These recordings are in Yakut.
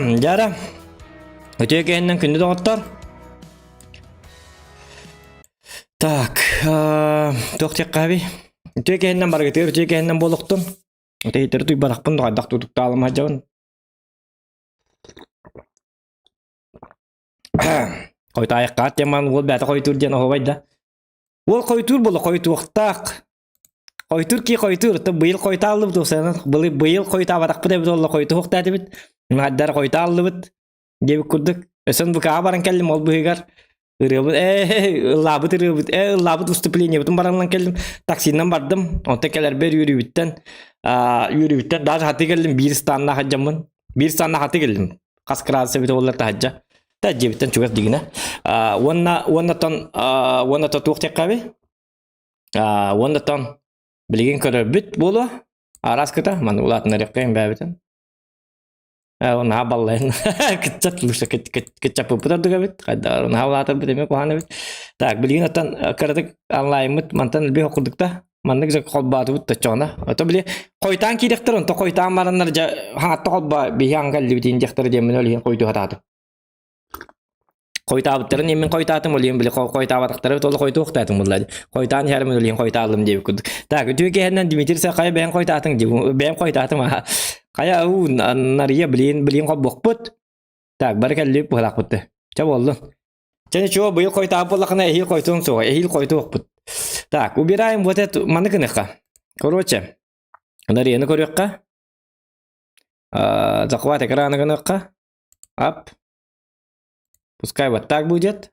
Дьара, үтүө киһиннэн күндү доҕоттор. Так, туох диэххэ Үтүө киһиннэн барыгытыгар үтүө киһиннэн буолуохтун. Үтэһиттери туйбатахпын хайдах тутуктаалым сылдьабын. Хойутаайаххаат диэн маан уол бэйэтэ хойутуур диэн оһуобай да. Уол хойутуур буолла хойутуохтаах. Хойутуур кии хойутуур. Быйыл хойутааллыбыт уопсайынан быйыл хойутаабатахпыт эбит уолла хойутуох этибит. Наһайдар хойутааллыбыт диэбит курдук. Өссө НВК-ҕа баран кэллим ол быһыгар ырыабыт ээ ыллаабыт ырыабыт ээ ыллаабыт выступлениебытын баран кэллим. Таксинан бардым. Онтон кэлэрбэр үөрүүбүттэн үөрүүбүттэн даже хатыы кэллим биир станнаах сылдьаммын. Биир станнаах хатыы кэллим. Хас градус эбитэ буоллар таһырдьа. Та дьиэбиттэн чугас дигинэ. Уонна уоннатан уонна туох диэххэ уоннатан билигин көрөрбүт буолуо. Араскыта маны улаатыннарыахха бэйэбитин. Наһаа баллайын кытчат лучше кытчаппыппыт ордук эбит. Хайда наһаа улаатарбыт эмиэ куһаҕан эбит. Так, билигин оттон кыратык онлайнмыт мантан элбэх курдук да маннык же холбоотубут точчоҕуна. Ото били хойутаан киириэхтэр онто хойутаан бараннар дьэ хаҥатта холбоо биһи аҥга кэллибит диэхтэрэ диэммин ол иһин хойутуу сатаатым. Хойутаабыттарын иһин мин хойутаатым, ол иһин били хойутаабатахтара ол хойутуохтаатым булла. Хойутаан иһэрим ол иһин хойутааллым диэбит курдук. Так, үтүө киһинэн Дмитрий хайа бэйэм хойутаатыҥ дии, бэйэм хойутаатым аха. Хайа уу Нария билин билин холбуохпут. Так, бары кэллибит быһалаахпыт. Чэ буоллун. Чэ ничего, быйыл хойутаабыт буоллахына эһиил хойтуон суоҕа, эһиил хойтуохпут. Так, убираем вот эту маны гыныхха. Короче, Нарияны көрүөххэ. Захват экрана гыныахха. Ап. Пускай вот так будет.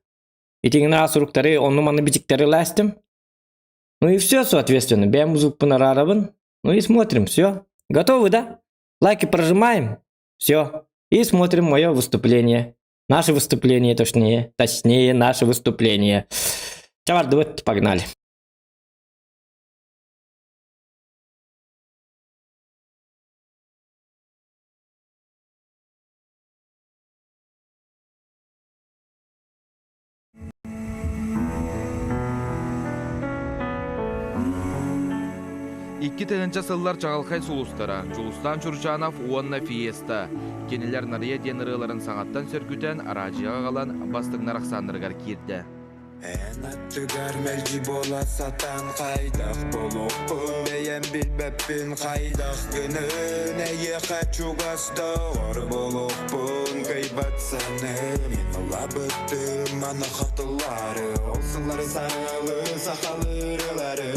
Итигина суруктары, онну-манны бичиктэри ластим. Ну и все, соответственно. Бэйэм музыкпын араарабын. Ну и смотрим, все. Готовы, да? Лайки прожимаем. Все. И смотрим мое выступление. Наше выступление, точнее. Точнее, наше выступление. Чавардыбыт, погнали. Икки тыһыынча сыллар чаҕылхай сулустара Дьулустаан Чурчанов уонна Фиеста. Кинилэр Нарыйа диэн ырыаларын саҥаттан сөргүтэн, араадьыйаҕа аҕалан бастыҥнар ахсааннарыгар киирдэ. Эн аттыгар мэлдьи буола сатаан хайдах буолуохпун бэйэм билбэппин хайдах гынын эйиэхэ чугас доҕор буолуохпун кыйбат саныым мин ылабыттым маны хатылаары ол сыллары сарыалы сахалыырылары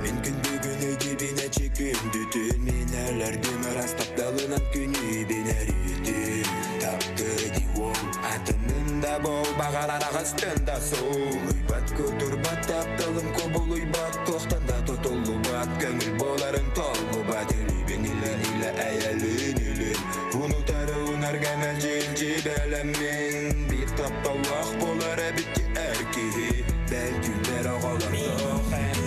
мин күн бүгүн өйдүүбүн эчи күндүтүн мин өлөрдүм ыраас тапталынан күнүүбүн өрүүтүн таптыы дии уол Атынын да бол баҕарар аҕыстын да суолуйбат кутурбат тапталым кубулуйбат туохтан да тутуллубат көҥүл буоларын толлубат илиибин илин илэ эйэлин илин унутары унарга мэлдьи бэлэммин биир тапталлаах буолар эбит эр киһи бэл күлэр оҕолордоох эн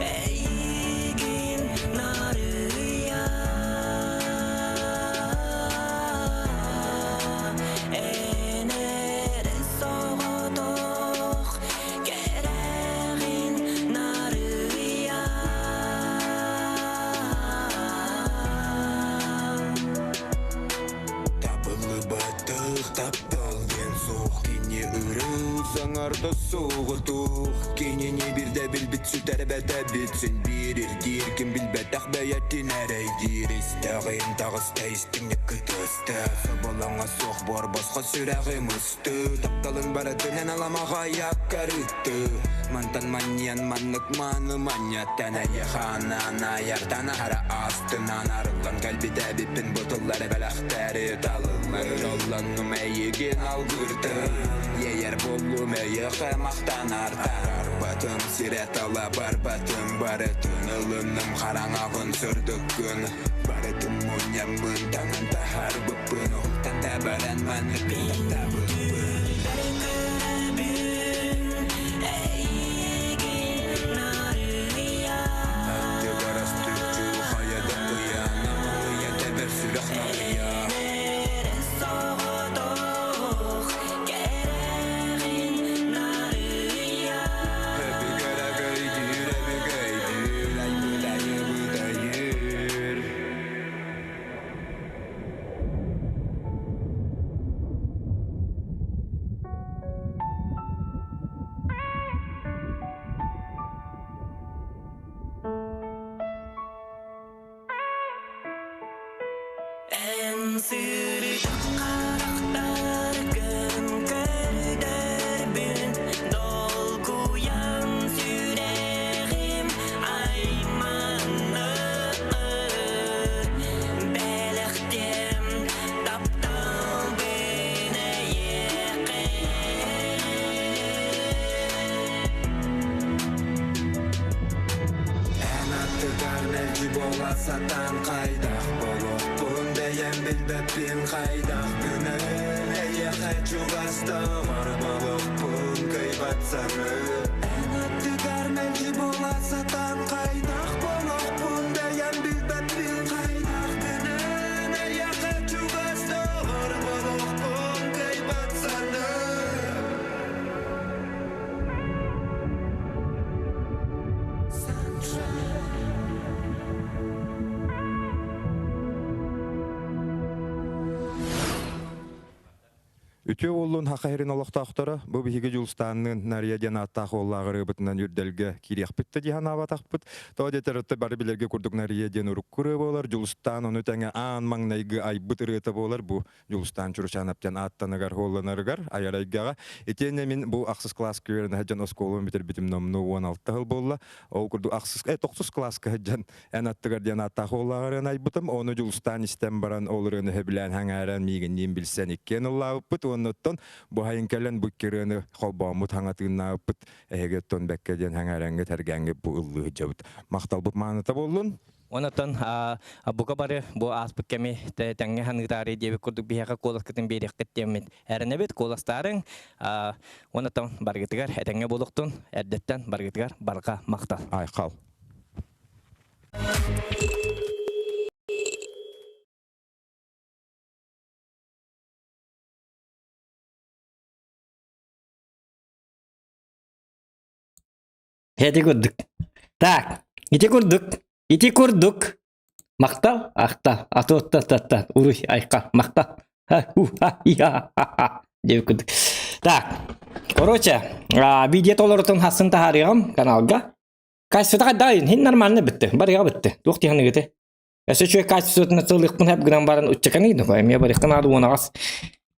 Эйигин нарыйа Эн эрэ соҕотох кэрэҕин нарыйа Табыллыбатах таптал диэн суох кини ырыл саҥарда суоҕутуох кинини бирдэ билбит сүтэрбэтэ битсин биир ирдиир ким билбэтэх бэйэтин эрэйдиир истэҕин таҕыста истиҥник кытыста соболоҥо суох буор босхо сүрэҕим ысты тапталын барытын эн аламаҕайаккар ытты мантан манньыйан маннык мааны манньаттан эйиэхэ анаан айартан аһара астынан арыллан кэлбит эбиппин бу тыллары бэлэхтээри талыллар дьоллоннум эйигин алгыыртын иэйэр буоллум эйиэхэ махтанар арбатым сирэ тала барбатым барытын ылынным хараҥаҕын сырдыккын барытын мунньаммын таҥан таһаарбыппын уһуктан да баран маннык таптаабыппын Эйигин нарыйа Аттыгар астык хайа да ыйаана малыйа тэбэр сүрэх налыйа Эн соҕотох кэрэҕин нарыйа Өбүгэрэ көйдүүр өбүгэйдүүр айбыт айыбыт айыыр. Сырдык харахтаргын көрдөрбүн Долгуйан сүрэҕим айманар Бэлэхтиэм тапталбын эйиэхэ. Эн аттыгар мэлдьи буола сатаан хайдах буолуохпун бэйэм билбэппин хайдах гынан эйиэхэ чугас доҕор буолуохпун кыайбат саныы Эн аттыгар мэлдьи буола сатаан хайдах буолуохпун бэйэм билбэппин хайдах гынан эйиэхэ чугас доҕор буолуохпун кыайбат саныы. Үтүө уоллун Хаха сирин олохтоохторо бу биһиги Дьулустаанныын Нарыйа диэн ааттаах уоллаах ырыабытынан үрдэлгэ киириэхпит да дии санаабатахпыт. Тоҕо диэтэр отто бары билэргэ курдук Нарыйа диэн урукку ырыа буолар, Дьулустаан ону тэҥэ аан маҥнайгы айбыт ырыата буолар бу Дьулустаан Чуручаанап диэн ааттаныгар, уолланарыгар айар эйгэҕэ. Итиэннэ мин бу ахсыс кылааска үөрэнэ сылдьан оскуолабын бүтэрбитим номнуо 16 сыл буолла. Ол курдук ахсыс, тохсус кылааска сылдьан эн аттыгар диэн ааттаах уоллаах ырыаны айбытым. Ону Дьулустаан истэн баран ол ырыаны сөбүлээн сэҥээрэн миигинниин билсэн иккиэн ыллаабыппыт. Уонна оттон бу сайын кэлэн бу икки ырыаны холбооммут хаҥатыыннаабыппыт. Эһиги оттон бэккэ диэн сэҥээрэҥҥит, сэргээҥҥит бу ыллыы сылдьабыт. Махталбыт мааныта буоллун. Онон бука бары бу ааспыт кэми тэҥҥэ саныытаары диэбит курдук биһиэхэ куоласкытын биэриэххит диэммит эрэнэбит, куоластаарыҥ. Онон баргытыгар этэҥҥэ буолуохтун, эрдэттэн баргытыгар барҕа махтал. Айхал. Ити курдук. Так, ити курдук, ити курдук. Махтал, ахта, атуотта-татта, уруй, айка, махтал. Диэбит курдук. Так, короче, видео толорутун хассын таһаарыаҕым каналга. Качествота хайдаа хин нормально бітті, барыга бітті. Туох тиһаныгыты. Өссө үчүгэй качествотун сылыахпын хэп гынан баран уччаканы эмиэ барыахтан аады уонаҕас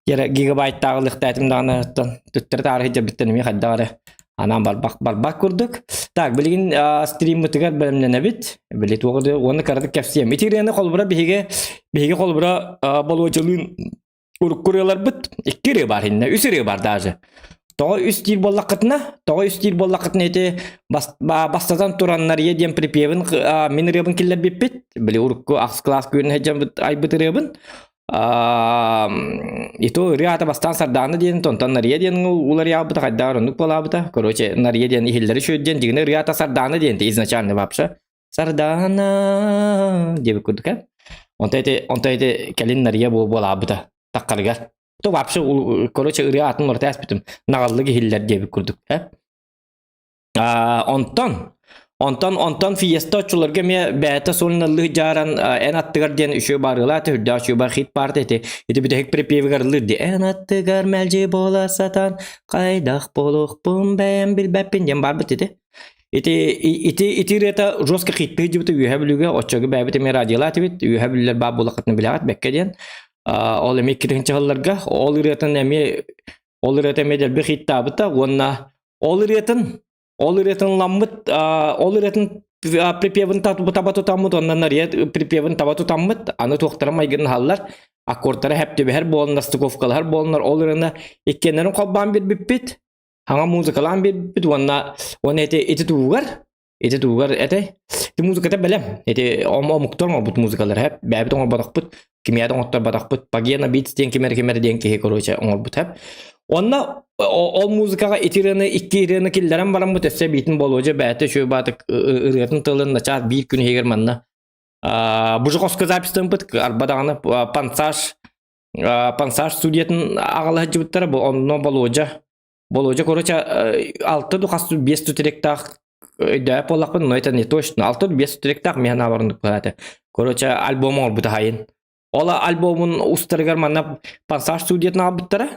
гигабайттааҕы лыхтаатым даҕаны туттары таары сылдьарбыттан эмиэ хайдах эрэ анаан барбах барбах курдук. Так, билигин стриммытыгар бэлэмнэнэбит. Били туох уонна кыратык кэпсиэм. Ити ырыаны холобура биһиги биһиги холобура Болуодьалыын урукку ырыаларбыт икки ырыа баар иннэ, үс ырыа баар даже. Тоҕо үс диир буоллаххытына, тоҕо үс диир буоллаххытына ити бастатан туран Нария диэн припевин мин ырыабын киллэрбиппит. Били урукку ахс класс күөн сылдьан айбыт ырыабын. И то ырыа аата бастаан Сардаана диэн, онтон Нария диэн уларыйаабыта, хайдаар оннук буолаабыта. Короче, Нария диэн иһиллэри үчүгэй диэн, дьиҥинэ ырыа аата Сардаана диэн изначально вообще. Сардаана диэбит курдук ээ. Онто ити, онто ити кэлин Нария буолаабыта таххарыгар. То вообще, короче, ырыа атын уларыта ааспытым. Наҕаллык иһиллэр диэбит курдук ээ. Онтон, онтон, онтон фиеста оччолорго эмиэ бэйэтэ сольналыы дьааран эн аттыгар диэн үчүгэй баарыылаах этэ, үрдээх үчүгэй бар хит парта ити. Ити бүтэһик припевигэр ыллыыр дии. Эн аттыгар мэлдьи буола сатаан, хайдах буолуохпун бэйэм билбэппин диэн барбыт ити. Ити ити ити ырыата жестко хиттыы дьыбыта Үөһэ Бүлүүгэ оччого бэйэбит эмиэ радиолаат эбит Үөһэ Бүлүүлэр баар буоллаххытына билэҕит бэккэ диэн ол эмиэ икки сылларга ол ырыатын эмиэ ол ырыата эмиэ дэлби хиттаабыта уонна ол ырыатын ол ырыатын ылламмыт ол ырыатын припевин таба тутаммыт уонна Нария припевин таба тутаммыт аны туохтара майгыннаһаллар аккордтара хэптибэһэр буоланнар стыковкалаһар буоланнар ол ырыаны иккиэннэрин холбоон биэрбиппит Хаҥа музыкалаан биэрбиппит уонна уонна ити ити туһугар ити туһугар этэй ити музыката бэлэм ити омуктар оҥорбут музыкалар хэп бэйэбит оҥорботохпут кимиэхэ оҥотторботохпут Пагена Beats диэн ким эрэ ким эрэ диэн киһи короче оҥорбут хэп уонна ол музыкаҕа ити ырыаны икки ырыаны киллэрэн бараммыт өссө биитин Болуодьа бэйэтэ үчүгэй баатык ырыатын тылын начаас биир күн иһигэр манна Бужуковска записьтаммыт арба даҕаны пансаж Пансаж студиятын аҕала сылдьыбыттара бу онно Болуодьа Болуодьа короче алта ду хас биэс тректаах өйдөөп буоллахпын но это не точно алта биэс тректаах миһэн аабарындык быһаата короче альбом оҥорбута хайын ол альбомун устарыгар манна Пансаж студиятын аҕалбыттара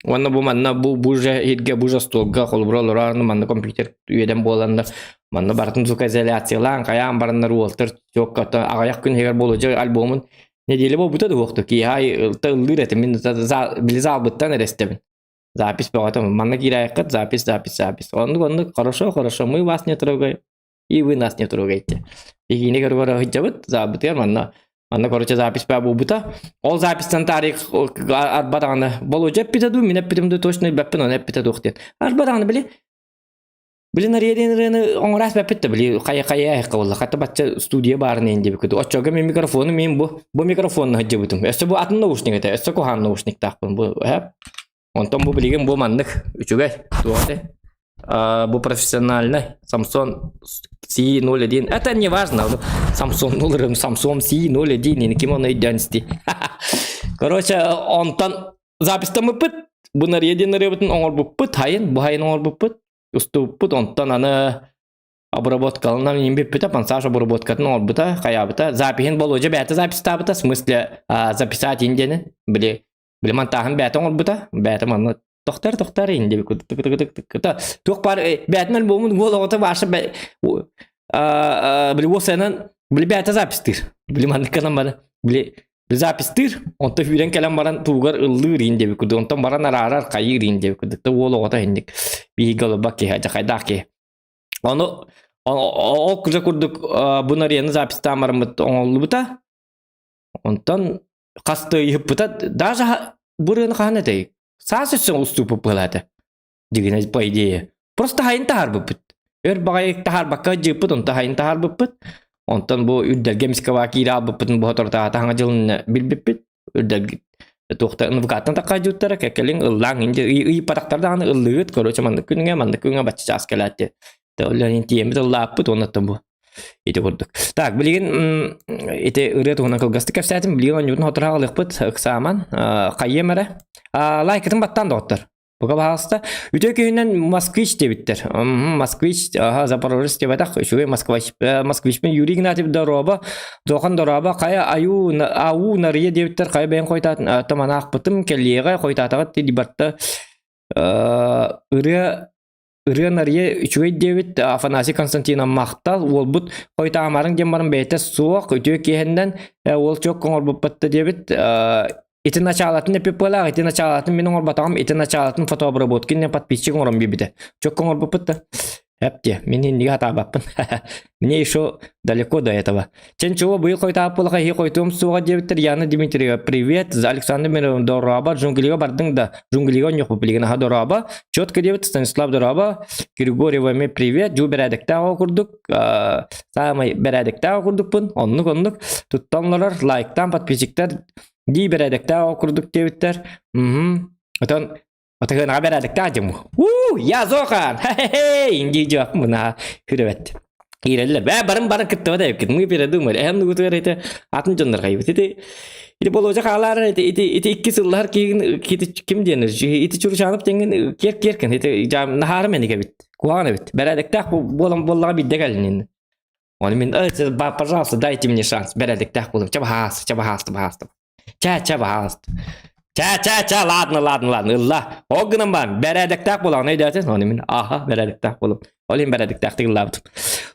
уонна бу манна бу бу же иһиргэ бу же остуолга холобура олорон манна компьютер үөдэн буоланнар манна барытын звукоизоляциялаан хайаан бараннар уолтар чокката аҕыйах күн иһигэр Болуодьа альбомун. Неделя буолбута да уохту киэһэ ыллыыр этим мин били залбыттан эрэ истэбин. Запись бөҕөтө манна киирээххит запись запись запись. Оннук оннук хорошо хорошо мы вас не трогаем и вы нас не трогаете. Биһигини көрө сылдьабыт заабытыгар манна манна короче запись баа буолбута. Ол записьтан тарих арба даҕаны Болуодьа эппитэ дуу мин эппитим дуу точно билбэппин ону эппитэ дуох диэн. Арба даҕаны били Били Нария диэн ырыаны оҥораас бэппит да били хайа хайа айахха буолла хата бачча студия баарын иһин диэбиккит оччоҕо мин микрофону мин бу бу микрофонна сылдьыбытым өссө бу атын наушник этэ өссө куһаҕан наушниктаахпын бу эһэп онтон бу билигин бу маннык үчүгэй туох этэй бу профессиональный Samsung C01 это не важно Samsung ылырым Samsung C01 ким ону өйдөөн исти короче онтон запистаммыппыт бу Нария диэн ырыабытын оҥорбуппут хайын бу хайын оҥорбуппут устубуппут онтон аны обработкаланан иин бүппүтэ монтаж обработкатын оҥорбута хайаабыта запиһин Болуодьа бэйэтэ запистаабыта в смысле записать ин диэни били били монтаһын бэйэтэ оҥорбута бэйэтэ манна тохтор тохтор ин диэби туох баар бэйэтин альбомун уол оҕото баша били уосайынан били бэйэтэ запистыыр били манныкканан бары били запистыыр онтон сүүрэн кэлэн баран тугар ыллыыр иин диэбит курдук онтон баран араарар хайыыр иин диэбит курдук да уол оҕото инник биһиги олорбот киһи дьахайдаах киһи ону ол кыра курдук бу нарияны запистаан бараммыт оҥоллубута онтон хас да ыйыппыта даже бу ырыаны хаһан этэй саас өссө устууппут быһалаата дигинэ по идее просто хайын таһаарбыппыт өр баҕайы таһаарбакка дьыыппыт онто хайын таһаарбыппыт онтон бу үрдэлгэ эмискэ киирэ албыппытын бу соторутааҕыта хаҥа дьылын билбиппит үрдэлгэ туохта нвкаттан таккаадьыттара кэккэлиҥ ыллааҥ инде ыйыппатахтар даҕаны ыллыгыт короче маннык күҥҥэ маннык күҥҥэ бачча чаас кэлээт диэн тиэммит ыллааппыт уонна бу ити курдук так билигин ити ырыа туһунан кылгастык кэпсээтим билигин оонньуутун хотураах ылыахпыт ыксааман хайыам эрэ лайкытын баттаан доҕоттор Бука баһаалыста. Үтүө күһүнэн Москвич диэбиттэр. Москвич, аха, Запорожец диэбэтэх, үчүгэй Москвич. Москвичпин Юрий Игнатьев дорообо, Дохан дорообо, хайа аю, ау Нария диэбиттэр, хайа бэйэн хойтаатын, таманаахпытым, кэлиэҕэ, хойтаатаҕыт дии барта. Ырыа Ырыа Нария үчүгэй диэбит Афанасий Константинов махтал, уолбут хойтаамарыҥ диэн баран бэйэтэ суох, үтүө киэһэннэн уол чок оҥорбуппат да диэбит. Ити началатын эпиппылаах, ити началатын мин оҥорботоҕум, ити началатын фотообработкин подписчик оҥорон биэрбитэ. Чокко оҥорбуппут да. Эп мин иннигэ хатаабаппын. Мне еще далеко до этого. Ченчуо быйыл хойтааппылаха иһи хойтуом суоҕа диэбиттэр Яна Дмитриева привет Александр Миронов дорообо джунглига бардыҥ да джунглига онньохпут билигин аха дорообо четко диэбит Станислав дорообо Григорьева эмиэ привет жуу бэрээдэктээх оҕо курдук саамай бэрээдэктээх оҕо курдукпун оннук оннук туттан олорор лайктаан подписчиктар дии бэрээдэктээх оҕо курдук диэбиттэр отон Отыгынаҕа бэрээдэктээх дьым. Уу, я Зохан! Хе-хе-хей! Инди дьуох мына хүрөбөт. Киирэллэр. Бээ, барын барын кыттыбат эбиккит. Мы передумали. Эһэм нугутугар ити атын дьоннор хайбыт. Ити ити болуоча хаалаар ити ити ити икки сыллар киигин ким диэн ити Чуручанов диэҥин киэр киэркен ити жам наһаарым эник эбит. Куһаҕан эбит. Бэрээдэктээх буолан буоллаҕа биирдэ кэлин. Оны мин пожалуйста, дайте мне шанс. Бэрээдэктээх буолуом. Ча баһаас, ча баһаас, баһаас. Чэ, чэ, баһаалыста. Чэ, чэ, чэ, ладно, ладно, ладно, ылла. Ол гынан баран, бэрээдэктээх буолаҕын өйдөөтүн. Ону мин, аха, бэрээдэктээх буолуом. Ол иһин бэрээдэктээхтик ыллаабытым.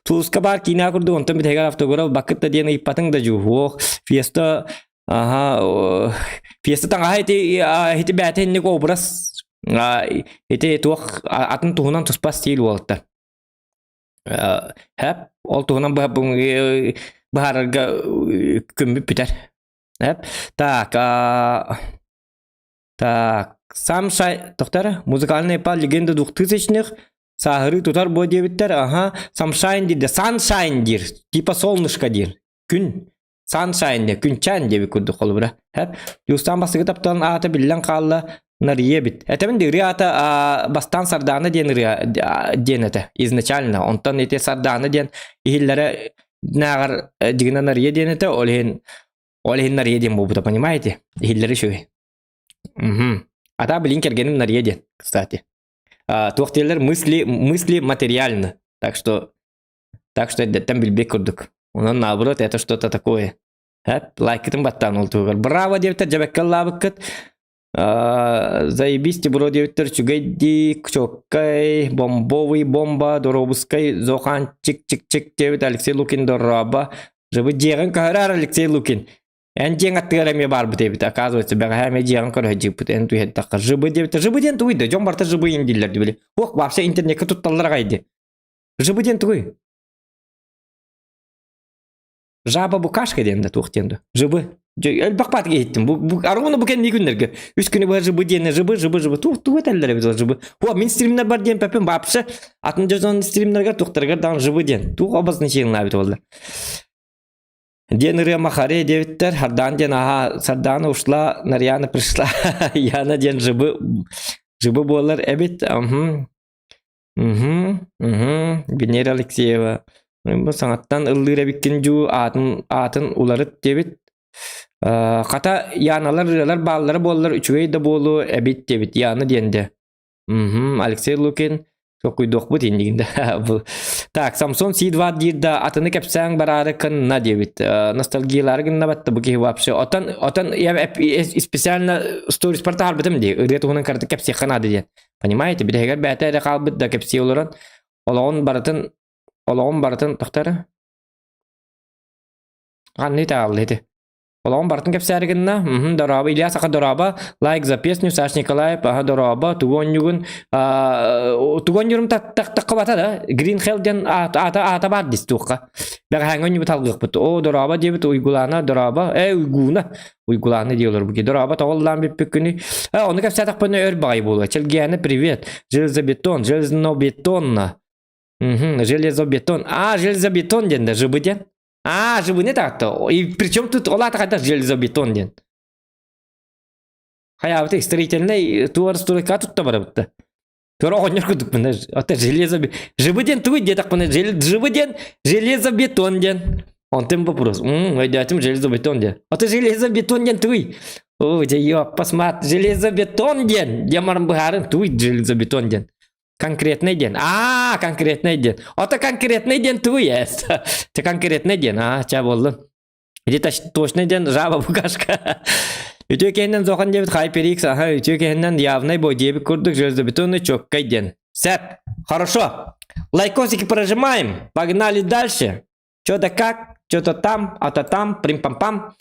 Тууска баар киинэ курдук, онтон бүтэһигэр автограф бакыт да диэн ыйыппатыҥ да дьууһуох. Фиеста, аха, фиеста таҥаһа ити, ити бэйэтэ инник образ, ити туох атын туһунан туспа стиль уолаттар. Хэп, ол туһунан быһаарарга күммүт бүтэр. Эп. Так, так, сам шай, тохтар, музыкальный пал легенда двухтысячных, сааһырыы тутар буо диэбиттэр, аха, самшайн диир, саншайн диир, типа солнышко диир, күн, саншайн диир, күнчээн диэбит курдук холобура. Эп. Юстан бастакы тапталын аата биллэн хаалла, Нария эбит. Этэбин да ырыа аата бастаан Сардаана диэн ырыа диэн этэ изначально. Онтон ити Сардаана диэн иһиллэрэ нааҕар дьигинэ Нария диэн этэ, ол иһин ол иһин Нария диэн буолбута, понимаете? Иһиллэрэ үчүгэй. Мгм. А та блин кэргэним Нария диэн, кстати. Туох диэллэр мысли мысли материальны. Так что так что эрдэттэн билбит курдук. Онон наоборот это что-то такое. Хэп, лайкытын баттаан ол туһугар. Браво диэбиттэр дьэбэккэ ыллаабыккыт. Заебись бро диэбиттэр үчүгэй дии, чоккай, бомбовый бомба, доробускай, зохан чик чик чик диэбит Алексей Лукин дорообо. Жыбы дьиэҕин көһөрөр Алексей Лукин. Эн дьиэҥ аттыгар эмиэ баарбыт эбит, оказывается, бэҕэһээ эмиэ дьиэҕин көрө сылдьыбыт, эн түһэрдэххэ жыбы диэбитэ, жыбы диэн тугуй да, дьон барыта жыбы иин дииллэр дии били. Уох, вообще интернеккэ тутталлар аҕай дии. Жыбы диэн тугуй? Жаба букашка диэн да туох диэн да. Жыбы. Элбэх баатыга иһиттим. Бу, бу, аргуна бу кэннии күннэргэ. Үс күнү быһа жыбы диэн жыбы, жыбы, жыбы. Туох тугу этэллэр эбит ол жыбы. О, мин стримнер бар диэн пеппин вообще атын дьон стримнерге туохтарыгар даҕаны жыбы диэн. Туох обозначениелаах эбит буолла. Диэн ырыа Махаре диэбиттэр, Сардаана диэн аһаа, Сардаана ушла, Нарьяна пришла, Яна диэн жыбы, жыбы буолар эбит. Угу. Угу, угу. Венера Алексеева. Бу саҥаттан ыллыыр эбиккин дьуу, аатын, аатын уларыт диэбит. Хата Яналар ырыалар бааллара буоллар үчүгэй да буолуо эбит диэбит. Яна диэн де. Мгм, Алексей Лукин толкуйдуохпут иннигин да. Бу. Так, Самсон Си2 диир да атыны кэпсээҥ бараары кынна диэбит. Ностальгиялаары гынна батта бу киһи вообще. Отон, отон я специально сториспар таһаарбытым дии. Ырыа туһунан кыратык кэпсиэххэ наада диэн. Понимаете, бүтэһигэр бэйэтэ эрэ хаалбыт да кэпсии олорон олоҕун барытын олоҕун барытын тохтор. Ханны таалла ити. Олоҕун барытын кэпсээри гынна. Мхм, дорообо, Илья Саха дорообо, лайк за песню, Саш Николаев, аха дорообо, тугу онньугун, тугу онньурум таххыбата да, Green Hell диэн аата, аата баар дис туохха. Бэҕэһээҥҥи онньубут алгыахпыт. О, дорообо диэбит Уйгулаана, дорообо, э, Уйгууна, Уйгулаана диэлэр бу дорообо тоҕоллаан бүппүт күнү. Э, ону кэпсээтэхпинэ өр баҕайы буолуо. Чэлгиээнэ привет, железобетон, железнобетонно. Мхм, железобетон. А, железобетон диэн да, жыбы диэн. А, жыбыны таатта. И причем тут ол аата хайдах железобетон диэн. Хайаабыты строительный туар стройка тутта барабытта. Тура оҕонньор курдукпун. Ата железо жыбы диэн тугуй диэтэхпинэ жыбы диэн железобетон диэн. Онтон вопрос. М, өйдөөтүм железобетон диэн. Ата железобетон диэн тугуй? О, дьэ ёппасмаат железобетон диэн. Диэн баран быһаарын тугуй железобетон диэн. Конкретный диэн. Аа, конкретный диэн. Ото конкретный диэн тугуй эс? Те конкретный диэн. Аа, ча буоллун. Где-то точный диэн жаба букашка. Үтүө киһинэн зохан диэбит HyperX, аха, үтүө киһинэн явный бой диэбит курдук железобетонный чоккай диэн. Сеп, хорошо. Лайкосики прожимаем. Погнали дальше. Что-то как, что-то там, а-то там, прим-пам-пам.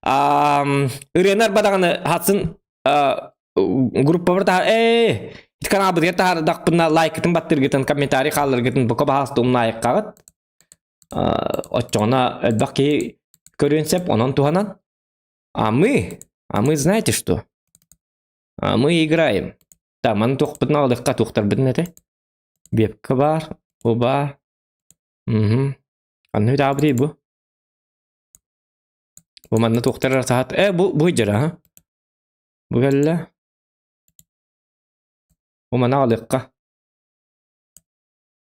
Ырыанар бадаҕаны хатсын группабар таһар ээ ити каналбытыгар таһаардахпына лайкытын баттыргытын комментарий хаалларгытын бука баһаалыста умнаайыккаҕыт оччоҕуна элбэх киһи көрүөн сөп онон туһанан а мы а мы знаете что а мы играем так маны туохпутун аҕалыахха туохтарбытын этэ бепка баар оба Мгм. Ханна үтаабытый бу? Бу манна туохтар саат. Э, бу бу дьара, ха? Бу кэллэ. Бу манна алыахха.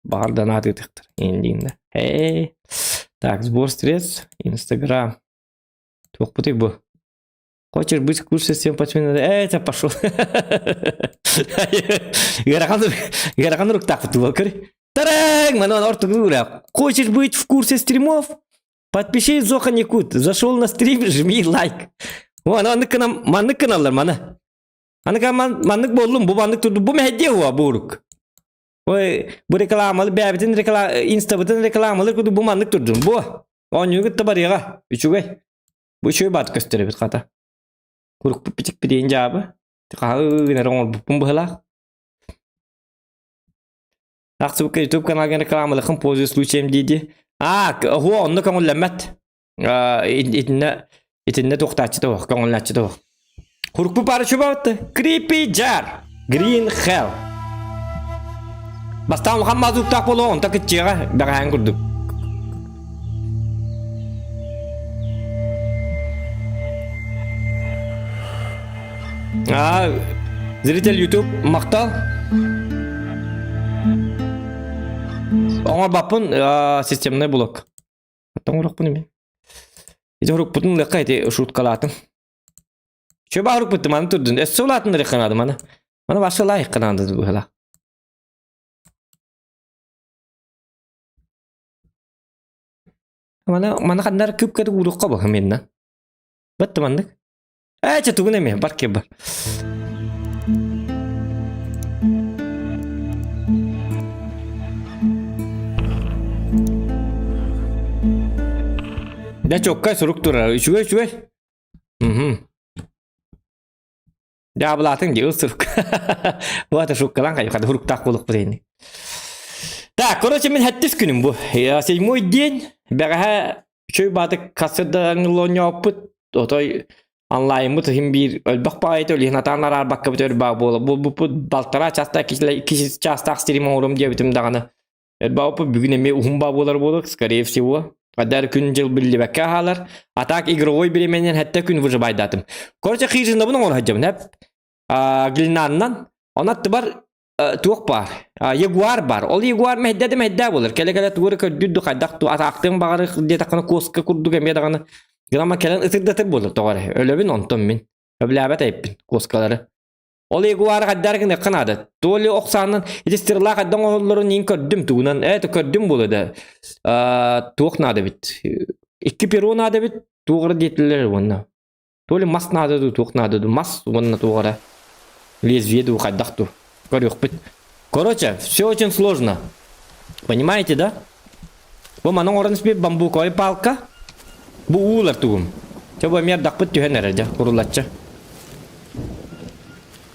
Баҕар донат ыытыахтар. Индииннэ. Эй. Так, сбор средств, Инстаграм. Туохпутуй бу? Хочешь быть в курсе всем почему Э, это пошел. Ыарахан ыарахан уруктаахпыт буол көр. Тараң! Манан ортугура. Хочешь быть в курсе стримов? Подпишись Зоха Никут. Зашел на стрим, жми лайк. О, маннык гынан маннык гыналлар маны. Аныка маннык боллум, бу маннык турду. Бу мэһэдиэ уа бу урук. Ой, бу рекламалы бэйэбитин реклама инстабытын рекламалар курдук бу маннык турдум. Бу оонньуугут кытта барыаҕа. Үчүгэй. Бу үчүгэй баат көстөр эбит хата. Курукпут бичикпитиин дьаабы. Хаһыы гынар оҥорбуппун быһылаах. Ахсыбыкка YouTube каналга рекламалыхын пользуясь случаем диди. А, хуо, онно көҥүллэммэт. Итиннэ итиннэ туохтааччы туох, көҥүллээччи туох. Курукпу пары чубабытты. Creepy Jar. Green Hell. Бастаан улахан мазуттаах буолуо, онто кыччыаҕа бэҕэһээн курдук. А, зритель YouTube махтал. Оҥорбаппын системный блок. Оҥорохпун эми. Ити урукпутун ылыахха ити шуткалаатым. Чөбө урукпуту маны турдун. Өссө улаатыннарыахха наада маны. Маны башы лайыққа наада быһыла. Маны маны ханнар күп кэтик урукка бу менна. Батты маннык. Ээ, чэ тугун эмиэ бар бар. Дьэ чоккай сурук турар. Үчүгэй үчүгэй. Угу. Дьаабылаатыҥ дии, ыл сурукка. Бу шуккалаан хайы хады хуруктаах буолуохпут ини. Так, короче, мин хэттис күнүм бу. Седьмой день. Бэҕэһээ үчүгэй баатык хасырдаҥылонньооппут. Отой онлайнмыт иһин биир өлбөх баҕайыта өлүһүн атаан араарбаккабыт өр баа буола буолбуппут балтараа чаастаах икки чаастаах стрим оҥорум диэбитим даҕаны Эрбаоппут бүгүн эмиэ уһун баа буолар буолук, скорее всего. Адар күн-дьыл биллибэккэ аһаалар. А так игровой бириэмэнэн хэттэ күн выживайдатым. Короче, хижинабын оҥоро сылдьабын, эп. Глинаннан. Онон аттыбар туох баар? Ягуар бар. Ол ягуар мэһдэ да мэһдэ буолар. Кэлэ-кэлэ тугу эрэ көрдүүр ду хайдах ту атаахтыан баҕары диэтэххинэ куоска курдук эмиэ даҕаны гынама кэлэн ытырдатыр буолар тоҕо эрэ. Өлөбүн онтон мин. Өбүлээбэт эйппин куоскалары. Ол ягуары хайдах гыныахха наада. То ли ох саанан ити стрела хайдах оҥоһулларын иин көрдүм тугунан ээ көрдүм буолуо да. Туох наада эбит. Икки перо наада эбит. Туох эрэ диэтилэр уонна. То ли мас наада дуу, туох наада дуу. Мас уонна туох эрэ. Лезвие дуу хайдах дуу. Көрүөхпүт. Короче, все очень сложно. Понимаете, да? Бу манан оҥорон испит бамбуковай палка. Бу уулар тугум. Чэ бу эмиэ ардахпыт түһэн эрэр дьэ, курулаччы.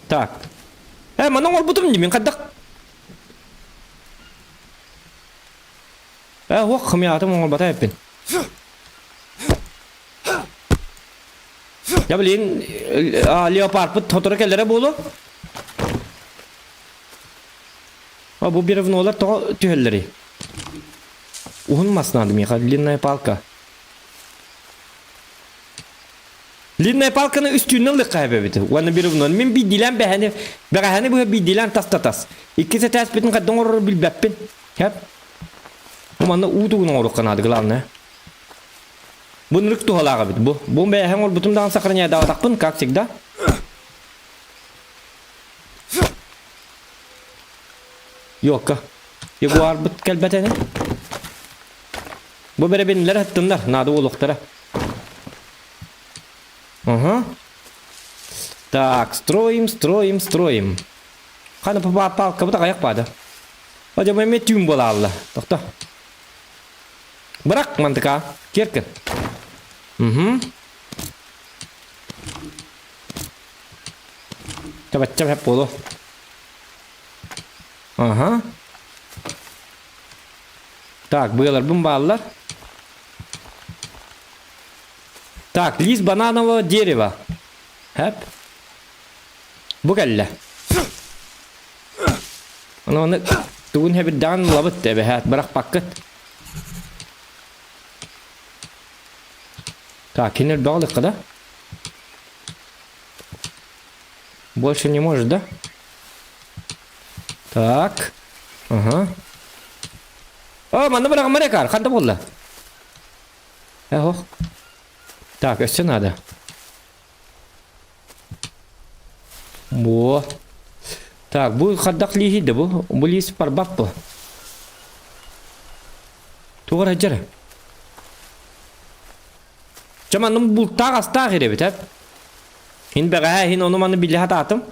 Так. Э, манан оҥорбутум дии, мин хайдах? Э, уох, хымыйаатым оҥорбото эппин. Я, блин, леопардпыт сотору кэлэрэ буолуо. А бу бревнолар тоҕо түһэллэрий? Уһун мас надо миэхэ, длинная палка. Длинная палканы үстүүннэн ылыахха эбэбит. Уонна бревно. Мин биирдиилээн бэһэни, бэҕэһэни быһа биирдиилээн тас да тас. Иккис этээспитин хайдах оҥорору билбэппин. Хэп. Бу манна уу тугун оҥоруохха наада, главное. Бу нырык туһалаах эбит бу. Бу бэйэһэ оҥорбутум даҕаны сохраняйдаабатахпын, как всегда. Йокка. Ягуарбыт кэлбэтэни. Бу бэрэбиннэр аттыннар, наада буолуохтара. Ага. Так, строим, строим, строим. Хана палка бу аяк баада. Одьа эме түүн буолаалла. Тохто. Бырак мантыка. Киркин. Угу. Табачча хэп буолуо. Ага. Так, быаларбын бааллар. Так, лист бананового дерева. Хэп. Бу кэллэ. Ону аны тугун хэбирдэҕин ылабыт эбэһээт бырахпаккыт. Так, кинилэр бөҕөлүххэ да? Больше не может, да? Так. Ага. О, манна быраҕыммар экар, ханта буолла? Эх, Так, өссө надо. Бу. Так, бу хардах лииһи да бу. Бу лиис барбат бу. Тугар хадьар. Чэ манна бултаах астаах ирэбит эп. Хин бэҕэһээ хин ону маны билэ хатаатым.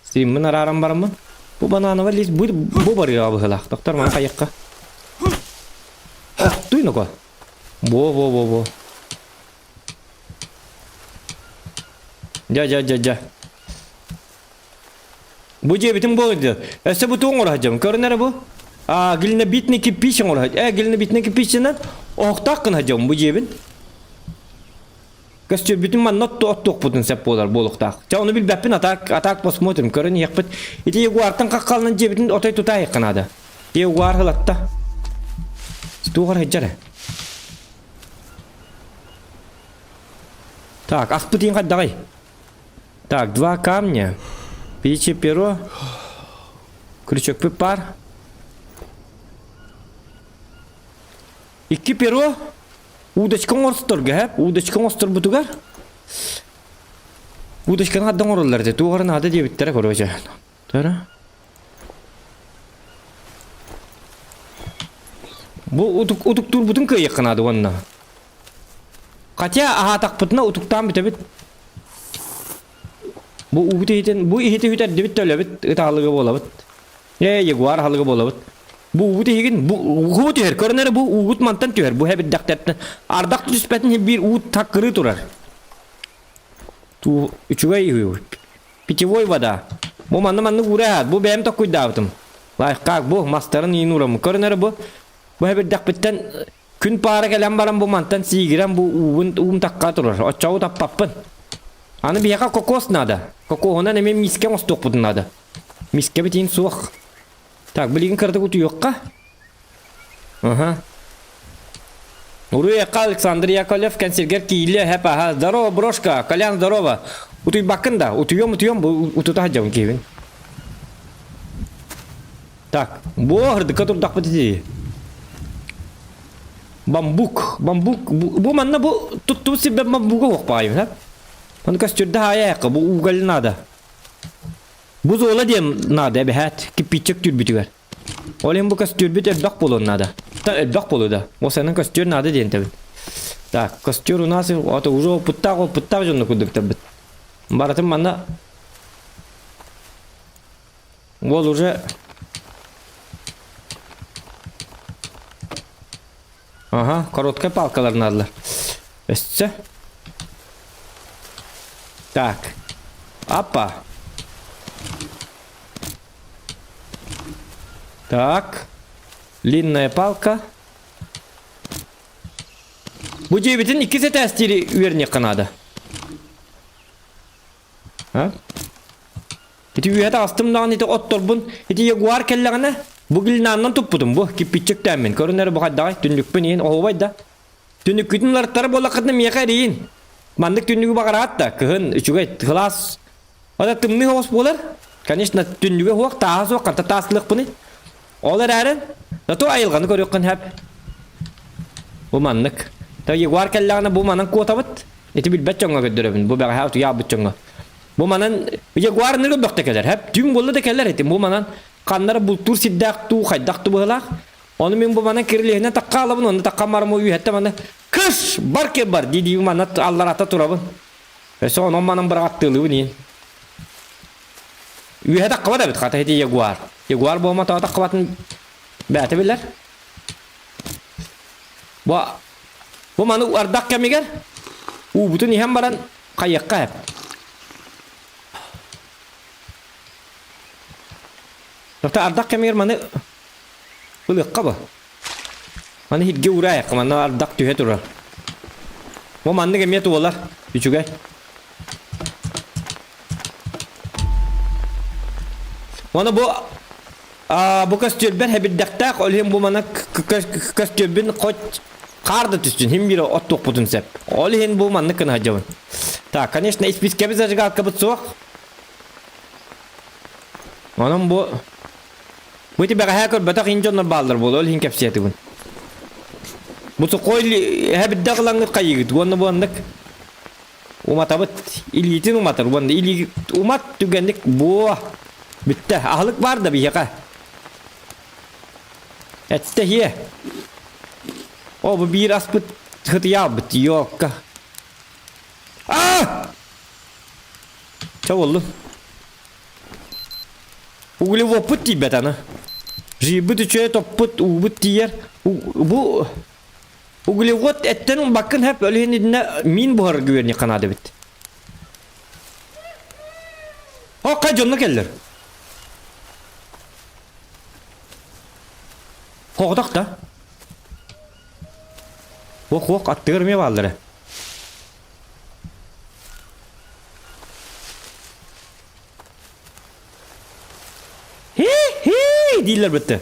Стриммин арааран бараммын. Бу банановый лист бу, бу барыаҕа быһыылаах. Доктор маны хайыахха. Охтуй ноко. Бо бо бо бо. Дьа дьа дьа дьа. Бу дьиэбитин буолуйда. Өссө бу туох оҥоро сылдьабын? Көрүн эрэ бу. А, глинобитный кирпич оҥоро сылдь. Э, глинобитный кирпичинэн оһохтоох гына сылдьабын бу дьиэбин. Көстүөрбүтүн манна оттуохпутун сөп буолар буолуохтаах. Чэ, ону билбэппин, атаак, атаак посмотрим, көрөн иһиэхпит. Ити Ягуартан хаххалынан дьиэбитин отой тутаайыхха наада. Ягуар хылатта. Туох эрэ сылдьар. Так, аспыт иин хайдаҕый? Так, два камня. Птичье перо. Крючок пар. Икки перо. Удочка оҥорсторго, хэп. Удочка оҥосторбутугар. Удочканы хадда оҥороллор этэ. Туох эрэ наада диэбиттэрэ, короче. Тара. Бу утук утуктуурбутун кыайыахха наада уонна. Хотя аһаатахпытына утуктаан бүтэбит. Бу угут иһитин, бу иһити үтэрдибит төлөбүт, ытаалыга буолабыт. Ээ, ягуар аһылыга буолабыт. Бу угут иһигин, бу угу түһэр, көрөн эрэ бу угут мантан түһэр, бу хэбирдэхтэртэн. Ардах түспэтин биир уу таккырыы турар. Туу үчүгэй үһү. Питьевой вода. Бу манна маннык уураат, бу бэйэм токкуйдаабытым. Лайфхак бу мастарын иин ураммын. Көрөн эрэ бу. Бу хэбирдэхпиттэн күн паара кэлэн баран бу мантан сиигирэн бу уубун уум такка турар. Оччоҕу таппаппын. Аны биһиэхэ кокос наада. Кокоһунан эмиэ миискэ оҥостуохпутун наада. Миискэбит иин суох. Так, билигин кыратык утуйуохха. Ага. Уруйакка Александр Яковлев кэнсиргэр киилэ хэп аха. Здорово, брошка. Колян, здорово. Утуйбаккын да. Утуйом, утуйом, бу утута сылдьабын киһибин. Так, бу ырдыкка турдахпыт ити. Бамбук, бамбук, бу манна бу туттубут сирбэр бамбуга суох баайым, хэп. Ону көстүрдэ хаайа бу уголь надо. Бу зола диэн наада эбэһээт, киппииччик түүрбүтүгэр. Ол иһин бу көстүүрбүт элбэх буолуон наада. Та элбэх буолуо да. Ол сенен көстүөр наада диэн тэбин. Так, көстүөр у нас ото уже опыттаах опыттаах дьонну курдуктарбыт. Барытын манна Ол уже Ага, короткая палкалар наадалар. Өссө. Так. Апа. Так. Длинная палка. Бу дьиэбитин иккис этээстиири үөрниэххэ наада. А? Ити үөһэ таҕыстым даҕаны ити отторбун ити ягуар кэллэҕинэ бу глинааннан туппутум бу киппиччик тээммин көрүн эрэ бу хайдаҕай түннүкпүн иһин оһуобай да түннүккүтүн уларыттара буоллаххытына миэхэ эриин маннык түннүгү баҕараат да кыһын үчүгэй кылаас Ата тымныы соҕус буолар конечно түннүгэ суох тааһа суох ханта таастылыахпыный ол эрээри зато айылҕаны көрүөххүн сөп бу маннык та ягуар кэллэҕинэ бу манан куотабыт ити билбэт дьоҥҥо көрдөрөбүн бу бэҕэһээ утуйаабыт дьоҥҥо Бу манан ягуар ныры бөхтө кэлэр. Хэп түүн буолла да кэлэр этим. Бу манан ханнара бултуур сирдээх туу хайдах ту быһылаах. Ону мин бу манан кирилиһинэн такка алабын, онно такка марым үйэттэ маны кыш бар кир бар дии дии манна алларата турабын. Өссө онон манан быраҕаттыылыбын иин. Үөһэ таккабат эбит хата ити ягуар. Ягуар буолма тоҕо таккабатын бэйэтэ билэр. Бу бу маны ардах кэмигэр уубутун иһэн баран Хайыахха эп. Доктор ардах кэмигэр маны ылыахха бу. Маны хиргэ уурайахха, манна ардах түһэ турар. Бу маннык эмиэ туолар. Үчүгэй. Оны бу бу көстүөрбэр хэбирдэхтээх, ол иһин бу мана көстүөрбүн хоть Хаар да түстүн, хим биир оттуохпутун сөп. Ол иһин бу маннык гына сылдьабын. Так, конечно, испискэбит зажигалкабыт суох. Онон бу бу ити бэҕэһээ көрбөтөх ин дьоннор бааллар буолуо, ол иһин кэпсиэтибин. Бу сухой эһэ ылаҥҥыт хайыгыт уонна бу оннук уматабыт илиитин уматар уонна илии умат түгэнник буо бүттэ аһылык баар да биһиэхэ Эттэһиэ. О, бу биир аспыт хытыйаабыт, ёлка. А! Чэ буоллун. Углеводпут тиийбэт аны. Жиирбит үчүгэй топпут, уубут тиийэр. Бу углевод эттэн умбаккын хэп, ол иһин итиннэ миин буһарар күөрньэххэ наада эбит. О, хай дьонно кэллэр. Хоҕотох да? Уох-уох, аттыгар эмиэ бааллара. Хи-хи дииллэр бүттэ.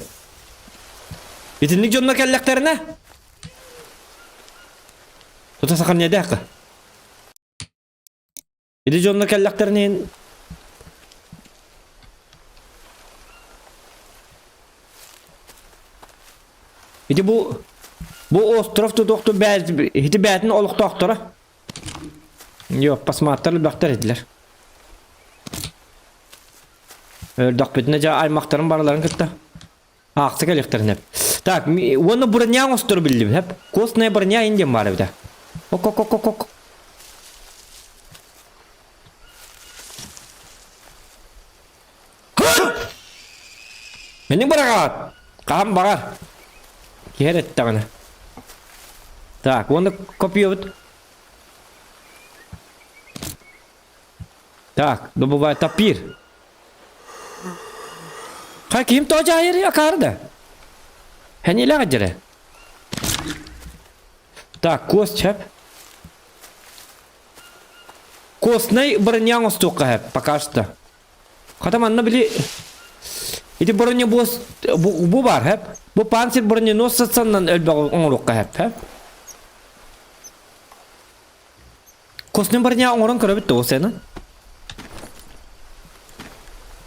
Итинник дьонно кэллэхтэринэ тута сахарньайдаахха. Ити дьонно кэллэхтэринэ Ити бу бу остров тутуохту бээ ити бээтин олохтоохторо. Yok, басмааттар элбэхтэр этилэр. Өлдөхпүтүнэ дьэ аймахтарын барыларын кытта аахса кэлиэхтэрин эп. Так, уонна броня оҥостору биллим, эп. Костная броня индиан баар эбитэ. Ок ок ок ок ок. Мени быраҕаат! Хаһан баҕар. Киһи эттэҕинэ. Так, уонна копьебут. Так, добывай тапир. Ха ким то жайыр акары да. Хәниләгә җире. Так, кость хәп. Костный броняң остуққа хәп, пока что. Хата манна били Ити броня бу, бу бар хәп. Бу панцирь броненосецаннан өлбәг оңоруққа хәп, хәп. Костный броня оңорон көрөбүт да сені.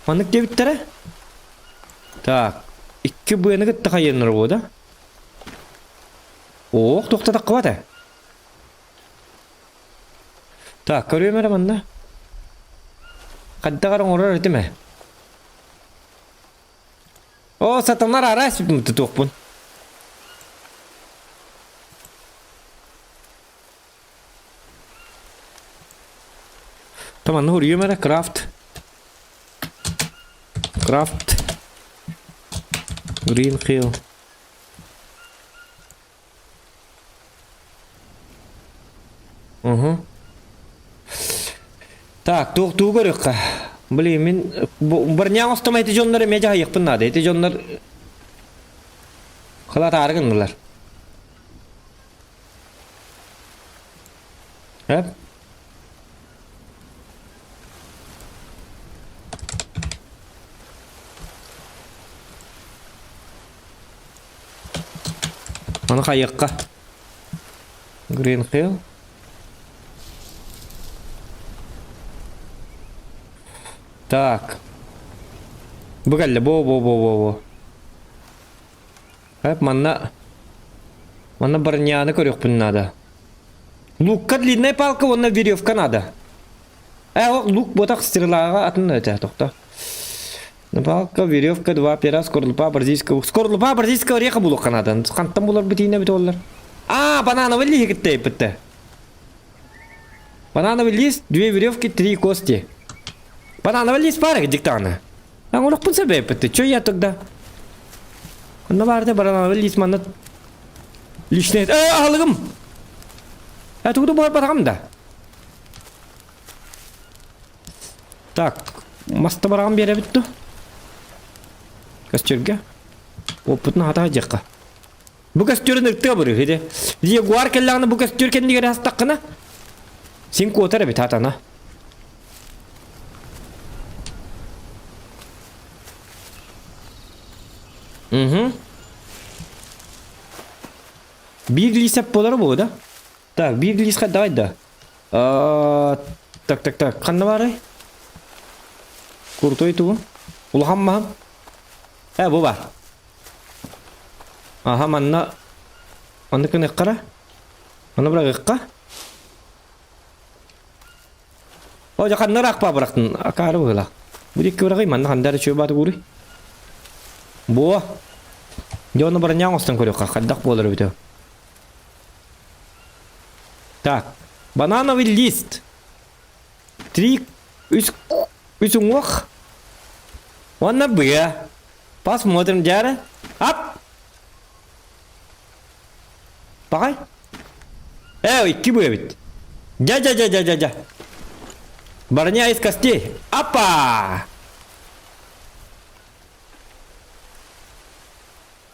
Маннык диэбиттэрэ. Так, икки быаны кытта хайыннар буо да. Ох, тохтатаххыбат ээ. Так, көрүөм эрэ манна. Хайдах эрэ оҥорор этим ээ. О, сатанар араас тутуохпун. Таманна хуруйум эрэ крафт. Крафт. Green Hill. Угу. Так, туох тугу көрүөххэ. Блин, мин бырняң остом эти дьоннор эмиэ дьаһайыахпын наада. Эти дьоннор халатаары гыннылар. Эп. Аны хайыахха. Green Hill. Так. Бу кэллэ, бу бу бу бу бу. Эп манна манна броняны көрүөхпүн наада. Лукка длинная палка уонна веревка надо. Э, лук ботах стрелаға атын өте тоқта. Палка, веревка, два пера, скорлупа, бразильского. Скорлупа, бразильского ореха булуққа надо. Қанттан болар бітейіне біте олар. А, банановый лист бітті. Банановый лист, две веревки, три кости. Банановый лист бар диктаны. Оҥоруохпун сөп эбиппит. Чё я тогда? Онно баарда банановый лист манна личный... Э, аһылыгым! Э, тугу да бараҕым да. Так, маста бараҕым биэрэбит ду. Көстүргэ. Оппутун хата дьахха. Бу көстүрүн ыртыа быры иди. Ягуар келлэҕинэ бу көстүр кэннигэр астаххына син куотар эбит хатана. Угу. Биир лиисэп буолара буолуо да? Так, биир лиис давай да. А, так, так, так. Ханна баарай? Крутой тугу? Улахан маһым. Э, бу бар. Аха, манна манна кыныаххара. Манна быраҕыахха. О, дьэ ханна ыраахпаа бырахтын, акаары быһыылаах. Бу диэки быраҕый, манна ханна эрэ үчүгэй бааты кууруй. Буо. Дьэ ону броньяң оҥостон көрүөххэ, хайдах буолар эбитэ. Так, банановый лист. Три, үс, үс уҥуох. Уонна быа. Посмотрим, дьара. Ап! Пахай. Э, икки быа эбит. Дя-дя-дя-дя-дя-дя. Броня из костей. Апа!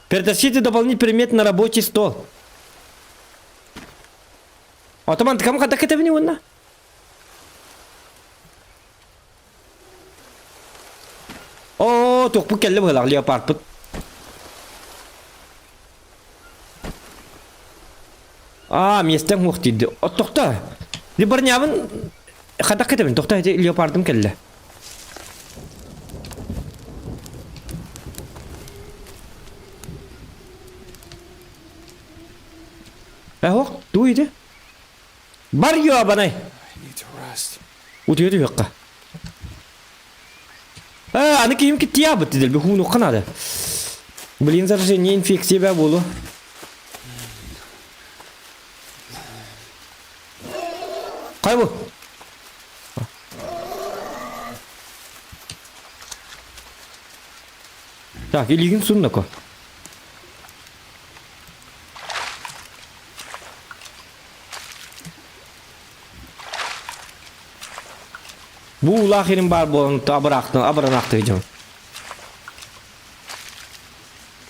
Перетащите дополнительный предмет на рабочий стол. Атаман, кому хата кетебини уонна? Оо, туохпут кэллэ быһыылаах леопардпыт. Аа, миэстэҥ суох диирди. Тохто. Либарнябын хатах кетебин. Тохто ити леопардым кэллэ. Э, туй ити. Бар ёбаный. Утуйа түһүөххэ. Э, аны киһим киттиябыт дедел хуунуохха наада. Блин, заражение инфекция бää буолуо. Кай бу? Так, илигин суннако. Бу уулаах ирин баар буолан абыраахтан абыранаахтыы дьон.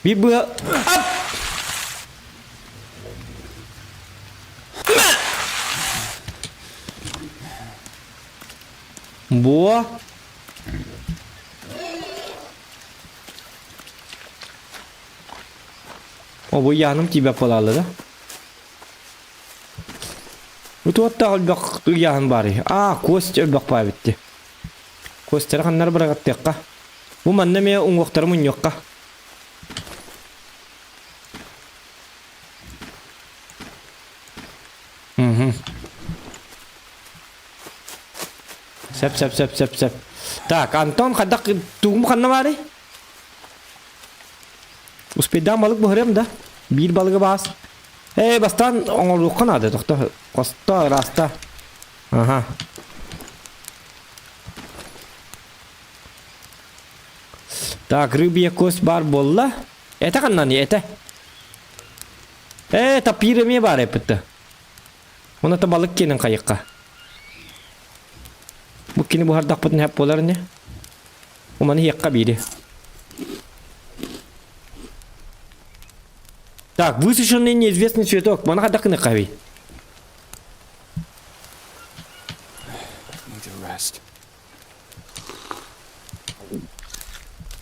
Bir быа ап! Буо О, бу яным тиийбэт буолаалла да. Бу туоттаах элбэх ыйааһын баарый? Аа, кость элбэх баа эбитти. Костьтары ханнары быраҕаттыахха. Бу манна эмиэ уҥуохтары мунньуохха. Мгм. Сөп, сөп, сөп, сөп, сөп. Так, Антон хайдах тугум ханна баарый? Успейдаан балык буһарыам да. Биир балыгы баас. Ээ, бастаан оҥоруохха наада, тохто. Хосто, ыраста. Аха. Так, рыбья кость баар буолла. Этэ ханнаны, этэ? Ээ, тапир эмиэ баар эппитте. Оното балык киэнин хайыкка. Бу кини буһардахпытын хэп буолар ини. Уманы иһиэххэ биири. Так, высушенный неизвестный цветок. Маны хайдах гыныахха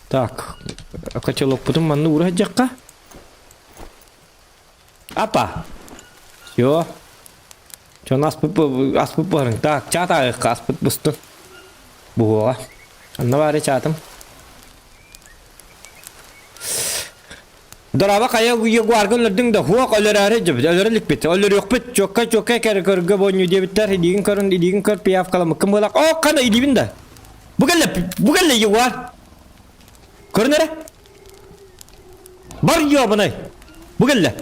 Так, котелокпутун манна уура сылдьахха. Апа! Все. Чон аспыт аспыт буһарыҥ. Так, чаат ааҕыахха аспыт бустун. Буһуоҕа. Анна баары чаатым. Дорообо хайа ягуарга өлөрдүҥ да хуох өлөрөөрү дьэбит өлөрө иликпит өлөрүөхпүт чуокка чуокка кэр көргө бонньу диэбиттэр илиигин көрүн илиигин көр пиявкаламмыккын буолак о хана илиибин да бу кэллэ бу кэллэ ягуар көрүн эрэ бар ёбаный бу кэллэ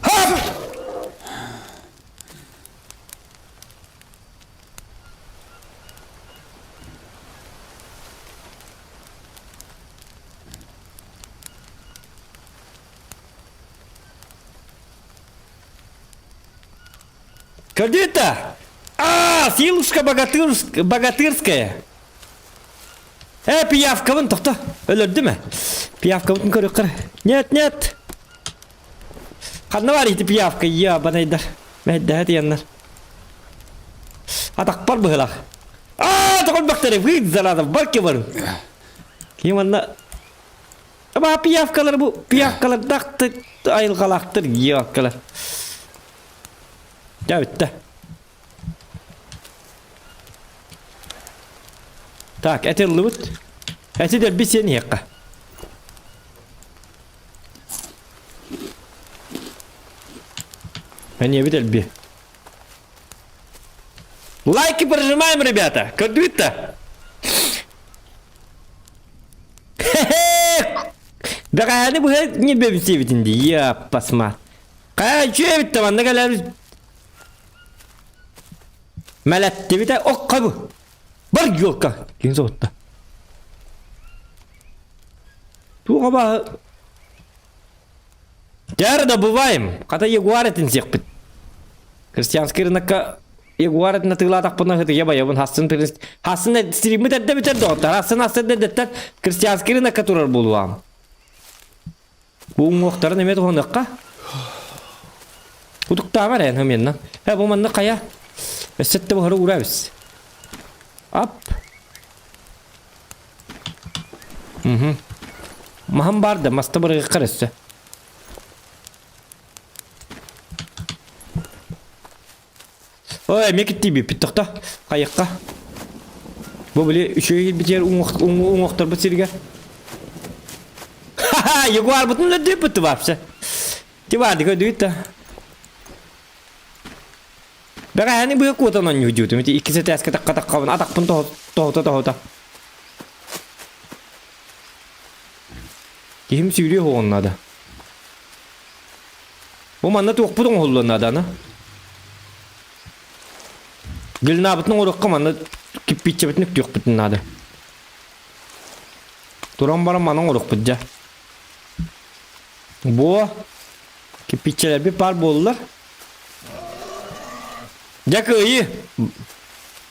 Хап! Кадета! А, силушка богатырск, богатырская. Э, пиявкабын тохто. Өлөрдүм ээ. Пиявкабытын көрүөххэ. Нет, нет. Ханна бар ити пиявка, ебанайдар. Мэһэйдэһэ тияннар. Атахпар быһылах. Аа, тоҕолбохтары, вы зараза, бар кебарын. Ким манна Аба пиявкалар бу пиявкалардаахты айылҕалаахтар геоккалар. Дьэ бүттэ. Так, эти ыллыбыт. Эти дэлби сиэн иһиэххэ. Эниэбит элби. Лайки прожимаем, ребята! Көрдүгүт да? Бэҕэһээни быһа ньирбэбит дии, яппасма. Хайа үчүгэйбит да манна кэлэр мэлэттибитэ окко бу. Бар елка. Ким соҕутта? Туоха баһы Дьэ добываем. Хата ягуар этин сиэхпит. Крестьянский рынокка ягуар этин атыылаатахпына хытыйа байабын хассын хассын стриммит эрдэ бүтэр доҕоттор хассын хассын эрдэттэн крестьянский рынокка турар буолуом. Бу уҥуохтарын эмиэ туһаныахха. Утуктаама эрэ эн Э бу манна хайа? Өссө этте буһары уурабыс. Ап. Мгм. Маһым баар да, маста бырыгыккар өссө. Ой, эмиэ киттиибиппит тохто. Хайыкка. Бу били үчүгэй киирбитигэр уҥуохтарбыт сиригэр. Ха-ха, ягуарбытын өлөрдүбүт вообще. Тибаады көрдүгүт да. Бэҕэһээни быһа куотан оонньуу Ити иккис этээскэ тахха-таххабын атахпын тоһута-тоһута. Киһим сүүрүө оһоҕун наада. Бу манна туохпут оҥоһуллуон наада аны. Гүлнаабытын оҥоруохха манна киппииччэбитин үктүөхпүтүн наада. Туран баран маны оҥоруохпут дьэ. Бу киппииччэлэрбит баар буоллар. Дьэ кыайыы.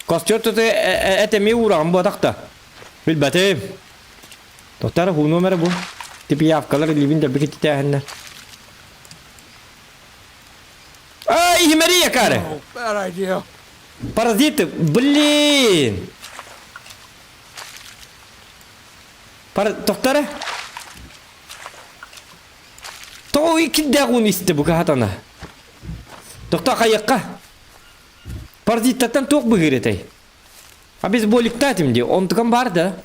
Костер туту эт эмиэ уураҕым буотах да. Билбэтим. Тоқтар хуу номера бу. Типиявкалар илиибин дэлби киттитээһиннэр. Ай, Мария Якары! Bad idea. Паразиты, блин! Пар... Тоқтары? Тоҕо кирдээх ууну истэ бу каһатана? Тохтоо хайыахха? Паразиттартан туох быһыыр этэй? А без боликтаатым дии, онтукам баар да.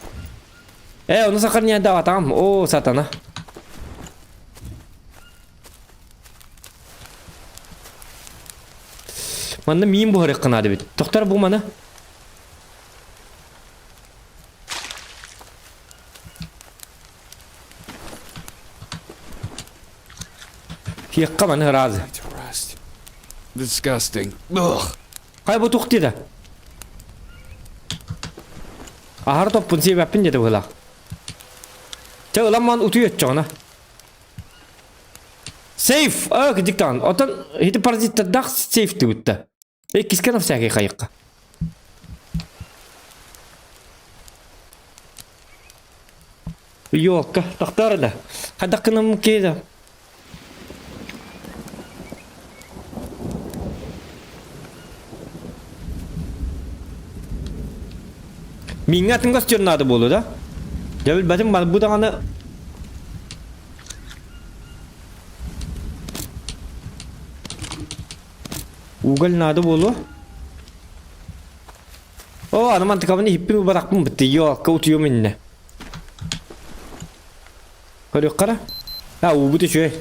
Э, ону сохраняйдаабатаҕым. О, сатана. Манна миин буһарыахха наада эбит. Тохтор бу маны. Киэххэ маны ыраазы. Disgusting. Ugh. Хай бу тух диэтэ? Аһар топпун сиэбэппин диэтэ быһыылаах. Чэ ылан ман утуй өччөҕүнэ. Сейф! Аа, кырдьык даҕаны. Оттон ити паразиттардаах сейф түбүттэ. Иккискэ на всякий хайыкка. Ёлка, тохтоор да. Хайдах гынам киэдэ. Миҥҥэ атын көстүөр наада буолуо да? Дьэ билбэтим бу даҕаны Уголь наада буолуо. О, аны мантыкабын иһиппин убатахпын бытты. Ёлка утуйуом иннэ. Көрүөххэ А, уубут үчүгэй.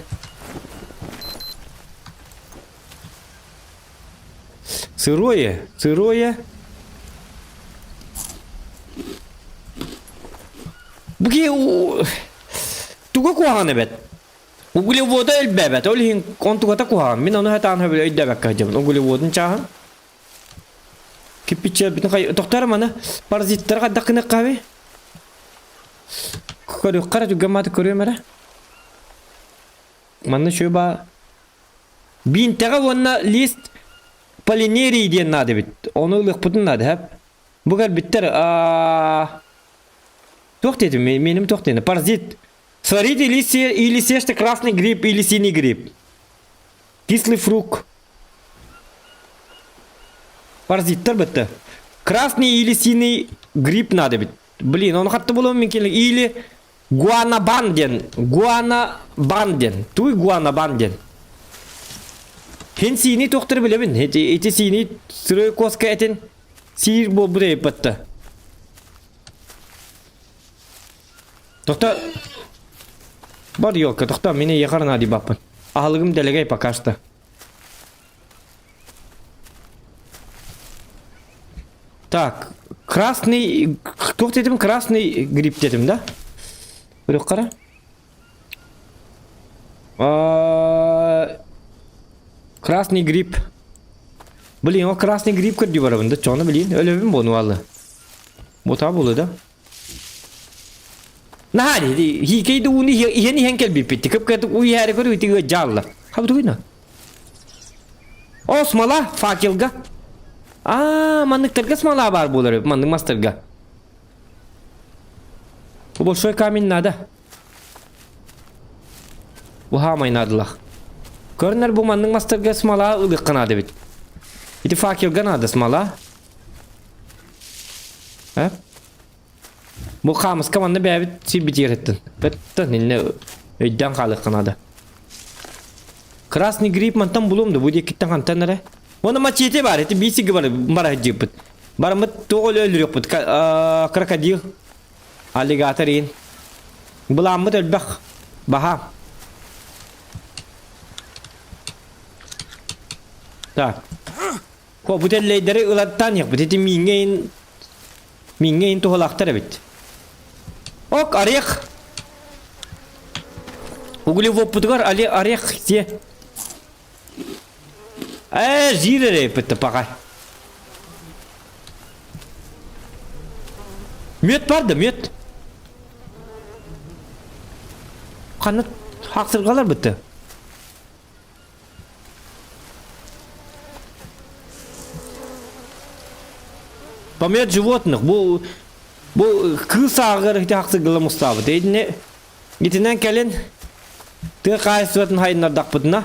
Сырое, сырое. Бу ки туга куһаҕан эбэт. Углевода элбээбэт, ол иһин онтугата куһаҕан. Мин ону сатаан өйдөөбөккө сылдьабын. Углеводун чааһын. Киппиччэ хай тохтор маны паразиттары хайдах гыныаххаби? Көрүөххэ эрэ түргэн мааты көрүөм эрэ. Манна үчүгэй баа. Биинтэҕэ уонна лист полинерии диэн наада эбит. Ону ылыахпытын наада, хэп. Бу кэлбиттэр аа туох диэтим, меним туох диэни? Паразит. Сварите или, или съешьте красный гриб или синий гриб. Кислый фрукт. Паразиттар бітті. Красный или синий гриб надо бит. Блин, он хатты булуом мин кэлин. Или гуанабан диэн. Гуанабан диэн. Туй гуанабан диэн. Хин сиини туохтары билэбин. Эти, эти сиини сыры коска этин сиир буолбут эйпатта. Тохто. Бар елка, тохто, мени ехар нади баппын. Аһылыгым дэлэгэй пока что. Так, красный, туох дедим, красный гриб дедим, да? Көрүк қара. Красный гриб. Блин, о красный гриб көрдүү барабын да, чону блин, өлөбүн буону алла. Бота болу да. Наһаа дии, хиикэй да ууну иһэн иһэн кэлбиппит. Кып-кырдык уу иһээри көрү ити ыалдьаалла. Хабытыгына. О, смола, факелга. Аа, манныктарга смола баар буолар эбит, маннык мастарга. Бу большой камень надо. Бу хаамай наадалах. Көрүнэр бу маннык мастарга смола ылыахха наада эбит. Ити факелга наада смола. Э? Бу хаамыска манна бэйэбит сирбитигэр ыттын. Ыттын иннэ өйдөөн хаалыахха наада. Красный гриб мантан булуом да бу диэкиттэн хантан эрэ. Уонна мачете баар ити биир сиргэ бар бара сылдьыппыт. Бараммыт туох өлө өлөрүөхпүт крокодил, аллигатор иин. Былааммыт элбэх. Баһаам. Так. Ко бу тэллэйдэри ылаттаан иһэхпит. Ити мииҥҥэ иин мииҥҥэ иин туһалаахтар эбит. Ок, орех. Углеводпутугар али орех сиэ. Ээ, жир эрэ эппитте паҕай. Мүөт бар да, мүөт. Ханна хахсыргалар бытты. Помет животных. Бу бу кыыс ааҕар ити хахсыгыла мустаабыт. Итини итинэн кэлин тыа хаһаайыстыбатын хайыннардахпытына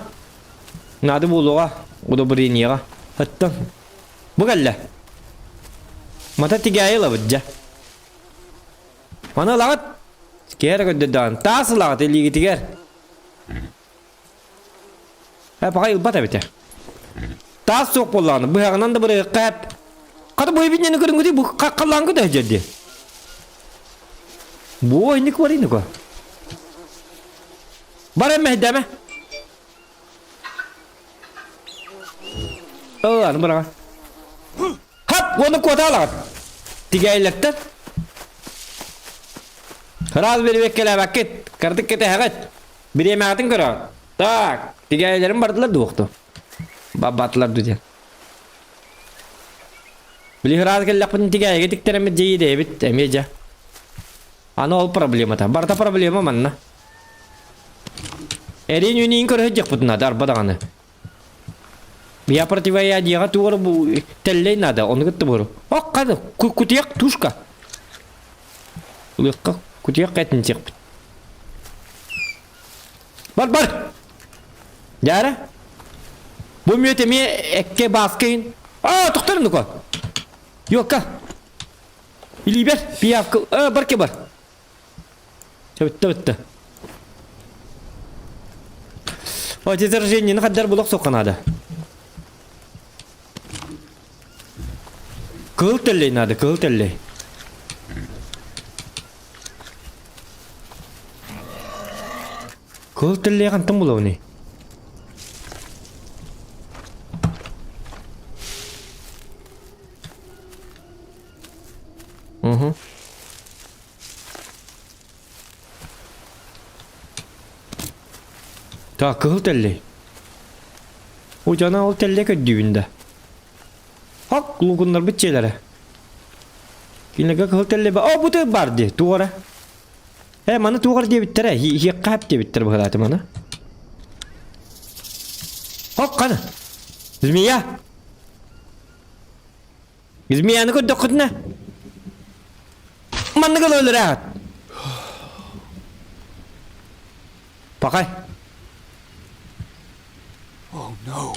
наада буолуоҕа удобрениеҕа. Оттон бу кэллэ. Мата тигээйи ылабыт дьэ. Маны ылаҕыт. Киһи эрэ көрдөрдөҕүн. Таас ылаҕыт илиигитигэр. Э, пока ылбат эбитэ. Таас суох буоллаҕына, быһаҕынан да бырыһыкка эп. Хата бу эбит нені көрүҥгүтүй, бу халлаан көтө дьэрди. Бу инник бар инник. Бар эммэһдэме. Ы, аны быраҕа. Хап, уону куотаалаҕыт. Тигээйлэртэн. Ыраас бербеккелээбэккит, кырдык кэтэһэҕит. Бириэмэҕитин көрөҕүт. Так, тигээйлэрим бардылар дуохту. Баббатылар ду диэн. Били ыраас кэллэхпитин тигээйигэ тиктэрэммит дьиийдэйбит эмиэ дьэ. Аны ол проблемата. Барыта проблема манна. Эриин үүнүүн көрө сылдьыахпытын наада, арба даҕаны. Я противоядиеҕа тугу бу тэллэй наада, ону кытта буору. Ох, ханы, кутуйах тушка. Ылыахха кутуйах кэтин сиэхпит. Бар, бар! Дьаара. Бу мүөт эмиэ экке бааска иһин. Аа, тохтор нука. Йокка. Илиибэр пиявка. Аа, барке бар. Бүттэ, бүттэ. О, заражениені хаддар булақ соққа надо. Кыл теллей надо, кыл теллей. Кыл теллей қантан булауны? Угу. Так, кыһыл тэллэй. Удьана ол тэллэй көрдүүбүн да. Хок, лугуннарбыт дьиэлэрэ. Кинилэргэ кыһыл тэллэй ба... О, бу тыы бар дии, туора. Э, маны туоҕар диэбиттэрэ, иһиэххэ хап диэбиттэр быһалааты маны. Хок, хана. Змея! Змеяны көрдөххүтүнэ маннык ыла өлөрөөт. Пахай. Oh no.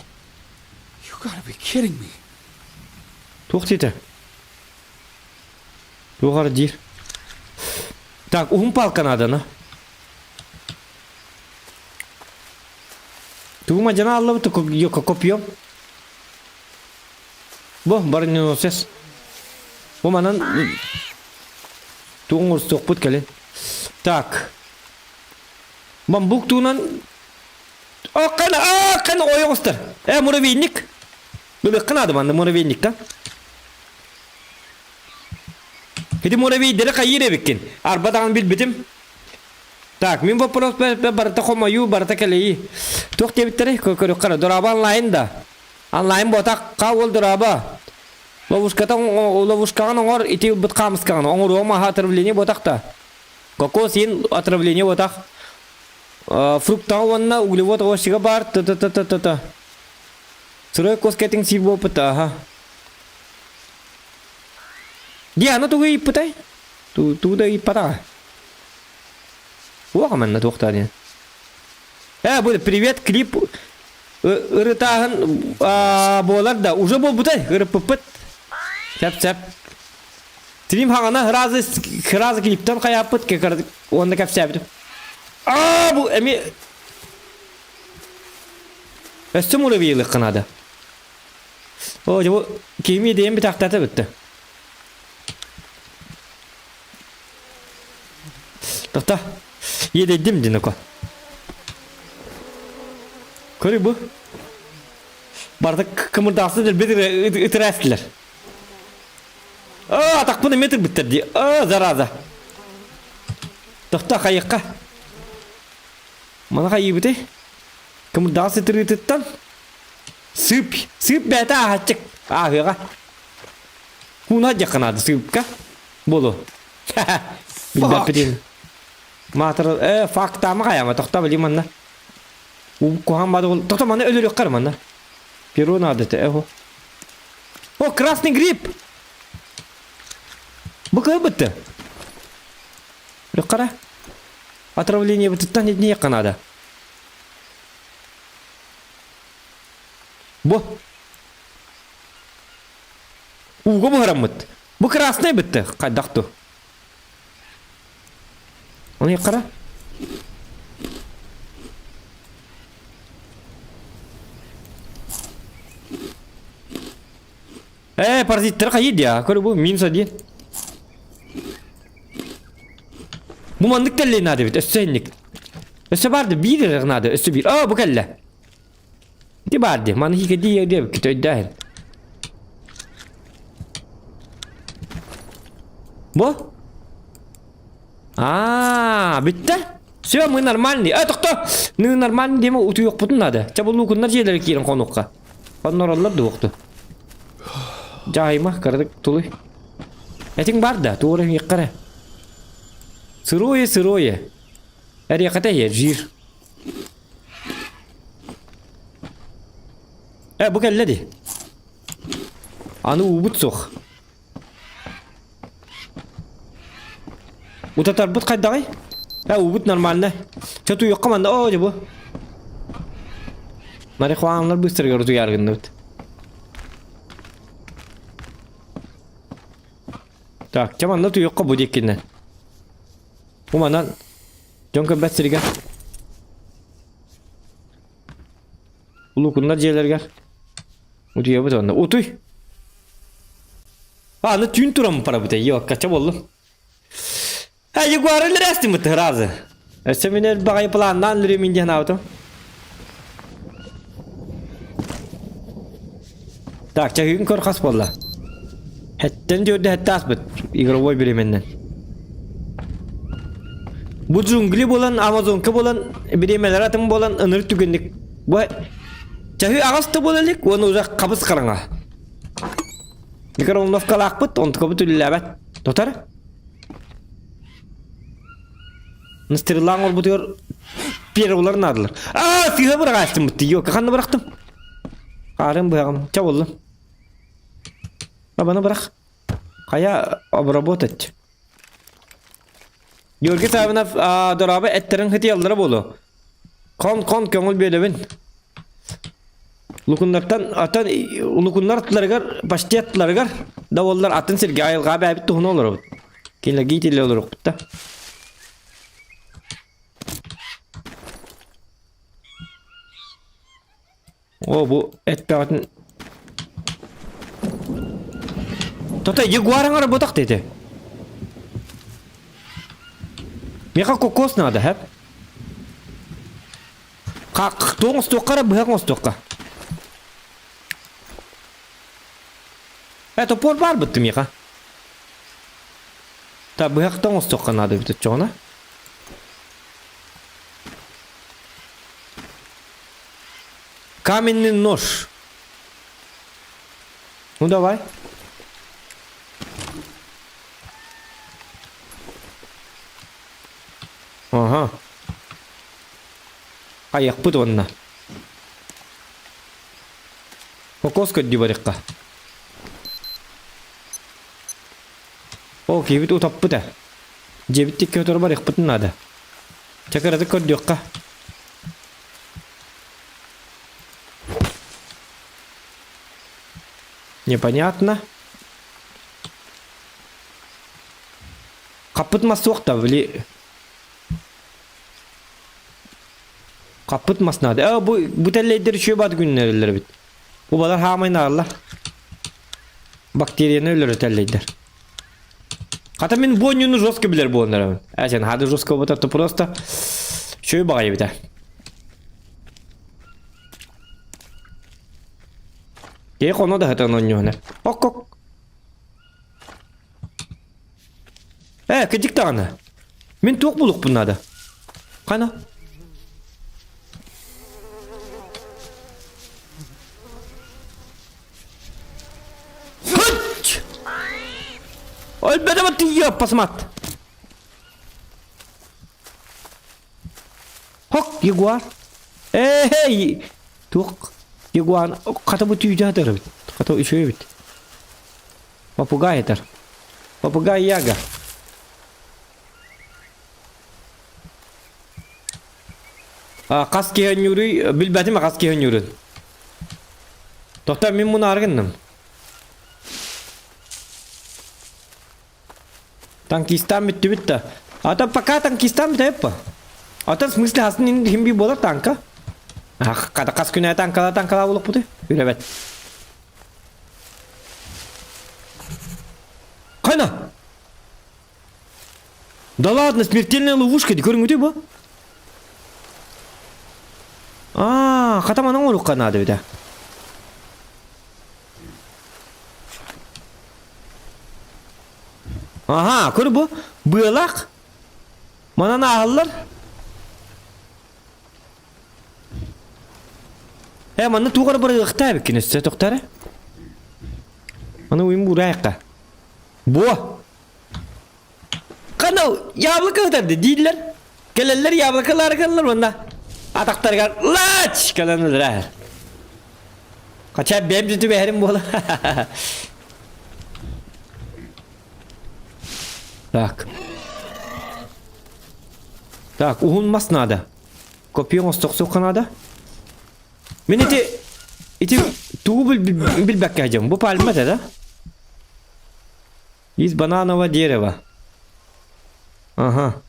You gotta be kidding me. Туох диэтэ? Туох ара диир? Так, уһун палка наадана. Тугу мадьана аллабыт копьем. Бу броненосец. Бу манан тугун оҥорсуохпут кэлин. Так. Бамбук туунан Аккан аккан ойоҕостор. Э муравейник. Ылыахха наада манна муравейниктан. Ити муравейдери хайыыр эбиккин. Арба даҕаны билбитим. Так, мин вопрос барыта хомойуу, барыта кэлэйии. Туох диэбиттэрий? Көрүөххэ Дораба онлайн да. Онлайн буотах ха уол дорообо. Ловушката ловушкаҕын оҥор ити ылбыт хаамыскаҕын оҥоруом аһа отравление буотах да. Кокос иин отравление буотах. Фруктаҕа уонна углевод овощига баар т т т т т т Сырой коскетиҥ сиир буолбут аха. Диана тугу ыйыппытай? Тугу да ыйыппатаҕа. Уоха манна туохтаа диэн. Э, бу привет клип ырытааһын буолар да уже буолбутай ырыппыппыт сеп-сеп Тилим хаҥана ыразы ыразы клиптан хайааппыт уонна кэпсээбитим аа бу эми өссө муравьилыхха наада о бу кими идеям бүтахтата бүтті Тоқта. Иэдэйдим диноко. Көрүй бу. Барда кымырдаасы дэлбит ытыраастылар. Аа, атахпын эмиэ тырбыттар дии. Аа, зараза. Тохто хайыкка. Мана хайыыбыты? Кымырдаас ытырыытыттан. Сыып, сыып бэйэтэ ааһаччык. Ааһыаҕа. Кууна дьаханаады сыыпка. Болу. Билбэппитин. Маатыр, э, фактаама хайама, тохто билим манна. Куһаан бады бол. Тохто манна өлөрүөххэр манна. Перо надо это, эго. О, красный гриб! Бу кыһыбытты. Люккара. Отравление бытыттан итини надо. Бу. Ууга буһараммыт. Бу красный бытты. Хайдах ту. Оны қара. Э, паразиттер хайы дия. Көрü бу минус один. Бу маннык кэллэ надо бит. Өссө инник. Өссө барды биир эрэ надо. Өссө биир. А, бу кэллэ. Ити барды. Маны хике дии диэбит өйдөһүн. Бу? Аа, бүттэ. Все, мы нормальный. Э, тохто! Мы нормальный диэме утуйуохпутун надо. Ча бу лукуннар дьиэлэрэ киирэн хонуохха. Оннороллор дуохту. Дьаһайма, кыратык тулуй. Этиҥ бар да, туора иэххэ Сырое, сырое. Эриэхэтэ иһэ, жир. Э, бу кэллэ дии. Аны уубут суох. Утатарбыт хайдаҕый? Э, уубут нормально. Чэ, утуйуохха манна. Оо, дьэ бу. Марихуаналар быстарыгар утуйаары гынныбыт. Так, чэ манна утуйуохха бу диэккинэн. Бу манан дьон көрбөт сиригэр. Улукуннар дьиэлэригэр. Утуйабыт онно. Утуй! А, аны түүн туран барабыт ёкка, ча боллум. Э, Егор өлөрөстүмүт разы. Өссө мин элбэҕи планнаан өлөрүмүн диэн аабытым. Так, чаһыгын көр хас буолла. Хэттэн дьөрдө хэтте аспыт игровой бириэмэннэн. Бу джунгли буолан, амазонка буолан, бириэмэлэр атын буолан ыныр түгэнник. Бу чаһы аҕас да буола илик, уонна уже хабыс хараҥа. Микроволновкалаахпыт, онтукабыт үлэлээбэт. Тотар. Стрелаң олбутугар первылар наадылар. Аа, сыыһа быраҕаачтыммыт Йока ханна бырахтым? Хаарым быһаҕым. Ча боллум. Бабаны бырах. Хайа обработать. Георгий Савинов дорабы эттерин хытыяллара болу. Кон-кон көҥүл биэдэбин. Лукуннартан атын лукуннар аттыларыгар почти аттыларыгар да буоллар атын сиргэ айылҕа бээбит туһуна олоробут. Кинилэр гиитиллэ олоруохпут да. О, бу этпэҕитин Тота ягуар оҥоро ботах диэтэ. Миэхэ кокос надо, хэп. Как туох оҥостуохха эрэ быһах оҥостуохха. Э, топор баар бытты миэхэ. Та быһахта оҥостуохха наада эбит оччоҕуна. Каменный нож. Ну давай. Ага. Айахпыт уонна. Кокос көрдүү барыхха. Ол киһибит утаппыт ээ. Дьиэбит тикки сотору барыахпытын наада. Чэ кыратык көрдүөххэ. Непонятно. Хаппыт мас суох да, били. Хаппыт мас наада. Э, бу, бу тэллэйдэр үчүгэй баат күннэрэллэр эбит. Бу балар хаамай нааллар. Бактерияны өлөрө тэллэйдэр. Хата мин бу оонньууну жестко билэр буолан Э, сен хады жестко буолбатар, то просто үчүгэй баҕайы эбит ээ. Киһи хоно да сытан оонньууна. Ок-ок. Э, кыдьык даҕаны. Мин туох булукпун наада? Хана? Хыч! Өлбөтө тиийэ пасмат. Хок, ягуар. Эй, туох ягуар хата бу түүтэ хатар эбит. Хата үчүгэй эбит. Попугай этэр. Попугай Яга. Хас киһи өнньүүрүй билбэтим хас киһи өнньүүрүн. Тохтоо мин мунаары гынным. Танкистан бүттүбүт да. А то пока танкистан бүтэбит по. А то в смысле хасын хим би буолар танка. Хас күнэ танкала танкала булукпуту. Үлэбэт. Кайна! Да ладно, смертельная ловушка, көрүҥүтүй бу? Аа, хатаманан оҥоруохха наада эбитэ. Аха, көр бу, быалаах. Манан ааһаллар. Э, манна туох эрэ барыахтаа эбиккин өссө тохтоо эрэ. Аны уйун буурайыкка. Буо! Хана яблоко ытарды дииллэр. Кэлэллэр яблокалары кэллэр уонна атахтарыгар лач кэлэн ылар. Хотя бэйэм да түбэһэрим буола. Так. Так, уһун мас надо. Копье оҥостохсуохха надо. Мин ити ити тугу билбэккэ сылдьабын. Бу пальма этэ да? Из бананового дерева. Ага.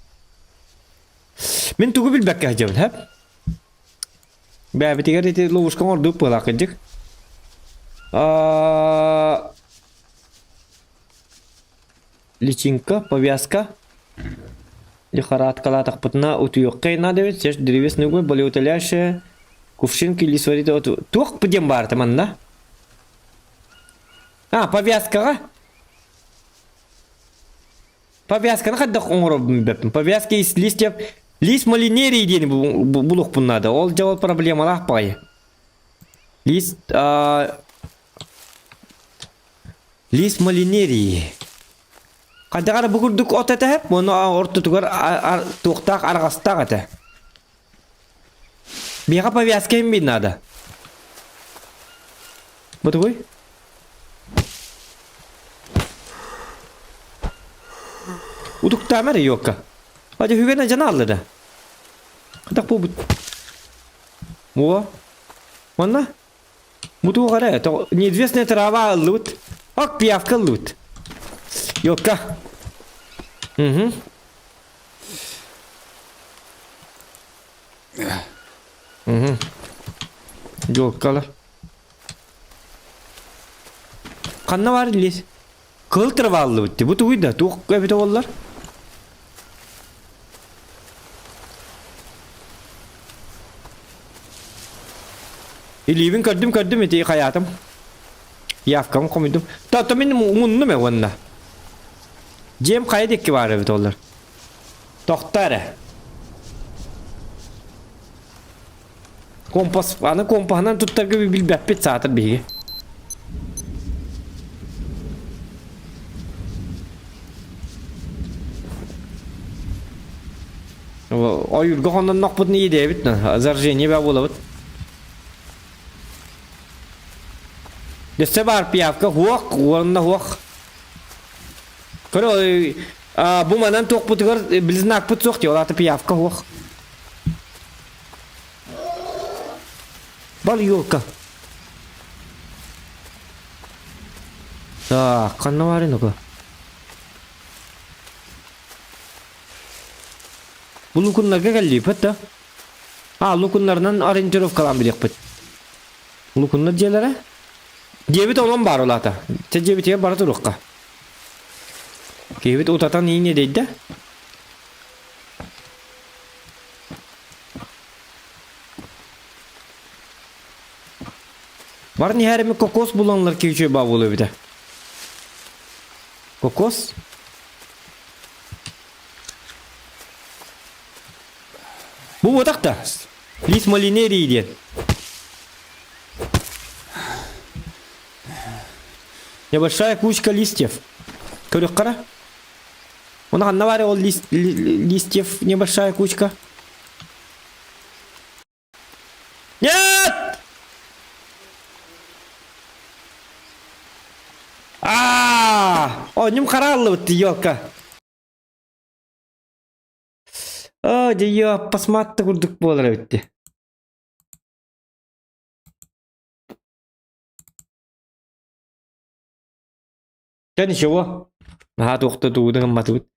Мин тугу билбэккэ сылдьабын, хэп? Бэйэбитигэр ити ловушка оҥордук буолаах кырдьык. Личинка, повязка. Лихорадкалаатахпытына утуйуохха надо эбит. Сеш древесный уголь, болеутоляющая, кувшинки или сварить Туох диэн баарта манна? А, повязкаҕа? Повязканы хайдах оҥоробун билбэппин. Повязка из листьев лист малинерии диэни булуохпун наада. Ол дьэ ол проблемалаах баҕайы. Лист лист малинерии. Хайдах эрэ бу курдук от этэ, уонна ортотугар туохтаах арҕастаах этэ. Миэхэ повязка иһин надо. Бу тугуй? Утуктаама эрэ Йокка. Адьа үһүгэн адьана алла да. Хатах буолбут. О, манна? Бу туох эрэ, неизвестная трава ыллыбыт. Ок, пиявка ыллыбыт. Йокка. Угу. Угу. Йоккалар. Ханна бар лес? Кыл трава ыллыбыт. Бу тугуй да, туох эбитэ буоллар? Илиибин көрдүм көрдүм ити хайаатым. Явкам хомуйдум. Та мин муннум э уонна. Дьиэм хайа диэки баар эбит олор. Тохто эрэ. Компас, аны компаһынан туттарга билбэппит саатар биһиги. Ойуурга хонноннохпутун иидэбит, заражение баа буолабыт. Өссө баар пиявка хуох, уонна хуох. Көрө, бу манан туохпутугар близнакпыт суох дии, ол аата пиявка хуох. Бар елка. Так, ханна баар ну-ка. Бу лукуннарга кэллииппит да? А, лукуннарынан ориентировкалаан билиэхпит. Лукуннар дьиэлэрэ? Дьиэбит онон баар улаата. Чэ дьиэбитигэр бара туруохха. Киһибит утатан иинэ дэйдэ. Баран иһэрими кокос буланлар киһи үчүгэй баа буолуо эбитэ. Кокос? Бу буотах да? Лис малинерии диэн. Небольшая кучка листьев. Көрүөххэ Оны ханна баар ол лист, листьев небольшая кучка? Нет! Аа! Оонньум харааллыбыт елка. Оо, дьэ пасматта курдук буолар эбит. Чэ ничего. Наһаа туохта тугу да гымматыбыт.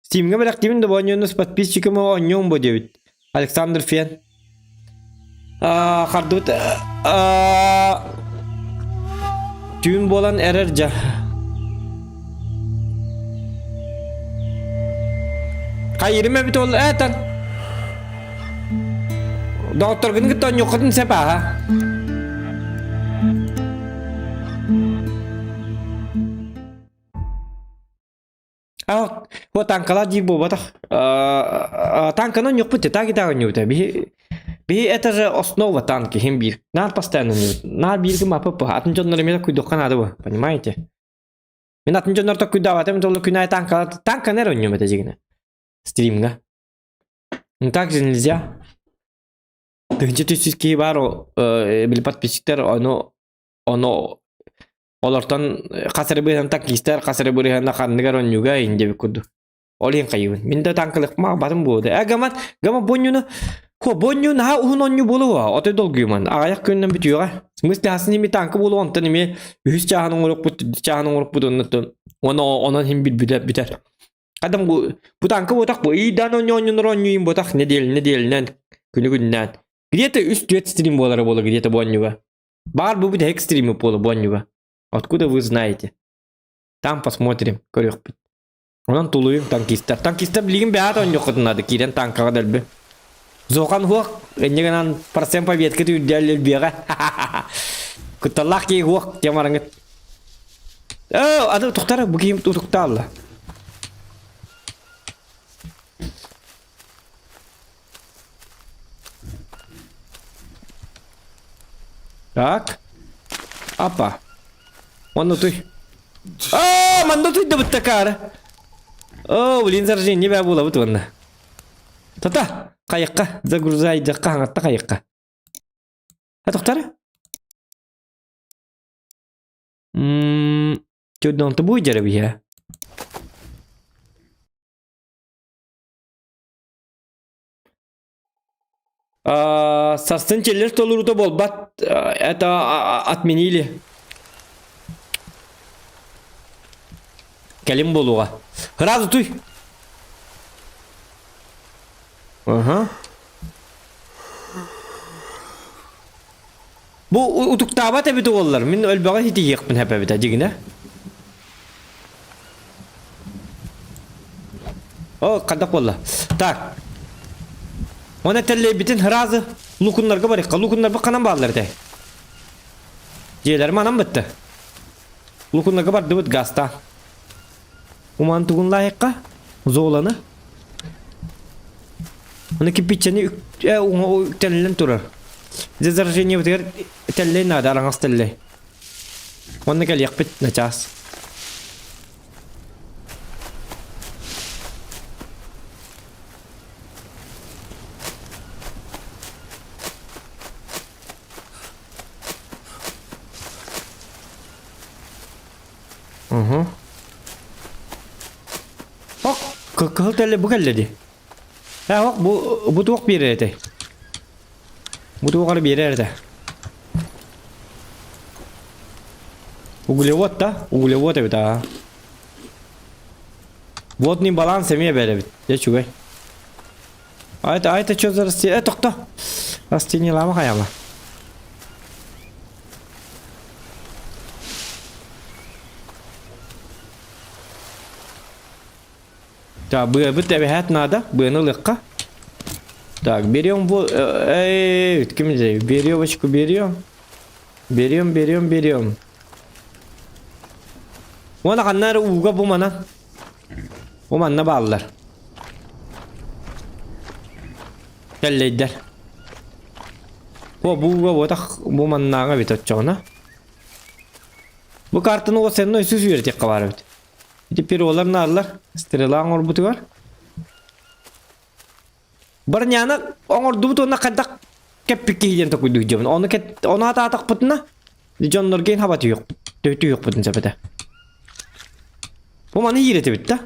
Стимҥэ бэлэхтиибин да оонньууну с подписчиком оонньуом бу диэбит. Александр Фен. Хардыбыт түүн буолан эрэр дьа. Хайырым эбит ол этан. Доҕотторгун кытта оонньуоххутун сөп ааһа. А, вот танкалар диир буолбатах. Танканы оонньуохпут так и так оонньуубут. Биһи биһи это же основа танки хим биир. Наар постоянно оонньуубут. Наар бииргэ мапы атын дьоннор эмиэ куйдуохха наада бу, понимаете? Мин атын дьоннор куйдаабатым, толу күн аайы танкалар танканы эрэ оонньуом этэ дьигинэ. Стримҥа. Ну так же нельзя. Тыһыынча түс киһи баар били подписчиктар ону ону олортон хас эрэ быһыһан танкистар хас эрэ бырыһана ханныгар онньуга ин диэбит курдук. Ол иһин хайыбын. Мин да танкалыкма батым буолда. Э гаман гама бонньуну Хо бонньу наһаа уһун онньу буолуо. Отой долгуйуман. Аҕыйах күнүнэн бүтүөҕэ. В смысле хасын ими танка буолуо онтон эми үһүс чааһын оҥоруохпут чааһын оҥоруохпут оннуттан оны онон хим бүтэр бүтэр. Адам бу бу танка буотах бу ыйдаан онньу онньунор онньуйум буотах неделя неделянан күнү күннээн. Где-то үс түөрт стрим буолара буола где-то бу онньуга. Баар бу бүтэһик стримы буола бу онньуга. Откуда вы знаете? Там посмотрим, көрүөхпүт. Онон тулуйуҥ танкистар. Танкистар билигин бэйэҕит оонньуоххутун наада киирэн танкаҕа дэлби. Зохан хуох, инньэ гынан процент победка үрдээл өлбүөҕэ. Кутталлаах киһи хуох диэн бараҥыт. Оо, аны утуктара бу киһим утуктаалла. Так. Апа. Онно туй. Аа, манна туйдабыт такаары. Оо, блин, заражение бää буолабыт уонна. Тата, хайыкка, загрузайдыкка, хаҥатта хайыкка. А тохтара? Мм, чудно, ты будешь деревья? Сарсын челлер толоруута буолбат, это отменили. Кэлин буолуоҕа. Сразу туй. Ага. Бу утуктаабат эбит уоллар. Мин өлбөҕө ситиһиэхпин сөп эбит дьигинэ. О, хайдах буолла? Так. Оны тэллэйбитин сразу лукуннарга барыахха. Лукуннарбыт ханан бааллар этэй? Дьиэлэрим анан бытты. Лукуннарга бардыбыт гаста. Уман тугун лайыққа? Золаны. Оны кирпиччени үктэллэн турар. Дьэ заражениебытыгар тэллэй наада, араҥас тэллэй. Онно кэлиэхпит начаас. Угу. Ок, кыһыл тэллэй бу кэллэ дии. Ээ, ок, бу бу туох биэрэр этэй? Бу туох эрэ биэрэр этэ. Углевод да? Углевод эбит аа. Водный баланс эмиэ бэр эбит. Дьэ үчүгэй. А это, а это что за растение? Э, тохто! Растение лама хайама. Так, быабыт эбэһээт наада, быаны ылыахха. Так, берем вот, эй, ким здесь? Веревочку берем. Берем, берем, берем. Уонна ханна эрэ ууга бу манан. Бу манна бааллар. Тэллэйдэр. Бу бу ууга буотах бу маннааҕа эбит оччоҕуна. Бу картаны уот сенной үсүс үөрэтиэххэ баар эбит. Ити перолар нааллар. Стрела оҥорбутугар. Барняны оҥордубут уонна хайдах кэппит киһи диэн токуйдуу дьабын. Ону кэт ону атаатахпытына дьоннорго хаба түһүөх түһүөхпүтүн сөп этэ. Бу маны иирэтибит да?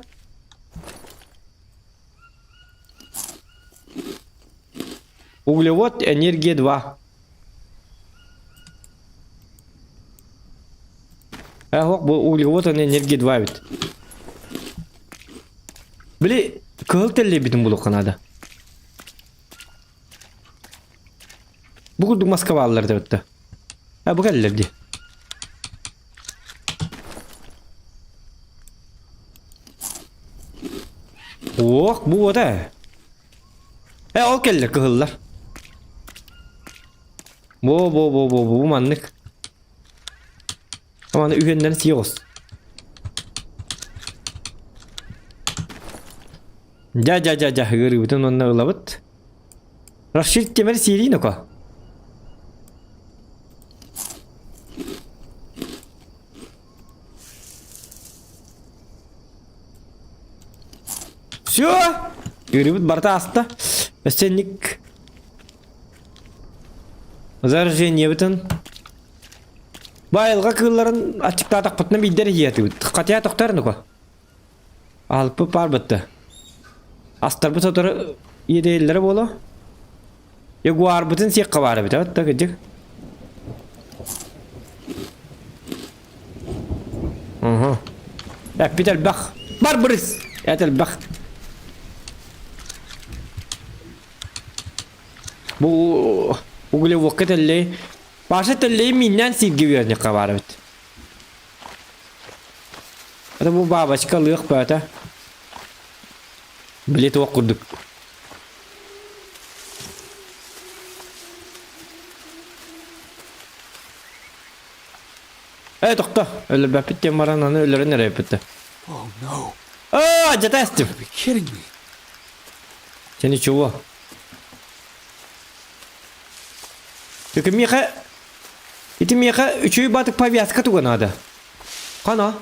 Углевод энергия 2. Э, бу углевод энергия 2 эбит. Били кыһыл тэллэйбитин булуохха наада. Бу курдук маска бааллар да А бу кэллэр дии. Ох, бу уота. Э, ол кэллэр кыһыллар. Бо бо бо бо бу маннык. Аны үһүөннэрин сии оҕус. Дьа дьа дьа дьа ыарыыбытын уонна ылабыт. Расширить темер сиэрии ноко. Все! Ыарыыбыт барыта ааста. Өссө инник заражениебытын Бу айылҕа кыылларын аччыктаатахпытына биирдэ эрэ иһиэтибит. Хатыйа тохтор нука. Аһылыкпыт баар бытта. Астарбыт сотору иэдэйэллэрэ буолуо. Ягуарбытын сиэххэ баар эбит, да кырдьык. Уһу. Эппит элбэх. Бар бырыс! Эт элбэх. Бу углеводка тэллэй Паша тэллэйи мииннээн сииргэ үөрэннэххэ баар эбит. Это бу бабочка лыах бөтө. Били туох курдук. Э, тохто. Өлөрбөппүт диэн баран аны өлөрөн эрэйбит. Oh no. Аа, жата эстим. Be kidding me. Сен ничего. Только миэхэ ити миэхэ үчүгэй баатык повязка туга наада. Хана?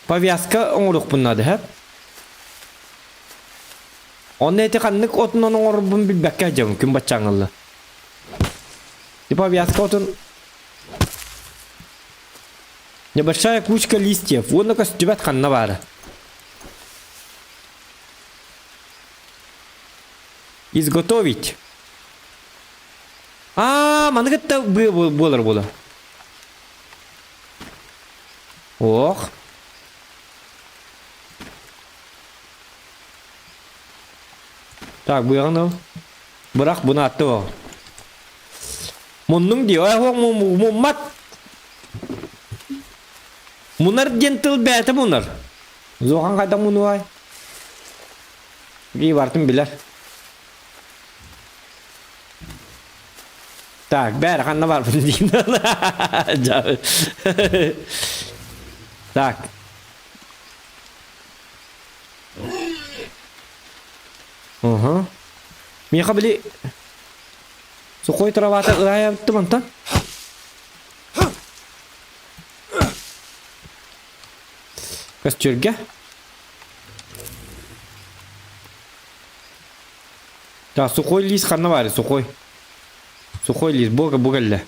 Повязка оҥоруохпун наада, һэ? Онно ити ханнык отунан оҥорорбун билбэккэ сылдьабын күн баччааҥҥылла. Ти повязка отун Небольшая кучка листьев уонна көстүбэт ханна баара. Изготовить. Аа, маны кытта буолар буола. Ох. Так, быаҕын ыл. Бырах буну атты ол. Муннуҥ дии, ой, муммат. Мунар диэн тыл бэйэтэ мунар. Зохан хайдах мунуай? Бии бартын билэр. Так, бээр ханна барбын диин. Так. Угу. Миэхэ били сухой травата ыраайабыттым онтон. Көстүөргэ. Так, сухой лист ханна баар сухой? Сухой лист, бу бу кэллэ.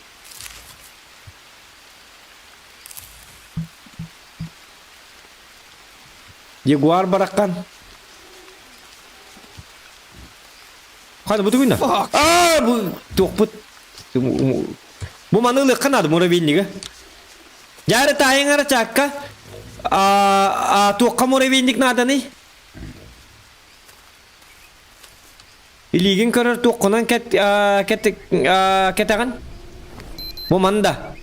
Ягуар бараккан. Хана бу тугуйна? Аа, бу туохпут. Бу маны ылыахха наада муравейнига. Дьаары таайыҥ ара чаакка. А туохха муравейник нааданый? Илиигин көрөр туоххунан кэт кэт кэтэҕин? Бу манда.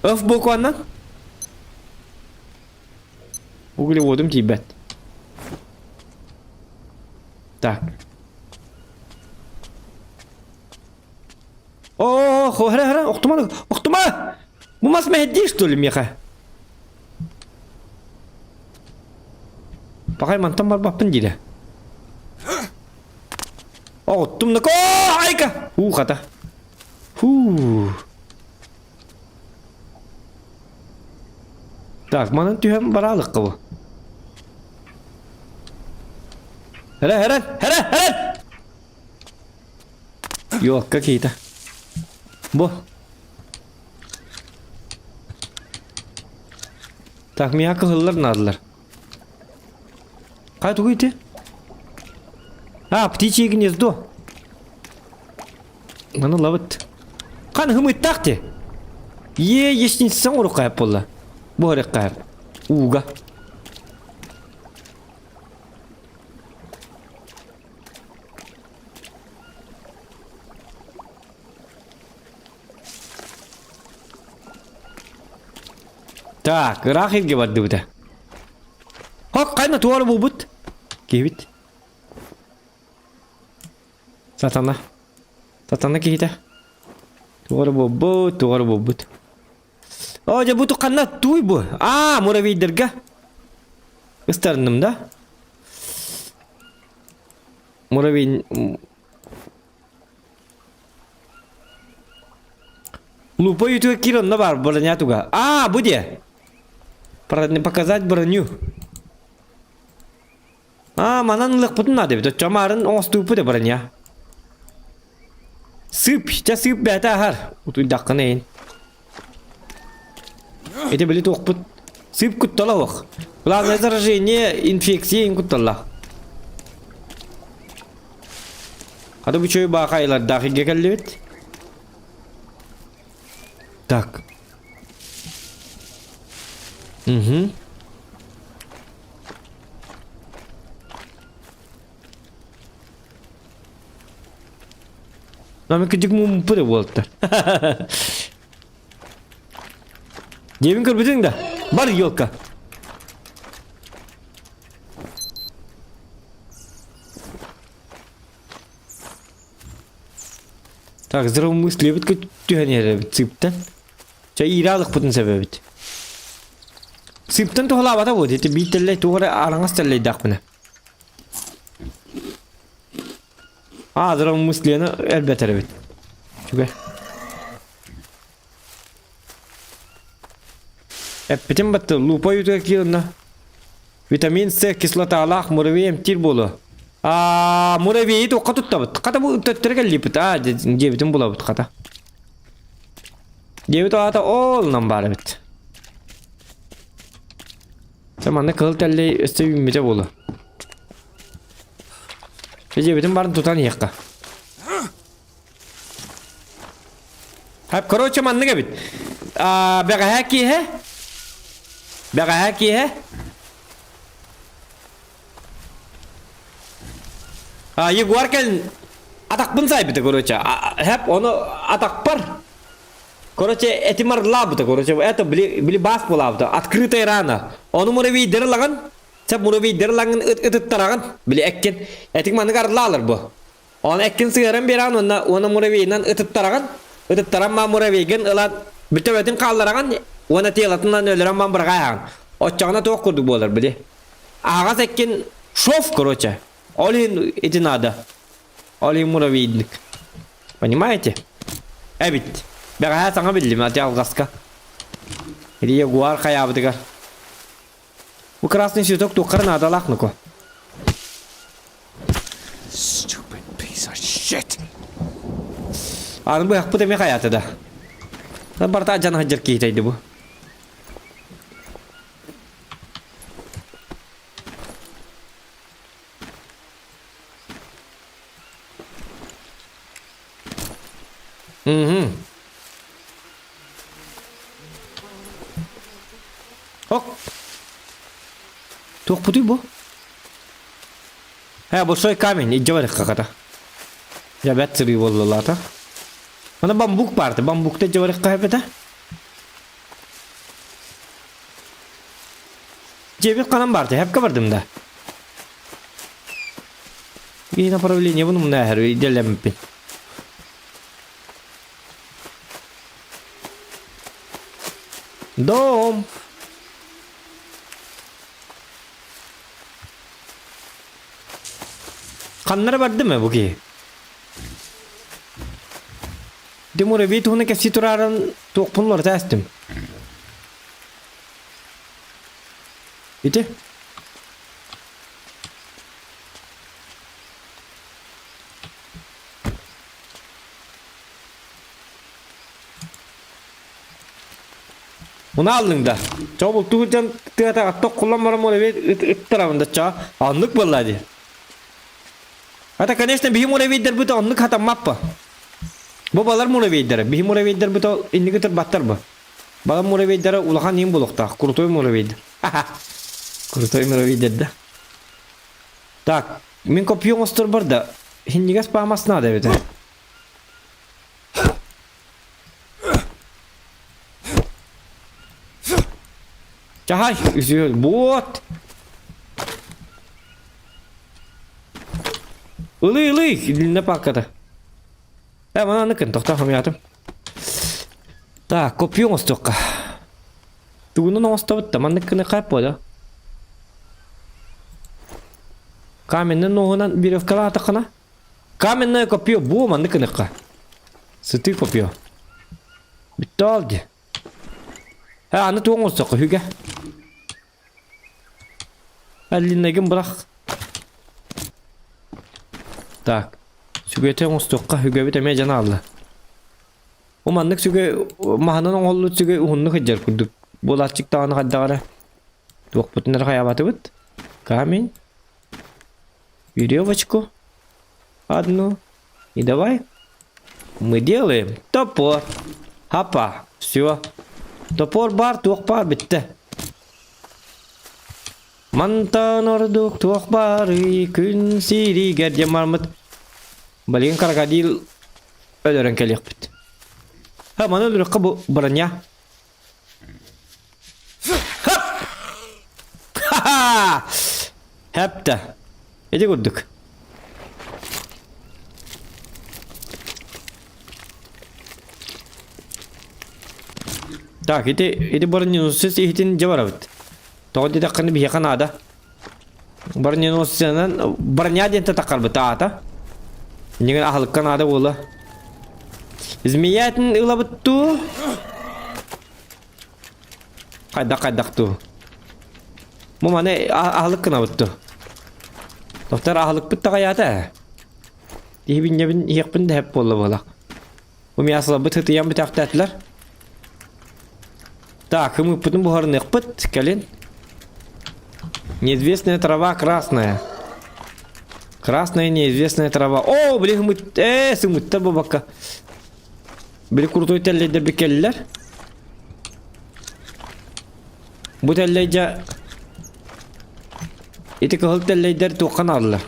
Өф букваннан? Углеводум тиийбэт. Так. О, хара хара, охтума, охтума! Бу мас мэһэддии что ли миэхэ? Пахай мантан барбаппын диирэ. Оҕуттум да айка! Хуу хата. Хуу. Так, манан түһэн бараалыкка бу. Хара, хара, хара, хара! Йуокка киһитэ. Бу. Так, миэхэ кыһыллар наадалар. Хай тугуй ити? А, птичье гнездо. Маны ылабыт. Хан хымыттаах ти. Е, ешнисен уруккайып болла. Бу ореккайып. Ууга. Так, ыраах илгэ бардыбыта. Хок, хайна туора булбут. Киһибит. Сатана. Сатана киһитэ. Туора буолбут, туора буолбут. О, дьэ бу ханна туй бу? Аа, муравейдерга. Ыстарынным да? Муравей... Лупа үтүө кир онно бар броня туга. А, бу де. Показать броню. А, манан ылыахпытын наада эбит. Оччо маарын оҥостууппут да броня. Сыып, ча сыып бээтэ аһар. Утуйдаххына эйин. Ити били туохпут. Сыып куттала ох. Главное заражение, инфекция ин кутталла. Хата бу чөй баахайлардаах илгэ кэллибит. Так. Угу. Нами кыдьык мумпу да буолта. Дебин көрбүтүң да. Бар елка. Так, здравомыслиебит түһэн иһэр сыыптан. Чэ, иирэ себебит. Сыыптан туһалаабата буо, ити биир тэллэй туох эрэ араҥас тэллэйдаахпына. Аа, здравомыслиены элбэтэр эбит. Үчүгэй. Эппитим батты, лупа үтүгэ киирна. Витамин С кислоталаах муравей эмтиир буолуо. Аа, муравейи туохха туттабыт? Хата бу төттөрү кэллииппит. Аа, диэбитин булабыт хата. Диэбит аата ол баар эбит. Сэ манна кыһыл тэллэй өссө үүммүтэ буолуо. Дьиэбитин барын тутан иһиэххэ. Короче, маннык эбит. Бэҕэһээ киэһэ бэҕэһээ киэһэ Егор кэлин атахпын сайбыта, короче. Хэп, ону атахпар. Короче, этим арлаабыта, короче, это били, били бас буолаабыта. Открытая рана. Ону муравейдер лаган, сеп муравейдер лаган ытыттараган, били эккен. Этик маннык арлаалар бу. Оны эккин сыһыаран биэрэҕин уонна уонна муравейынан ытыттараҕын, ытыттаран маан муравейгын ылан бүтөбөтүн хааллараҕын уонна телотунан өлөрөн маан быраҕайаҕын. Оччоҕуна туох курдук буолар били. Аһаҕас эккин шов, короче. Ол иһин ити надо. Ол иһин муравейник. Понимаете? Эбит. Бэҕэһээ саҥа биллим ати алҕаска. Или ягуар хайаабытыгар. Бу красный цветок туоххара наадалаах нуку. Stupid piece of shit. Аны быһахпыт эмиэ хайаата да. Барыта дьан сылдьар киһитэйди бу. Мгм. Ок. Туохпутуй бу? Э, большой камень, идём хата. Я бэт сырыы буоллалаата. Аны бамбук баарты, бамбукта дьабарыкка хэпэтэ. Дьиэбит ханан баарты, хэпкэ бардым да. И направление бун мына әһэр идэлэммиппин. Дом. Ханнара бардым бу киһи? Демура бит туһуна кэпсии турарын туохпун уларыта эстим. Ити? Муна аллыҥ да. Чоо бултуур дьон тыата атток кулан баран муравей ыттарабын да чоо. Оннук буолла дии. Это, конечно, биһи муравейдарбыт оннук хатаммаппа. Бу балар муравейдара. Биһи муравейдарбыт ол инники турбаттар бу. Балар муравейдара улахан иин булуктаах. Крутой муравейдар. Крутой муравейдар да. Так, мин копье оҥосторбор да хиннигас паамас наада эбит. Чахай, үсүө, буот. Ылый, ылый, илинне паакката. Э, мана аныкын, тохтоо хамыятым. Так, копье оҥостуохха. Тугунан оҥостобут да, маннык гына хайп буола. Каменный ноһунан веревкалаатаххына Каменное копье буо маннык гыныхха. Сытыы копье. Бүттэ ол дии. Э, аны туох оҥостуохха үһүгэ? Аллиннайгын бырах. Так. Сүгэтэ оҥостуохха үгэбит эмиэ дьан аалла. Бу маннык сүгэ маһынан оҥоһуллубут сүгэ уһуннук сылдьар курдук. Буолааччык даҕаны хайдах эрэ туохпутун эрэ хайаабатыбыт. Камень. Веревочку одну. И давай мы делаем топор. Хапа. Все. Топор бар, туох бар бүттэ. Мантан ордук туох барый күн сиригэр диэн бармыт. Блин, крокодил өлөрөн кэлиэхпит. Ха, маны өлөрөххө бу броня. Хап! Ха-ха! Хэптэ. Ити курдук. Так, ити ити броненосец иһитин дьэ барабыт. Тоҕо диэтэххинэ биһиэхэ наада. Броненосцынан броня диэн таххарбыт аата. Иннигин аһылыкка наада буола. Змеятын ылабыт туу? Хайдах хайдах туу? Бу маны аһылык гынабыт туу? Доктор аһылыкпыт таҕайаата. Иһибинньэбин иһиэхпин да хэп буолла буолах. Бу мясоларбыт ытыйан бүтэхтээтилэр. Так, ымыппытын буһарыныахпыт, кэлин. Неизвестная трава красная. Красная неизвестная трава. О, били ымыт, э, сымыттар бабакка. Били крутой тэллэйдэр биккэллэр. Бу тэллэйдэ ити кыһыл тэллэйдэр туохха наадалар?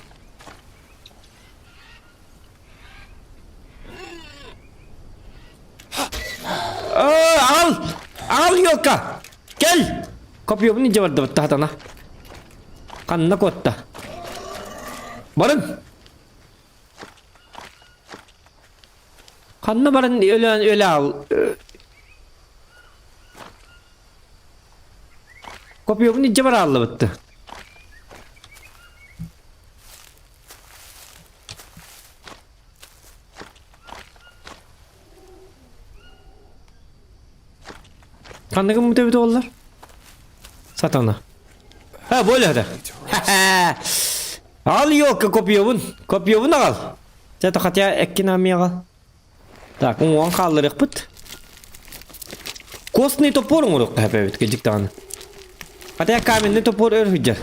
Аҕал! Аҕал елка! Кэл! Копьебун илдьэ бардыбыт таһатана. Ханна куотта? Барыҥ! Ханна баран өлөөн өлө аал? Копьебун илдьэ барааллыбытты. Ханна гыммыт эбит уоллар? Сатана. Ha, böyle hadi. Ал елка копьебун. Копьебун аҕал. Чэ, хотя эккин амиаҕал. Так, уҥуоҕун хаалларыахпыт. Костный топор оҥоруохха эбит кыдьык даҕаны. Хотя каменный топор өр сылдьар.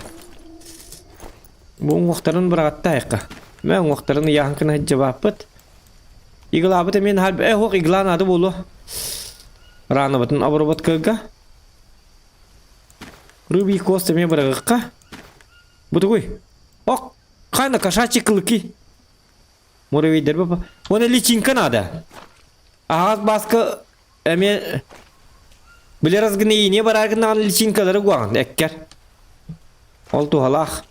Бу уҥуохтарын быраҕатта айахха. Мэ уҥуохтарын ыйааһын гына сылдьыбаппыт. Иглаабыт эмиэ наһаа э суох игла наада буолуо. Ранабытын обработкага. Рыбий кост эмиэ быраҕыахха. Бу тугуй? Ок, хана кошачьи клыки. Муравейдер бапа. Уонна личинка надо. Аһаҕас бааска эмиэ били разгнеение бараар гыннаҕына личинкалары угаҕын эккэр. Ол туһалаах.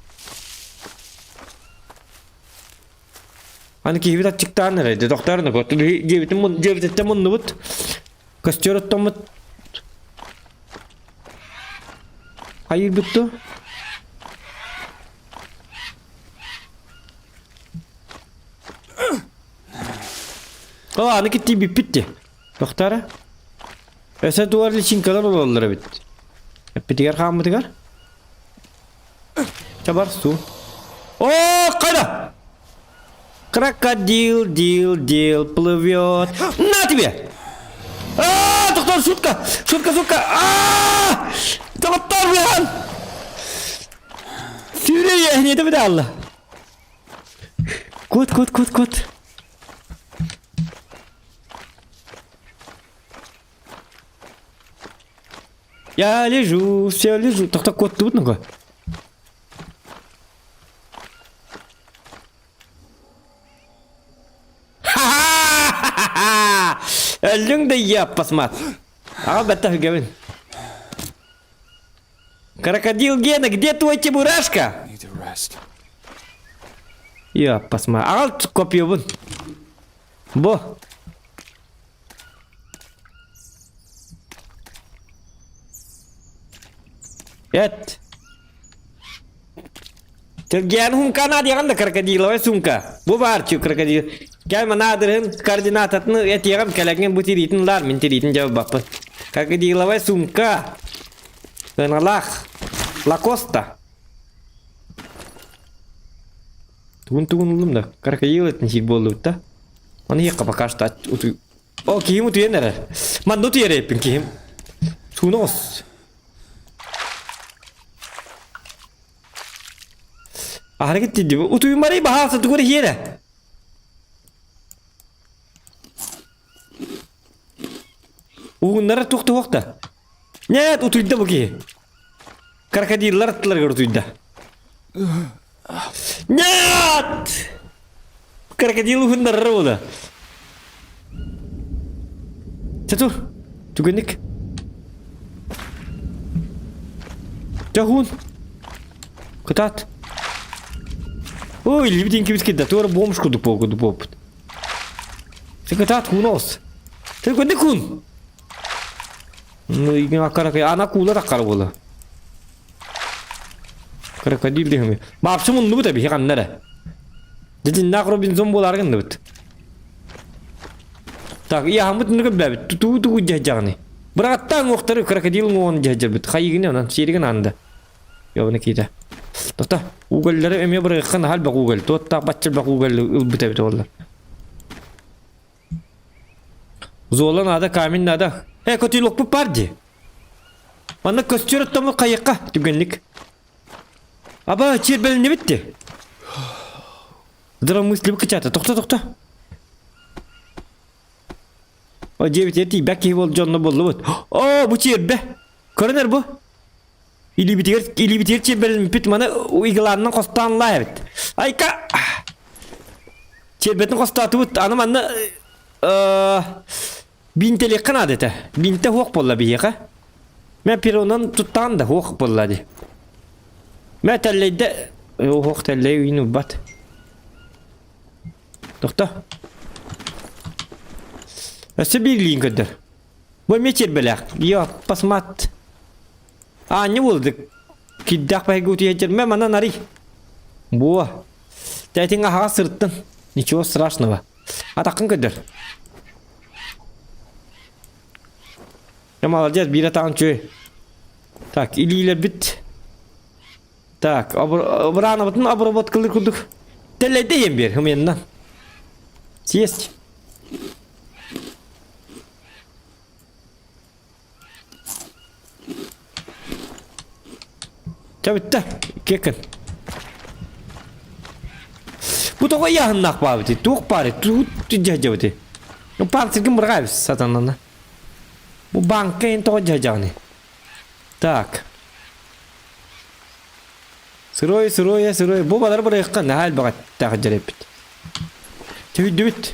Аны киһибит аччыктаан эрэ, дохтор дьиэбитин дьиэбититтэн муннубут. Костер оттоммут. Хайыырбыт дуу? О, аны киттии бүппүт дии. Тохторо. Өсө туар личинкалар олороллор эбит. Эппитигэр хааммытыгар. Чабар суу. О, кайда! Крокодил, дил, дил, плывет. На тебе! А, тоқтор! шутка! Шутка, шутка! Аа! Доҕоттоор быһан! Сүүрэ иэһниэтэ быдаалла. Кут, кут, кут, кут. Я лежу, все лежу. Тохто куоттубут ну-ка. Ха-ха! Өллүҥ да иаппасмат. Аҕа бэтта үгэбин. Крокодил Гена, где твой чебурашка? Need to rest. Иаппасма. Аҕал копьебун. Бу. Эт. Тэлгээн сумка наадыйаҕын да крокодиловай сумка. Бу баар чү крокодил. Кэл манаадырын координататын этиэҕим кэлэҥҥин бу тириитин ылаар мин тириитин дьаббаппын. Крокодиловай сумка. Ыналаах. Лакоста. Тугун тугун ыллым да крокодил этин сиир буоллубут да. Оны иэххэ пока что утуй. О киһим утуйан эрэр. Манна утуйар эппин киһим. Сууна оҕус. Аһара киттидди. Утуймарый баһаалса тугу эрэ иһиэрэ. Ууннара туох туох да. Нет, утуйда бу киһи. Крокодиллар аттыларыгар утуйда. Нет! Крокодил уһуннарара буола. Чэ тур. Түгэнник. Дьэ Кытаат. Ой, илиибит кибит кидда. Туора бомж курдук буолгуду буолбут. Ты кытаат хуун оҕус. Ты көннүк хуун. Ну, игин аккара ана куула таккара буола. Крокодил диһими. Баапсы муннубут эби ханна эрэ. Дьиннээх Робинзон буолаары гынныбыт. Так, иаһаммыт иннигэр бэбит. Тутуу тугу дьаһдьаҕыный. Бырагаттаан уохтары крокодил уҥуоҕун дьаһдьарбыт. Хайыгыны онон сиэригин аанда. Ёбаны киитэ. Тота, уголлары эмиэ бырыгыкка наһаа элбэх уголь. Туоттаах бачча элбэх уголь ылбыт эбит оллар. Зола надо, камень надо. Э, котелокпут бар дии. Манна көстөр оттому хайыкка түгэнник. Аба, чиэрбэлиннибит дии. Здравомыслие кычата. Тохто, тохто. О, дьиэбитигэр тиийбэт киһи буол дьонно буоллубут. О, бу чиэрбэ. Көрөнөр бу. Илиибитигэр илиибитигэр чиэрбэлиммит маны иглаанынан хостоон лаа эбит. Айка! Чиэрбэтин хостоотубут. Аны манна Биинтэлиэххэ наада этэ. Биинтэ суох буолла биһиэхэ. Мэ перонан туттаҕын да суох буолла дии. Мэ тэллэйдэ уһуох тэллэй үйүн ылбат. Тохто. Өссө биир илиин көрдөр. Бу эмиэ чиэрбэлээх. Йо, пасмат. Аанньа буолдук. Кирдээх баһыйга утуйа Мэ манан арый. Буо. Тэтиҥ аһаҕас сырыттын. Ничего страшного. Атаххын көрдөр. Я молодец, биир атаҕын чү. Так, илиилэрбит. Так, обраанабытын обработкалыыр курдук. Тэллэйдэ иэн биэр, хымыйаннан. Съесть. Чэ бүттэ. Кекин. Бу тоҕо ыйааһыннаах баабыти? Туох баары? Тугу дьаһдьабыти? Ну, панциргын бырҕаабыс сатанана. Бу банка эн тоҕо дьаһдьаҕыный? Так. Сырой, сырой, сырой. Бу балар бырайыкка наһаа элбэх эттээх дьэрэппит. Түһүйдүбүт.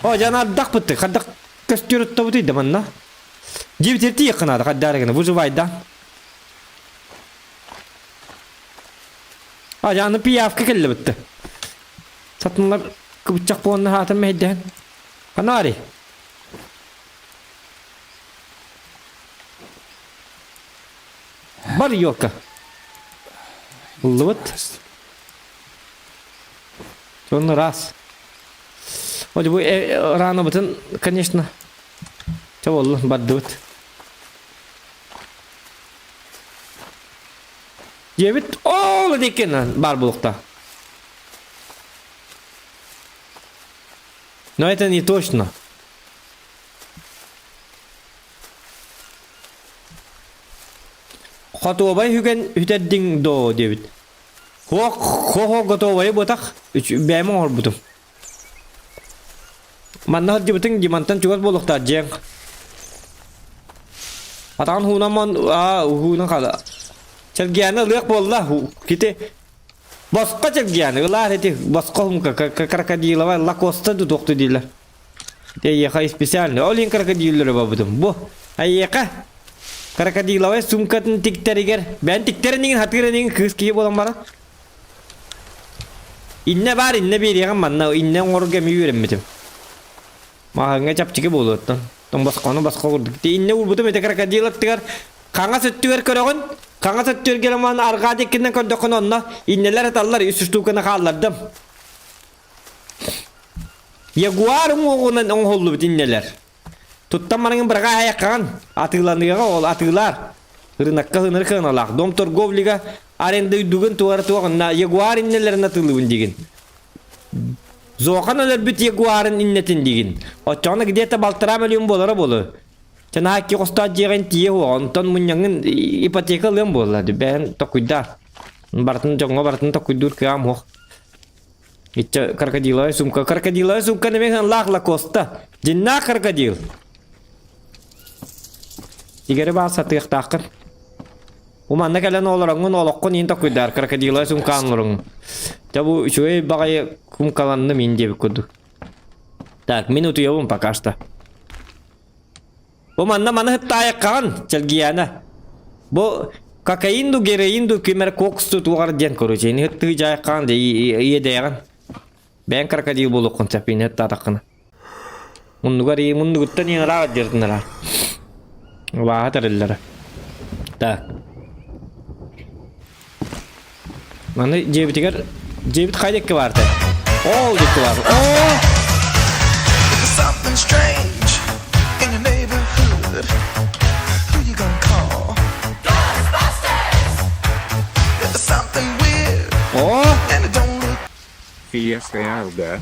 О, дьэ, ардах бытты. Хардах көстүөр оттобутуй да манна. Дьиэбитигэр тиийиэххэ наада, хайдаары гына, выживайда. А, дьэ, аны пиявка кэллэ бытты. Сатынлар кыбыччах буонна хаатын мэһэйдэһэн. Ханари. Бар елка. Ыллыбыт. Сонно раз. Вот бу ранабытын, конечно, чэ буолла, бардыбыт. Диэбит, ол диэкин бар булукта. Но это не точно. Хотуобай үгэн үтэрдиҥ доо диэбит. Хуох хо готовайы буотах бэйэм оҥорбутум. Манна сылдьыбытыҥ Димантан чугас буолуохтаах дьиэҥ. Атаҕын хуунан мон аа уһуунан хала. Чэлгиэни ылыах буолла кити босхо чэлгиэни ылаар ити босхо хумка крокодиловай лакоста тутуохту дииллэр. Эйиэхэ специально ол иһин крокодиллары бабытым. Бу эйиэхэ крокодиловай сумкатын тиктэригэр бэйэн тиктэрин иҥин хатыыр иҥин кыыс киһи буолан баран Иннэ баар иннэ биэриэҕим манна иннэ оҥорорго эмиэ үөрэммитим. Маһыҥҥа чэпчэки буолуоттан. Тоҥ босхону босхо курдук. Ти иннэ уурбутум ити крокодил аттыгар хаҥас өттүгэр көрөҕүн. Хаҥас өттүгэр герман арҕаа диэкинэн көрдөххүнэ онно иннэлэр аталлар үс штуканы хааллардым. Ягуар уҥуоҕунан оҥоһуллубут иннэлэр. Туттан бараҥын быраҕа айаххаҕын атыыланыаҕа ол атыылаар. Рынокка ыныр кыаналаах. Дом торговлига аренда үйдүгүн туора туоҕунна ягуар иннэлэрин атыылыыбын дигин. Зохан өлөрбүт ягуарын иннэтин дигин. Оччоҕуна где-то балтараа миллион буолара буолуо. Чанаа икки хостоох дьиэҕин тиийэ уоҕа, онтон мунньаҥҥын ипотека ылыам буолла. Бэйэн токуйдаа. Барытын дьоҥҥо барытын токуйдуур кыаҕым суох. Иччэ крокодиловая сумка. Крокодиловая сумка неме лаах лакоста. Дьиннаах крокодил. Игери баар сатыахтааххын. Уманна кэлэн олороҥҥун олоххун иин токуйдаар крокодиловая сумка оҥоруҥ. Дьэ бу үчүгэй баҕайы сумкаланным иин диэбит курдук. Так, мин утуйабын пока что. Бу манна маны ыттаайыккаҕын, Чэлгийээнэ. Бу кокаин ду героин ду ким эрэ кокс ду туоҕар диэн короче ини ыттыы дьаайыккаҕын да иэдэйэҕин. Бэйэҥ крокодил буолуоххун сөп ини ыттаатаххына. Муннугар ии муннугуттан иин ыраах дьыртынара. Убааһа тэриллэрэ. Так. Маны дьиэбитигэр дьиэбит хайа диэки баартай? Ол диэки баар. Оо! Something strange in your neighborhood. Who you gonna call? Ghostbusters! If there's something weird Оо! and it don't look Fiesta Alda.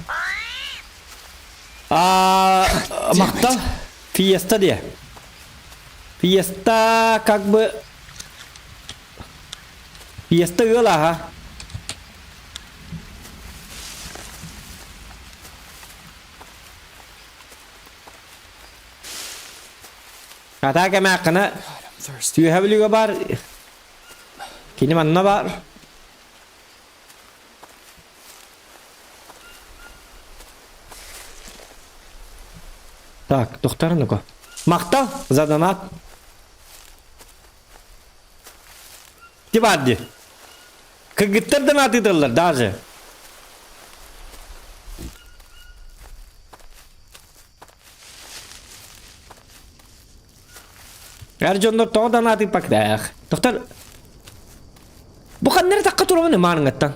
Аа, махтал. Фиеста диэ. Фиеста как бы Фиеста ыал аһа. Атаа кэмээххинэ Үөһэ Бүлүүгэ баар, кини манна баар. Так, тохтор ну-ка. Махтал за донат. Ти бар ди. Кыргыттар донатыыталлар даже. Эр дьоннор тоҕо донатыыппактээх. Тохтор Бу ханна эрэ тахха турабын маарыҥҥаттан.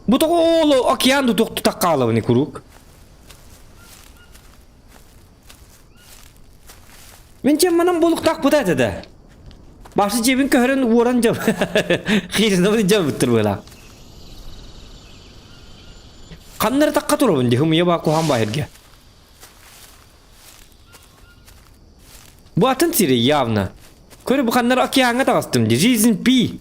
Бу тоҕо ол океан тутуох тутах хаалабын куруук. Мин дьиэм манан буолуохтаах бута этэ да. Башы дьиэбин көһөрөн уоран дьэ хииринабын дьэ буттар буолаа. Ханна эрэ тахха турабын дии хымыйа баа куһаан баһиргэ. Бу атын сири явно. Көрө бу ханна эрэ океаҥҥа таҕыстым дии. Жизнь пи.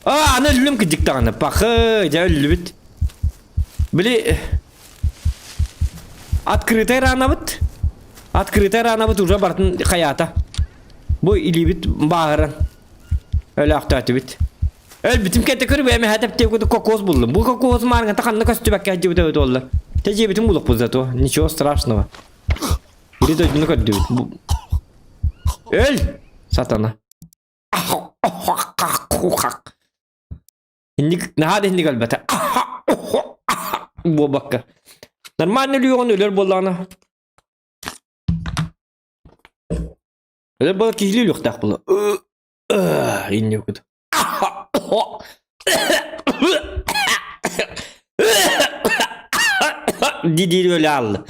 Аа, аны өллүм кырдьык даҕаны. Пахы, дьэ өллүбүт. Били открытая ранабыт. Открытая ранабыт уже барытын хайаата. Бу илиибит бааһыран өлөөхтөөтүбүт. Өлбүтүм кэнтэ көрү бэйэм эһэ тэптиэ кокос буллум. Бу кокос маарыҥата ханна көстүбэккэ сылдьыбыта эбит буолла. Тэ дьиэбитин булуохпут зато. Ничего страшного. Били дойдуну көрдүбүт. Өл! Сатана. Инник наһаа да инник өлбөтө. Буолбакка. Нормально өлүөҕүн өлөр буоллаҕына. Өлөр буола киһилии өлүөхтээх буолла. Инник кут. Дии-дии өлө аалла.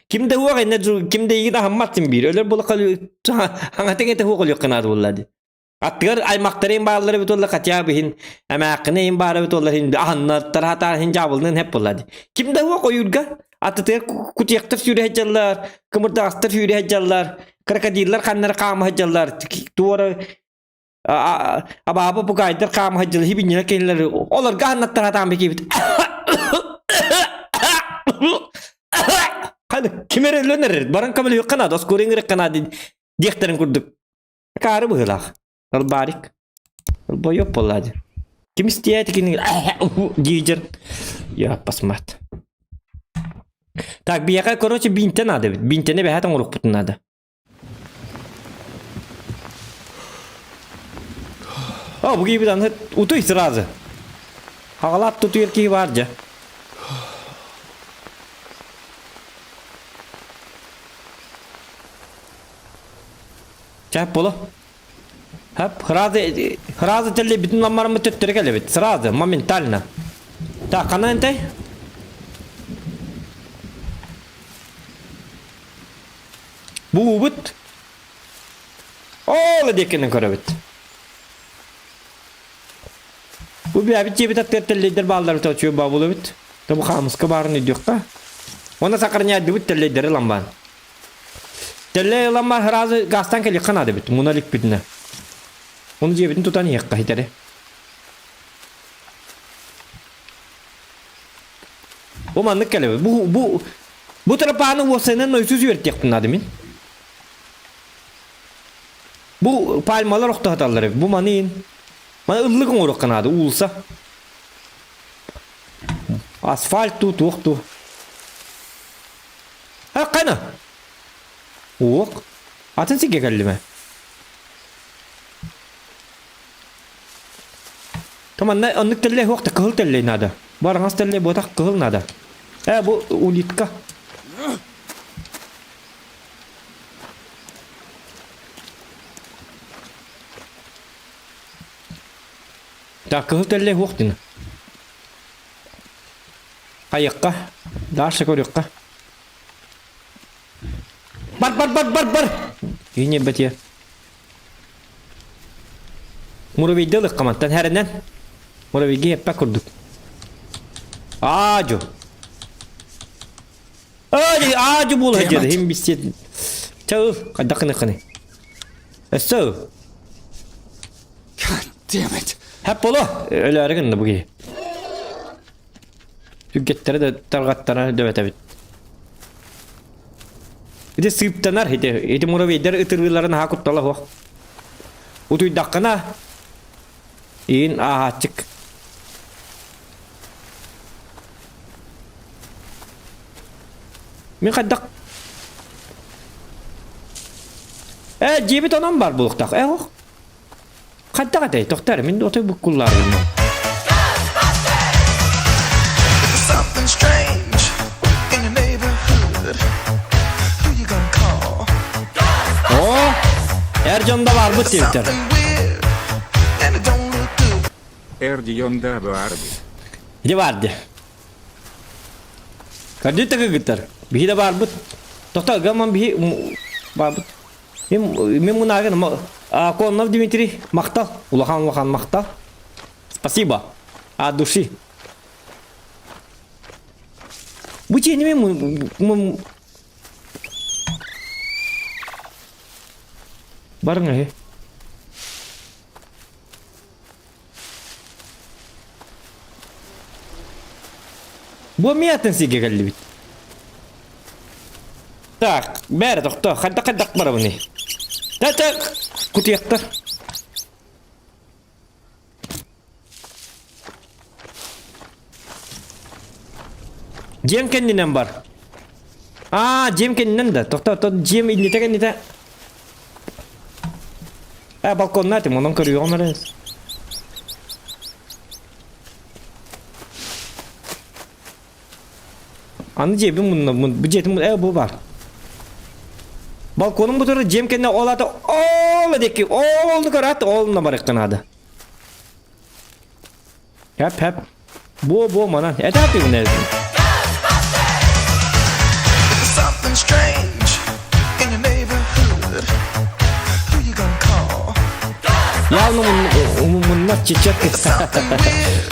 Ким да уох инне ким да игин аһаммат син биир. Өлөр буола хаҥатыҥ этэ хуох өлүөххэ наада буолла дии. Аттыгар аймахтарын бааллара эбит буолла хотя бы иһин эмээххинэ иһин баара эбит буолла иһин аһаннартара хатаан иһин дьаабылынан хэп буолла дии. Ким да уох ойуурга аттытыгар кутуйахтар сүүрэ сылдьаллар, кымырдаҕастар сүүрэ сылдьаллар. Крокодиллар ханнары хаама сылдьаллар, туора абаабы бугайдар хаама сылдьаллар, хибинньилэр кинилэр олорго аннаттар хатаан бикибит. Ханы ким эрэ өлөн эрэр, баран көмөлөһүөххэ наада, оскуола ыҥырыахха наада диэхтэрин курдук. Акаары быһыылаах. Албарик. Бойоп буолла дии. Ким истиэти кини диидер. Я посмат. Так, биһиэхэ, короче, бинтэ надо бит. Бинтэни бэһэт оҥоруохпутун надо. О, бу киһибит аны утуй сразу. Хаҕалаат тутуйар киһи баар дьэ. Чап боло. Хап, сразу, сразу теле бүтүн ламмарыммыт төттөрү кэлэбит. Сразу, моментально. Так, ханан энтэй? Бу уубут. Ол диэкинэн көрөбүт. Бу бэйэбит дьиэбит аттыгар тэллэйдэр бааллар үчүгэй баабылыбыт. Тобу хаамыска баарын өйдүөххэ. Уонна сакарньаайдыбыт тэллэйдэри ламбаан. Тэллэй ламбаан сразу газтан кэлиэххэ наада эбит, муна иликпитинэ. Ону дьиэбитин тутан иһиэххэ хитэри. Бу маннык кэлэбит. Бу бу бу тропаны уопсайынан нойсус үөртиэхпин наада мин. Бу пальмалар охтоһоталлар эбит. Бу маныын. Маны ыллык оҥоруохха наада, уулса. Асфальт туу, туох туу. А, қана? Уох. Атын сиргэ кэллим ээ. Манна оннук тэллэй суох да кыһыл тэллэй наада. Бу араҥас тэллэй буотах кыһыл наада. Ээ бу улитка. Так, кыһыл тэллэй суох дина. Хайыахха? Даша көрүөххэ. Бар бар бар бар бар! Киһи бэтиэ. Муравейды ылыахха мантан хэрэнэн. Муравейга эппэ курдук. Аажу. Аажу, аажу буола сылдьар. Хим бистиэт. Чэ ыл, хайдах гыныаххыный? Өссө ыл. God damn it. Хэп боло. Өлөөрү гынна бу киһи. Түргэттэрэ да тарҕаттара дөбөтөбүт. Ити сыыптанар ити. Ити муравейдар ытырыыларын аһа куттала суох. Утуйдаххына иин ааһааччык. Мин хайдах Э, дьиэбит онон бар буолуохтаах. Э, ох. Хайдах этэй? Тохтор, мин отой буккуллаарбын. Something strange in your neighborhood. Who you gonna call? О, эр дьон да баарбыт диэбиттэр. Something weird and it don't look good. Эр дьон да баарбыт. Ити баар дии. Көрдүү да кыргыттар. Биһи да баарбыт. Тохто, гаман биһи баарбыт. Мин мин мунаагын Коннов Дмитрий махтал. Улахан улахан махтал. Спасибо. От души. Бу дьиэни мен Барың эһи. Бу эмиэ атын сиргэ кэллибит. Так, бээр тохто, хайдах-хайдах барабыный? Так, так, кутуйахтар. Дьиэм кэннинэн бар. Аа, дьиэм кэннинэн да. Тохто, то дьиэм иннитэ кэннитэ. Э, балконна этим, онон көрүөҕүм эрэ. Аны дьиэбин мунна, бу дьиэтин э бу бар. Балконум бу турар дьиэм кэннэ ол ата ол диэки ол көрөөт ол на барыахха наада. Хэп хэп. Бу бу манан. Это ты Something strange in your neighborhood. Who you gonna call? Явно мунна чечек. Something weird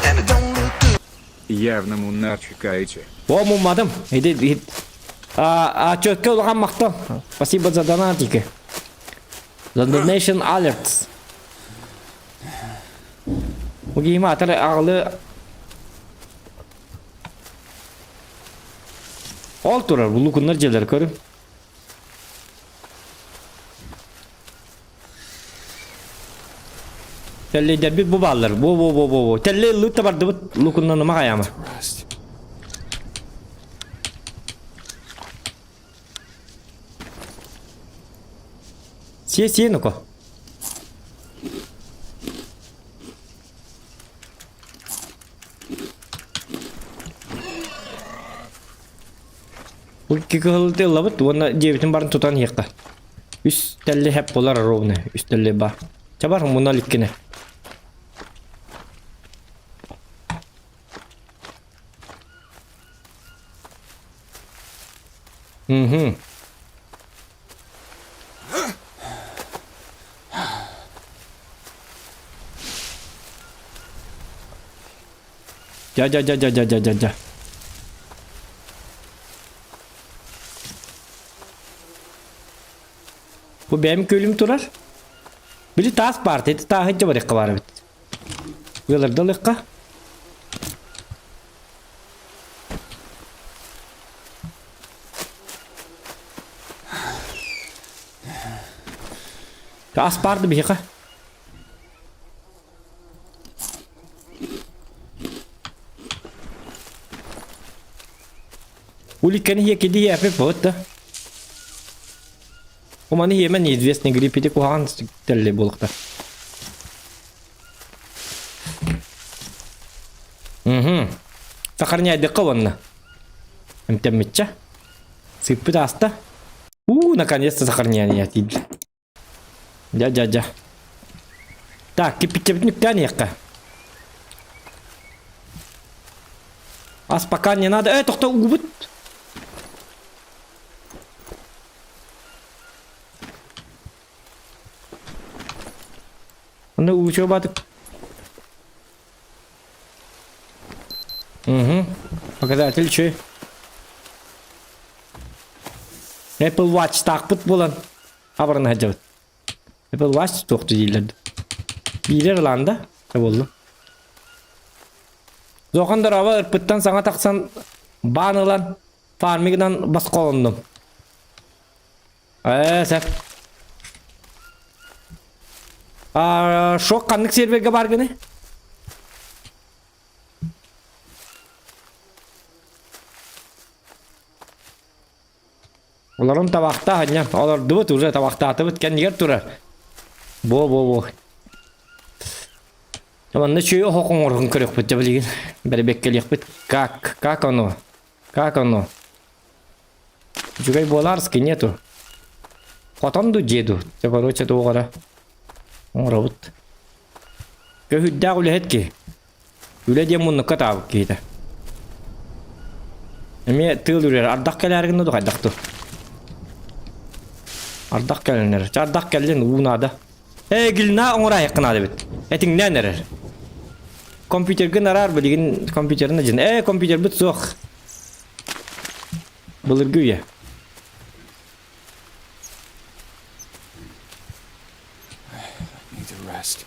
and it don't look good. Явно мунна чекаете. О муммадым. Иди иди. А, а четко улахан махтал. Спасибо за донатики. За donation alerts. Угима атар аҕалы Ол турар, булукуннар дьиэлэр көрүм. Тэллэйдэрбит бу бааллар. Бу бу бу бу бу. Тэллэй ыллыт да бардыбыт лукуннаныма хайаама. Сиэ сиэ нуко. Бу икки кыһылты ыллабыт уонна дьиэбитин баран тутан иһиэххэ. Үс тэлли хэп буолар ровно. Үс тэлли бар. Чабар муна иликкинэ. Угу. Дьэ дьэ дьэ дьэ дьэ дьэ дьэ дьэ. Бу бэйэм күөлүм турар. Били таас баар, ити тааһы дьэ барыахха баар эбит. Ыаларда ылыахха. Таас баар да биһиэхэ. Уликканы хиэкиди хиэпи вот да. Уманы хиэмэ неизвестный грипп ити куһаҕан тэллэй буолуохта. Угу. Сахарняйдыкка уонна. Эмтэммитчэ. Сыппыт ааста. У, наконец-то сахарняйня тиийдэ. Дьэ, дьэ, дьэ. Так, киппиччэбитин үктээн иһиэххэ. Ас пока не надо. Э, тохто угубут. Онно уучуга баатык. Угу. Показатель чүй. Apple Watch таахпыт буолан абаран сылдьабыт. Apple Watch туохту дииллэр. Биирэр ылаан да буоллум. Зохан дороба ырпыттан саҥа тахсан баан ылан фармигынан босхолоннум. Ээ, сөп. А, шок ханнык серверге бар гыны? Олорун табахта ханньа, олордубут уже табахтаатыбыт кэннигэр турар. Бо-бо-бо. Манна чүй оһох оҥорон көрүөхпүт дьэ билигин бэрэбиэккэлиэхпит. Как? Как оно? Как оно? Үчүгэй буолаарский нету. Хотон ду дьиэ ду. Дьэ короче туох эрэ оҥоробут. Көһүйдээх үлэһит киһи. Үлэ диэн муннукка таабыт киһитэ. Эмиэ тыал үрэр. Ардах кэлээри гынна ду хайдах ду? Ардах кэлэн эрэр. Чэ ардах кэллин уу наада. Ээ гильна оҥораайахха наада эбит. Этиҥнээн эрэр. Компьютергын араар билигин компьютерын дьин. Ээ компьютербит суох. Былыргы үйэ. Need to rest.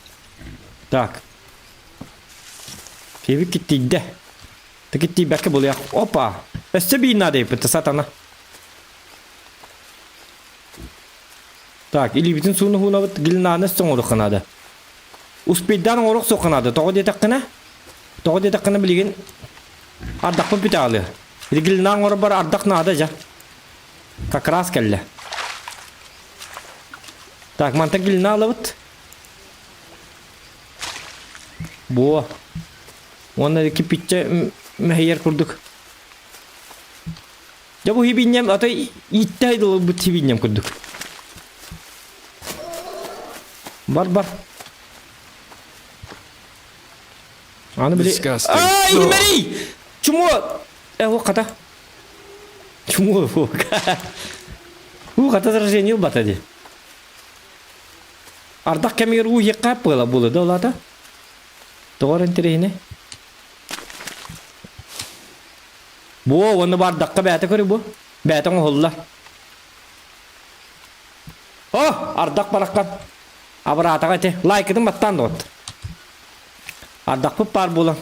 Так. Киһибит киттийдэ. Ты киттийбэккэ булуйах. Опа! Өссө биир наада эппит сатана. Так, илиибитин сууну хуунабыт гильнааны оҥоруохха наада. Успейдаан оҥоруох суохха наада. Тоҕо диэтэххинэ? Тоҕо диэтэххинэ билигин ардахпыт бүтэ аҕалыа. Гильнаан оҥорбор ардах наада дьэ. Как раз кэллэ. Так, мантан гильна ылабыт. Буо. Уонна киппиччэ мэһийэр курдук. Дьэ бу хибинньэм ата ииттэ ылбыт хибинньэм курдук. Бар бар. Аны били... Disgusting. Ай, Мэрий! Чмо! Э, о, хата. Чмо, фу. У, хата заражение ылбата ди. Ардах кэмигэр уу иһиэххэ буола буолуо да улаата. Тоҕо эрэ интэриэһинэй. Буо, уонна бу ардахха бэйэтэ көрү бу. Бэйэтэ оҥоһулла. О, ардах бараххан. Абыраатаҕа ити. Лайкытын баттаан доҕот. Ардахпыт баар буолан.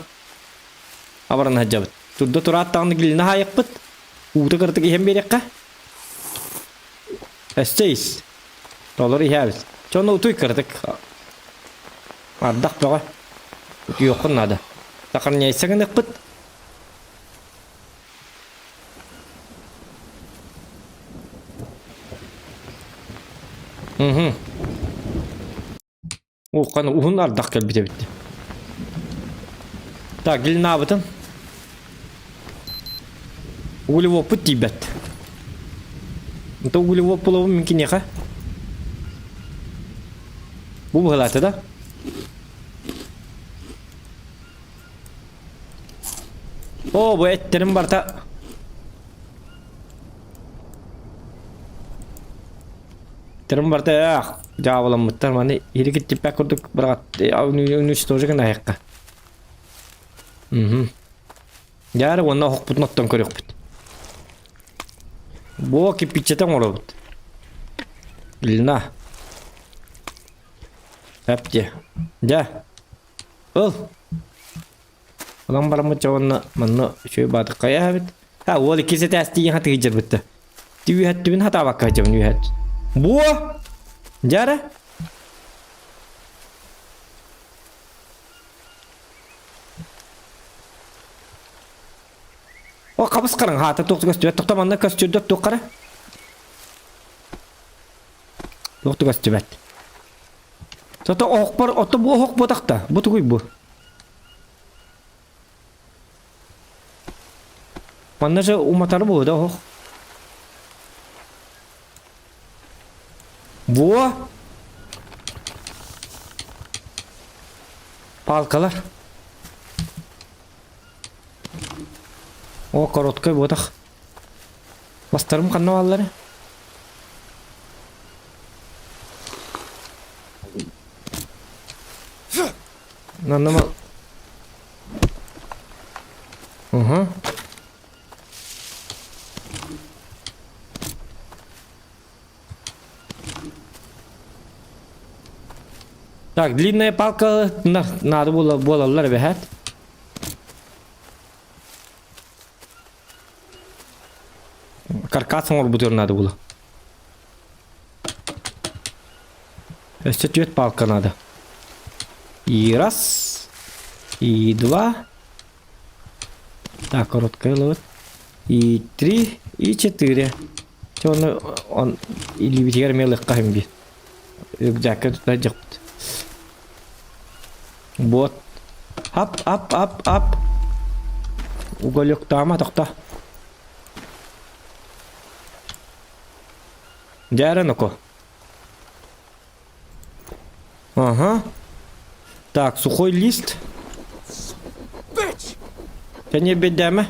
Абаран сылдьабыт. Турда тураат даҕаны гилинэ хаайыахпыт. Уута кыратык иһэн биэриэххэ. Өссө ис. Толору иһээбит. Чону утуй кыратык. Ардах бөҕө. Утуйуоххун наада. Сохраняйся гыныахпыт. Угу. Ууккан уһун ардах кэлбит эбит. Так, длинабытын. Углеводпут тиийбэт. Это углевод булабын мин киниэхэ. Бу быһылаата да? О, бу эттерим барта. Эттерим барта эх, дьаабыламмыттар маны иригит типпэк курдук быраҕат уничтожи гына Угу. Дьаары уонна оһохпутун оттон көрүөхпүт. Бу кирпиччэтэ оҥоробут. Длина. Эпти. Дьэ. Ыл. Ылан бараммыт дьэ уонна манна үчүгэй баатык хайа эбит. Ха, уол иккис этээс тиийэн хатыгыйдьарбытта. Түүһэттибин хатаабакка сылдьабын үөһэт. Буо! Дьара? О, хабыс хараҥ хаата туох көстүбэт. Тохто манна көстүрдэ туох хара? Туох көстүбэт. Сото оһохпор, ото бу оһох буотахта. Бу тугуй бу? Манна же уматары буо да оһох. Буо! Палкалар. О, короткай буотах. Бастарым ханна бааллара? Наннама... Угу. Так, длинная палка надо было буолаллар эбэһээт. Каркас оҥорбутугар надо было. Өссө түөрт палка надо. И раз, и два. Так, короткая ловит. И три, и четыре. Чэ, оны он илиибитигэр эмиэ ылыахха син биир. Рюкзакка тута дьахпыт. Вот. Ап, ап, ап, ап. Уголектаама тохто. Дьээрэ ноко. Ага. Так, сухой лист. Кэньэ бэдээмэ.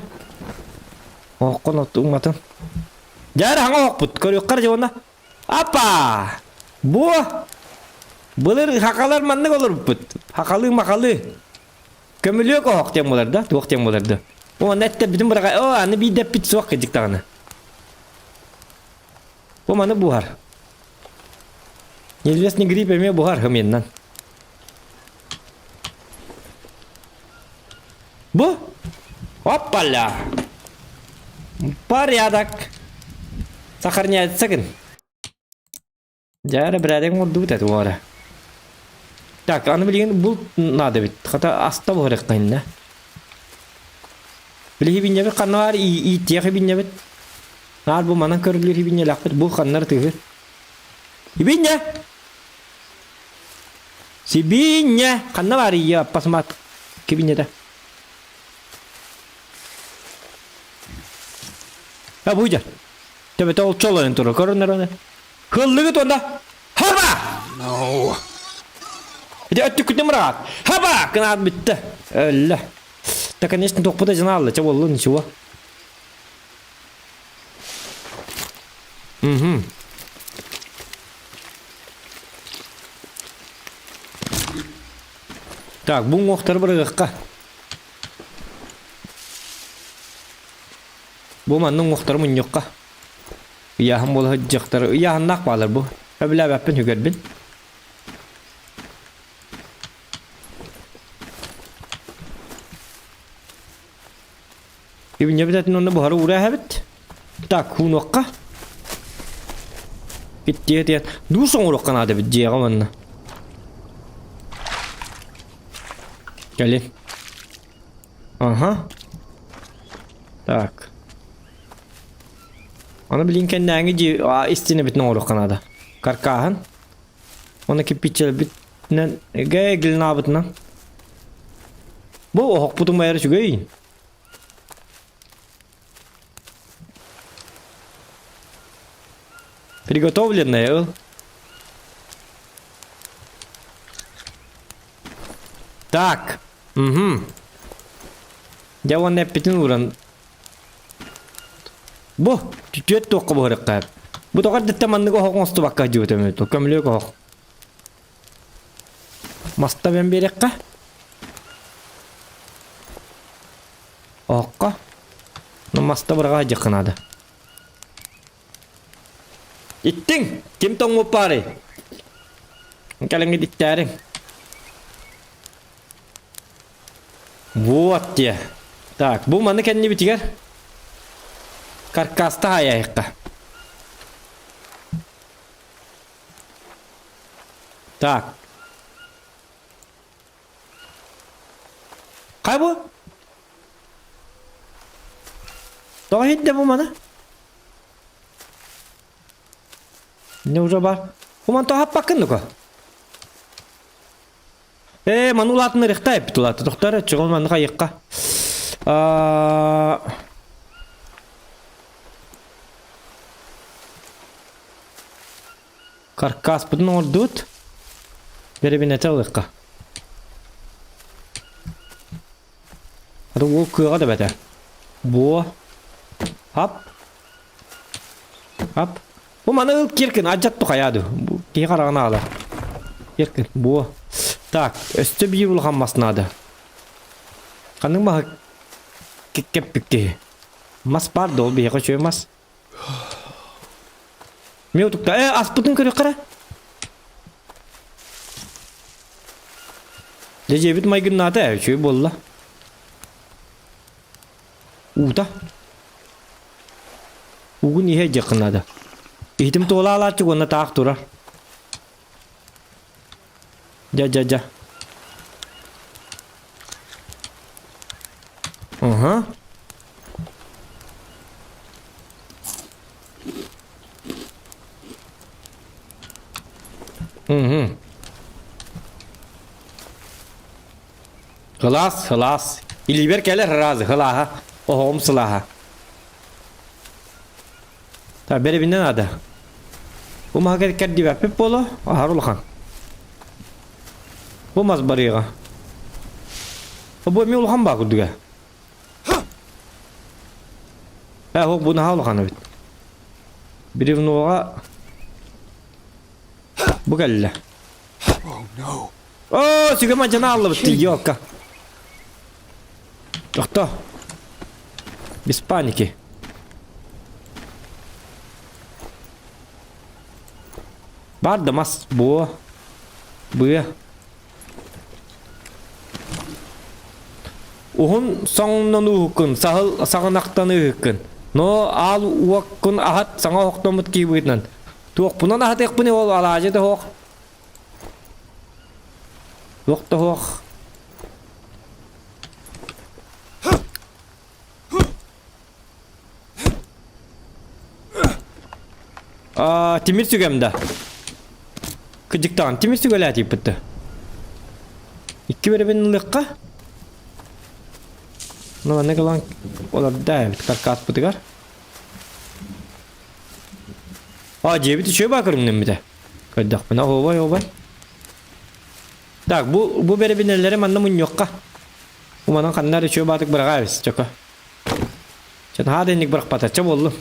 Оһоххун уматын. Дьээр хаҥа оһохпут. Көрүөххэ эрэ уонна. Апа! Бу! Былыр хахалар маннык олорбуппут. Хахалыы-махалыы. Көмүлүөк оһох диэн буолар да, туох диэн буолар да. Уонна эттэрбитин быраҕа, о, аны биирдэппит суох кырдьык даҕаны. Бу маны буһар. Неизвестный грипп эмиэ буһар хымыйынан. Бу? Оппаля! Порядок! Сохраняется гын. Дьэ, бэрээдэк оҥордубут этэ уора. Так, аны билигин булт надо эбит. Хата аста буһарыахтаһынна. Билиһи бинньэбит ханна баар ииттиэх бинньэбит. Наар бу манан көрүллүр хибинньэлээхпит бу ханнар тыһыр. Хибинньэ! Сибиинньэ! Ханна баар ийэ аппасмат кибинньэтэ? А бу дьэ. Төбөтө ол чолойон турар. Көрүнэр аны. Кыллыгыт онда. Хаба! No. Ити өттүккүтүн мыраат. Хаба! Кынаат бүттэ. Өллө. Да, конечно, тохпута жынаалла. Чэ боллу, ничего. Угу. Так, бу уҥуохтары бырыгыахха. Бу манна уҥуохтары мунньуохха. Ыйааһын буола сылдьыахтар. Ыйааһыннаах баалар бу. Сөбүлээбэппин үгэрбин. Ибинньэбит этин онно буһары уура эһэбит. Так, хуунуохха. Иттиэ тиэн. Дуус оҥоруохха наада эбит дьиэҕэ манна. Кэлин. Ага. Так. Аны билин кэннээҥи дьиэ истинэбитин оҥоруохха наада. Каркааһын. Оны кирпиччэлэрбитинэн гэ глинаабытынан. Бу оһохпутун байар үчүгэй. Приготовленное ыл. Так. Угу. Дьэ уонна эппитин ууран Бу түөт туохха буһарыахха Бу тоҕо эрдэттэн маннык оһох оҥостубакка дьиэбит көмүлүөк оһох. Маста бэн биэриэххэ. Оһоххо. Ну маста быраҕа сылдьыахха наада. Иттиҥ! Ким тоҥмут баарый? Кэлэҥҥит иттээриҥ. Вот те. Так, бу маны кэннибитигэр каркаста хаайайыққа. Так. Хай бу? Тоҕо иһиттэ бу маны? Не уже бар. Бу ман тоһаппаккын дука? Ээ, маны улаатыннарыахта эппит улаата. Тохтор, чоҕун маннык айыахха. Каркаспытын оҥордубут. Бэрэбинэтэ ылыахха. Аты уол кыаҕа да бэтэ. Буо. Ап. Ап. Бу маны ыл киркин адьат тухайаа ду. Киһи хараҕын аала. Киркин буо. Так, өстө биир улахан мас наада. Ханнык маһы кэппит киһи? Мас баар да ол биһиэхэ үчүгэй мас. Мен утукта. Э, аспытын көрүөххэ эрэ. Дьэ дьиэбит майгыннаата ээ, үчүгэй буолла. Уута. Угун иһэ дьиэххэ наада. Иһитим туолаалааччы уонна таах турар. Дьэ, дьэ, дьэ. Ага. Угу. Кылаас, кылаас. Илиибэр кэлэр разы, кылааһа. Оһоҕум сылааһа. Та бэрэбинэ наада. Бу маһа кэрдибэппит буолуо, аһар улахан. Бу мас барыаҕа. Бу эмиэ улахан баа курдуга. Э, ол бу наһаа улахан эбит. Бревноҕа бу кэллэ. Оо, сүгэ мадьана аллыбыт ёлка. Тохто. Без паники. Бар да мас буо. Быа. Уһун соҥнон уһуккун, саһыл саҕынахтан ыһыккын. Но аал уоккун аһат саҥа оһохтоммут киһи быһыытынан. Туохпунан аһатыахпыный ол алаадьы да оһох. Туох да оһох. Аа, тимир сүгэм да. Кыдьыктаан тимир сүгэлээтииппит да. Икки бэрэбин ылыахха. Ну, манна кылан олорда эбит каркаспытыгар. А, дьиэбит үчүгэй баа көрүҥнэммитэ. Көрдөхпүнэ, оһуобай, оһуобай. Так, бу бу бэрэбинэлэри манна мунньуохха. Уманан ханна эрэ үчүгэй баатык быраҕаа эбис, чөкө. Чэ, наһаа да инник бырахпата, чэ буоллун.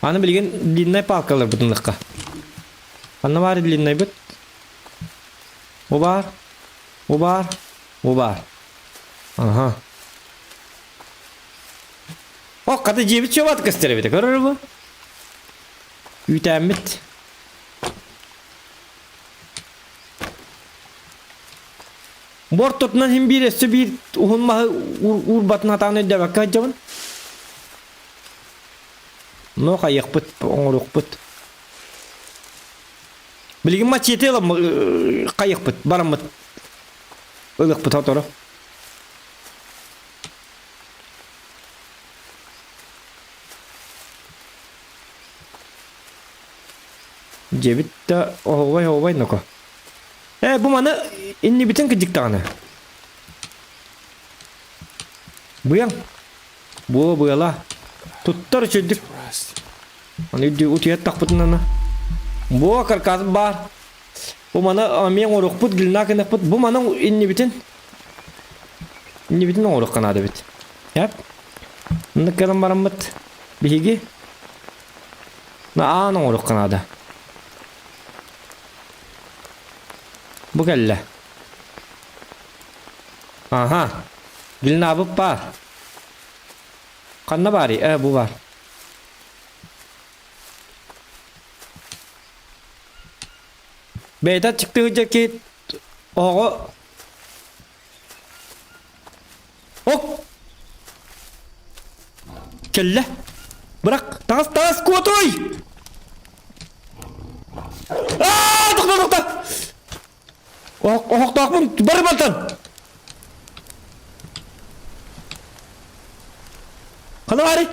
Аны билигин длиннай палкаларбытын ылыахха. Ханна баар длиннайбыт? Бу баар, бу баар, бу баар. Аха. О, хата дьиэбит чуобат көстөр эбитэ, көрөр бу. Үүтээммит. Бу ортотунан син биир өссө биир уһун маһы уурбатын хатаан өйдөөбөккө сылдьабын. Но хайыахпыт, оҥоруохпут. Билигин мачете ыламмыт хайыахпыт, бараммыт. Ылыахпыт сотору. Дьиэбит да оһуобай-оһуобай ноко. Ээ, бу маны иннибитин кыдьык даҕаны. Быаҥ. Буо быала. Туттар үчүгдүк. Аны утуйаттахпытына. Буо каркас баар. Бу маны эмиэ оҥоруохпут, гильна гыныахпыт. Бу маны иннибитин иннибитин оҥоруохха наада эбит. Яп. Оннук кэлэн бараммыт биһиги аан оҥоруохха наада. Бу кэллэ. Аха. Гильнабыт баар. Ханна баарый? Э, бу баар. Бэйэтэ аччыктыы сылдьар киһи оҕо Ок! Кэллэ. Бырах! Таҥас, таҥас, куотуй! Аа, тохто, тохто! Оһохтоохпун, бары мантан! Хана баарый?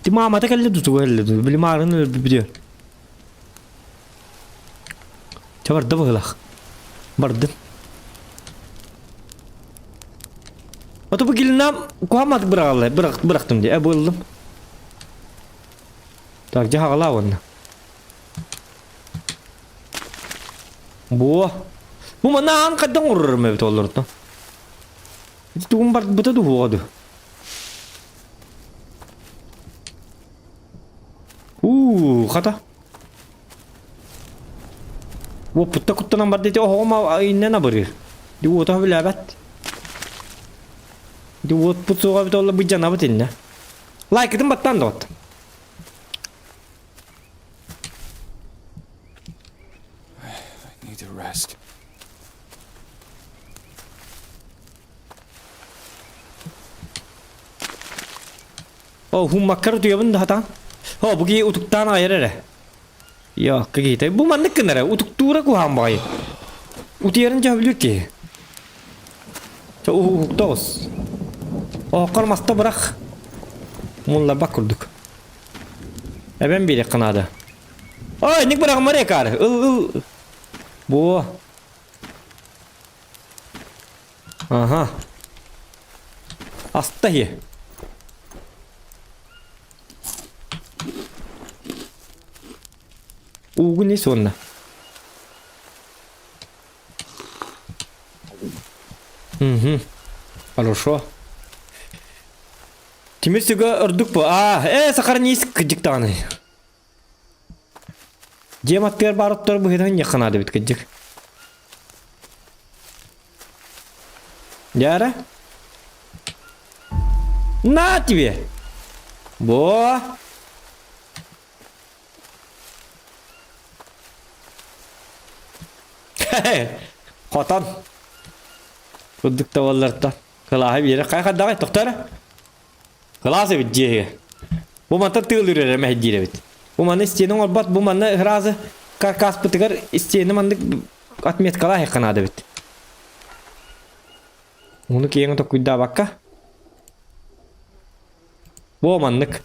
Ти маамата кэллэ дуу туга кэллэ дуу били маарын өлөрбүт Чэ барда быһыылаах. Бардын. Ото бу гилинам куһамат быраҕаллар бырахтым дии. Э бу ыллым. Так дьэ хаҕалаа уонна. Буо. Бу манна аан хайдах оҥорорум эбит олорто. Ити тугум барбыта дуһуоҕа ду. Уу, хата. Уоппутта куттанан барда ити оһоҕум иннэн абырыыр. Ди уота билээбэт. Ди уотпут суоҕа эбит олла быдьанабыт иннэ. Лайкытын баттаан доҕот. I need to rest. О, хуммаккар утуйабын да хатаан. О, бу киһи утуктаан аҕайар эрэ. Йоо, киһитэ. Бу маннык гынар эрэ. Утуктуура куһаан баҕайы. Утуйарын дьөһүлүүр киһи. Чэ, уһукта оҕус. Оһоххор маста бырах. Мулларбат курдук. Эбэн биэриэххэ наада. Ой, ник быраҕымар экаар. Ыл, ыл. Буо. Ага. Аста иһи. Уугун ис уонна. Угу. Хорошо. Тимир сүгэ ордук бу. Аа, э, сохранись кыдьык даҕаны. Дьиэм аттыгар баар оттор быһыытын ньыхха наада эбит кыдьык. Дьара. На тебе! Бо! Хотон. Курдук табаллартан. Кылааһы биэрэ хайа хайдаҕай тохтоо эрэ. Кылаас эбит дьиэһигэ. Бу мантан тыал үрэрэ мэһэйдиир эбит. Бу маны истиэнэ оҥорбот, бу манна ыразы каркаспытыгар истиэнэ маннык отметкалаах иһиэххэ наада эбит. Ону киэҥ токуйдаабакка. Бу маннык.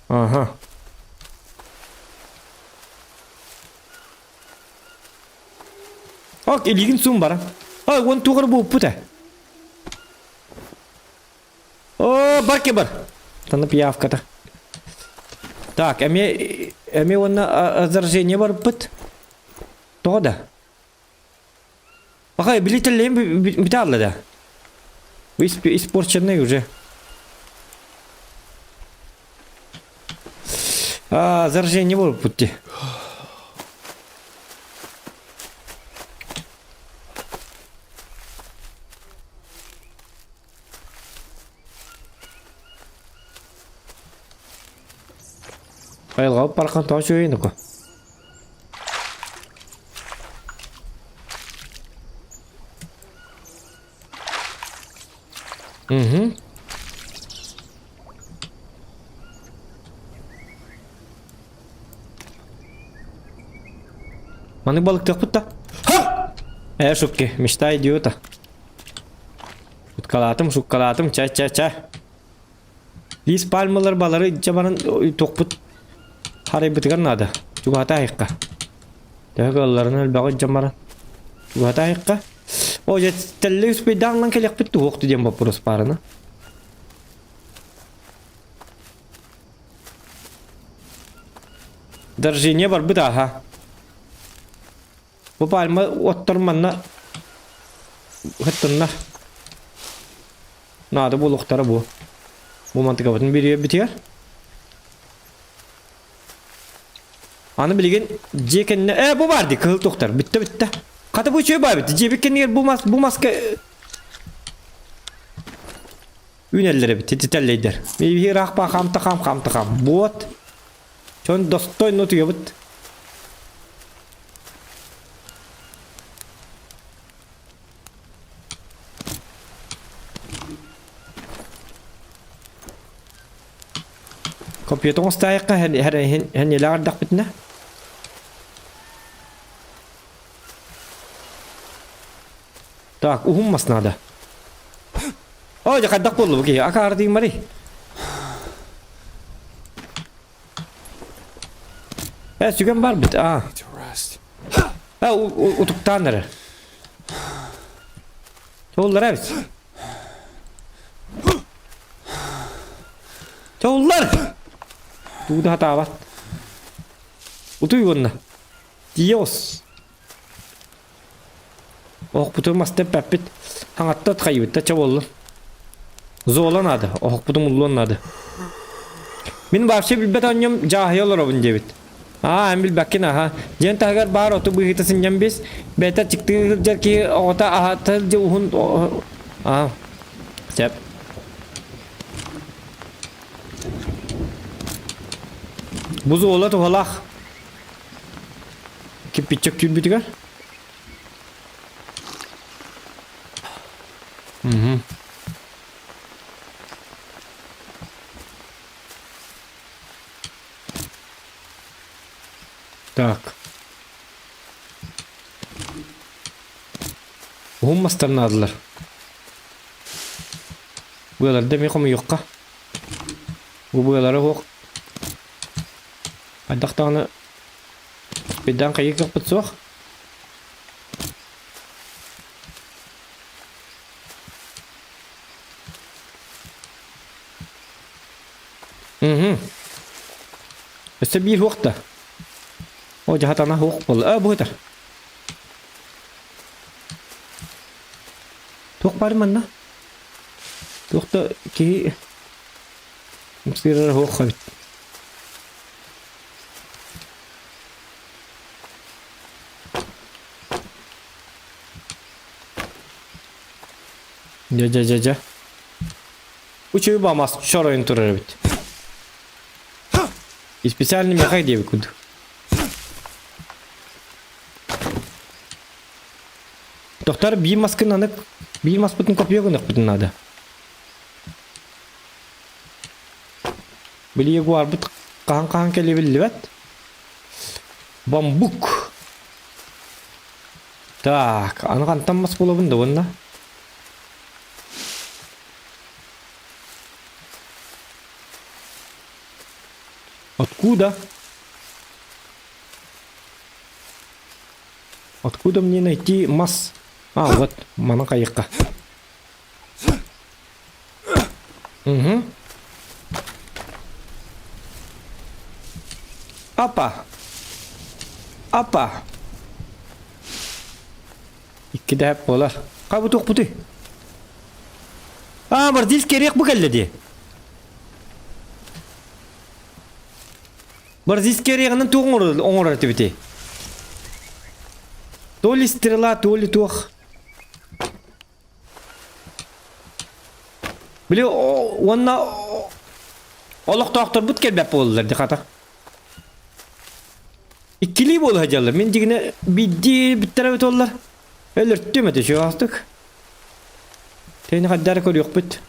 Аха. Ок, илиигин суун баран. Ой, уон туох эрэ буолбут ээ. О, бар ке бар. Таны пиявката. Так, эмиэ эмиэ уонна заражение барбыт. Тоҕо да? Баха билителлэйин бүтэ алла да. Испорченный уже. А, заражение барбыт ди. Айылҕабыт барахан тоҕо үчүгэйин око. Угу. Маны балыктыахпыт да. Ха! Э, шутки, мечта идиота. Шуткалаатым, шуткалаатым, ча-ча-ча. Лис пальмалар балары илдьэ баран туохпут харайбытыгар наада. Чугаһата айыкка. Төһө кыалларын элбэҕи илдьэн баран. Чугаһата айыкка. О, дьэ, тэллэй успейдаан кэлиэхпит туһуохту диэн боппуруос баарына. Доржение барбыт ааха. Бу пальма оттор манна хаттынна. Наада буолуохтара бу. Бу мантыкабытын бириэбитигэр. Аны билигин дьиэ кэннэ э бу бар дии кыһыл тохтор бүттэ бүттэ. Хата бу үчүгэй баа бүттэ. Дьиэбит кэннигэр бу мас бу маска үүнэллэр эбит титэллэйдэр. Биһиги ыраах баа хаамта хаам хаамта хаам. Буот. Чон достойно утуйабыт. Компьютер оҥостаайахха һэнньэлээх эрдэхпитинэ. Так, уһун мас надо. Ой, дьэ хайдах буолла бу киһи? Акаары тыыммарый? Э, сүгэн барбыт, аа. Э, утуктаан эрэр. Чоуллар эбит. Чоуллар! Тугу да хатаабат. Утуй уонна. Диос. Оһохпутун маста эппэппит. Хаҥатта хайыбытта ча буоллун. Зола наада. Оһохпутун уллуон наада. Мин вообще билбэт оонньом дьааһыйа олоробун диэбит. Аа, эн билбэккин аха. Дьиэн таһыгар баар оту быһыыта сынньан бис. Бэйэтэ чиктыы сылдьар киһи оҕото аһата сылдьа уһун Аа. Сөп. Бу зола туһалаах. Кирпиччик күүрбүтүгэр. Угу. Так. Уһун мастар наадалар. Быаларда эмиэ хомуйуохха. Бу быалара суох. Хайдах даҕаны Бирдээн хайыы кыахпыт суох. Угу. Өссө биир уох да. О, дьаһатана уох буолла. А, бу ытар. Туох бар манна? Туох да киһи сыырар уох эбит. Дьэ, дьэ, дьэ, дьэ. Үчүгэй баамас чоройон турар эбит. И специальный меха диэбит курдук. Тохтар биир маскын аны биир маспытын копия гыныахпытын наада. Били ягуарбыт хаһан-хаһан кэлиэ биллибэт. Бамбук. Так, аны хантан мас булабын да уонна? Откуда? Откуда мне найти мас? А, вот, мана кайыкка. Угу. Апа. Апа. Икки дэһэп буолар. Хабы туохпутуй? Аа, бардил керек бу кэллэ дии. Бардил керегинэн туох оҥорор этибитий? То ли стрела, то ли туох. Били уонна олохтоохторбут кэлбэт буоллулар дии хата. Иккилии буола сылдьаллар. Мин дьигинэ биирдии бүттэрэ эбит буоллар. Өлөртүм этэ чугаастык. Тэни хайдары көрүөхпүт.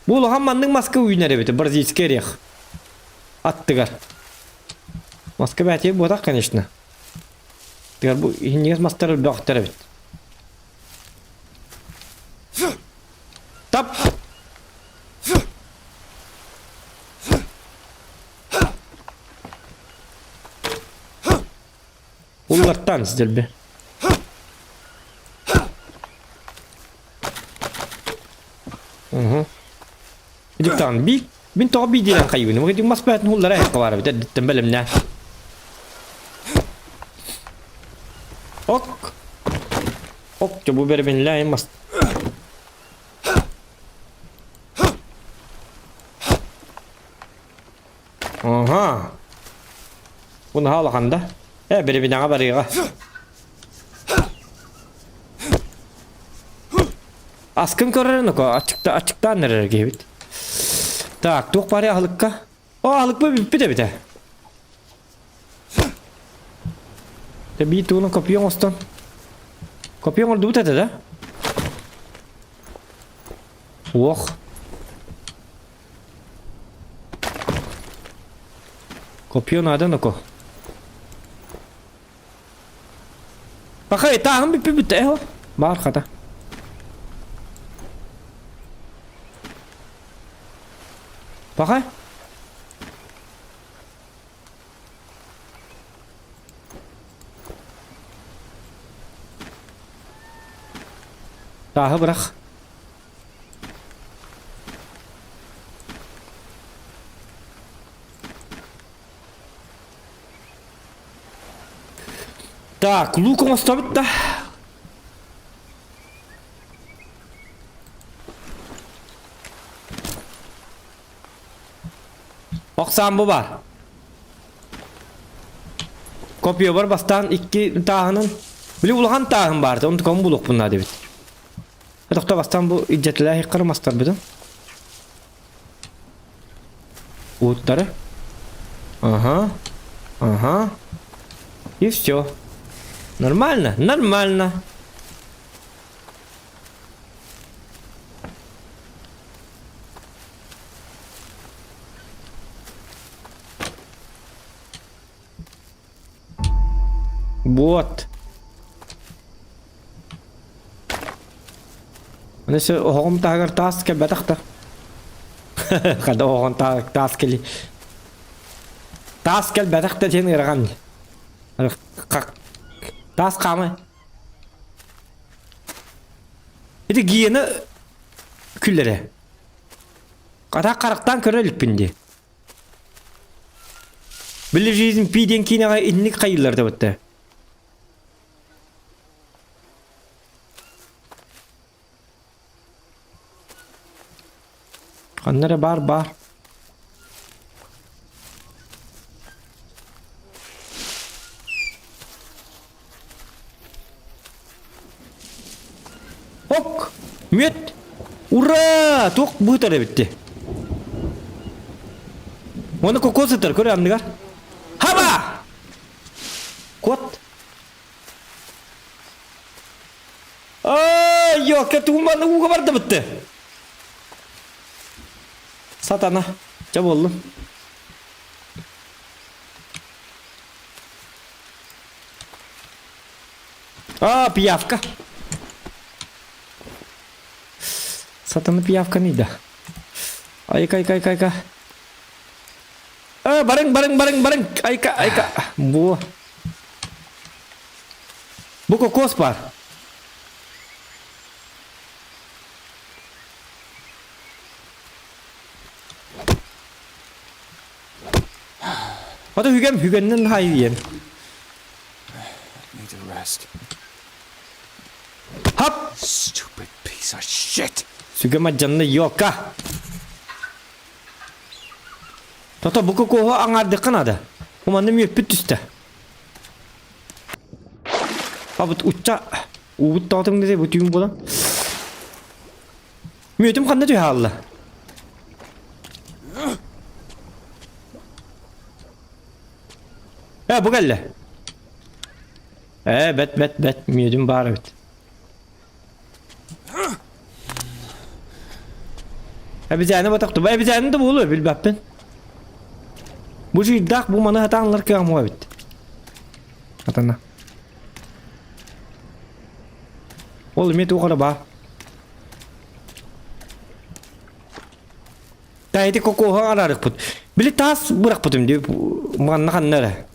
Бу улахан маннык маска үүнэр эбит, бразильский орех. Аттыгар. Маска бээтиэ буотах, конечно. Аттыгар бу иһинньигэс мастар элбэхтэр эбит. Тап! Уллартаан сидэлбэ. Угу. Диктан би мин тоҕо биидиэн хайыбын. Мугу мас бээтин хуллара эһэккэ баар эбит эрдэттэн бэлэмнэ. Ок. Ок, бу бэрбинлээ мас. Аха. Бу наһаа улахан да? Э, бирибинэҕэ барыаҕа. Аскын көрөр ноко, ачыкта ачыктаан эрэр киһибит. Так, туох баарый аһылыкка? О, аһылыкпыт бүппүт эбит ээ. Тэ биир тугунан копия оҥостон. Копия оҥордубут этэ да? Уох. Копье надо ноко. Пахай, тааһым бүппүт бүттэ эһо. Баар хата. Пахай. Тааһы бырах. Так, лук оҥостобут да. Оксаан бу бар. Копьебар бастаан икки тааһынан. Били улахан тааһым баар, онтукам булуохпун наада эбит. Тохто бастаан бу илдьэтилээх иккары мастарбытын. Уоттары. Ага. Ага. И все. Нормально, нормально. Вот. Аны се оһоҕум таһыгар таас кэлбэтэх да. Хада оһоҕун таас кели. Таас кэлбэтэх да диэн ыарахан. Таас хаамай. Ити гиена күллэрэ. Хата харахтаан көрө иликпин дии. Били жизнь пи диэн киинэҕэ инник хайыыллар да бытта. Ханна эрэ баар баар. Ок! Мүөт! Ура! Туох быытар эбитти? Оны кокос ытар, көр анныгар. Хаба! Кот! Ай, ёкка тууманы ууга барда бытты. Сатана. Ча боллум. А, пиявка. Сатана пиявканы да. Айка, айка, айка, айка. А, барың, барың, барың, барың. Айка, айка. Бу. Бу кокос бар. Ата хүгэм хүгэннэн хайыйым. Need a rest. Hap! Stupid piece of shit. Сүгэм адьанна йока. Тото бу кокоһу аҥаардыхха наада. Уманным үөппүт түстэ. Абыт учча уубут тоҕотуҥ десе бу түүн буолан. Мүөтүм ханна түһэ хаалла? Э, бу кэллэ. Э, бэт, бэт, бэт, мүөдүм баар эбит. Эбизээни батахту. Эбизээни да буолуо билбэппин. Бу жыйдаах бу маны хатаанлар кыамуа эбит. Атана. Ол эмиэ туох эрэ баар. Та ити кокоһа араарыкпыт. Били таас бырахпытым дии манна ханна эрэ.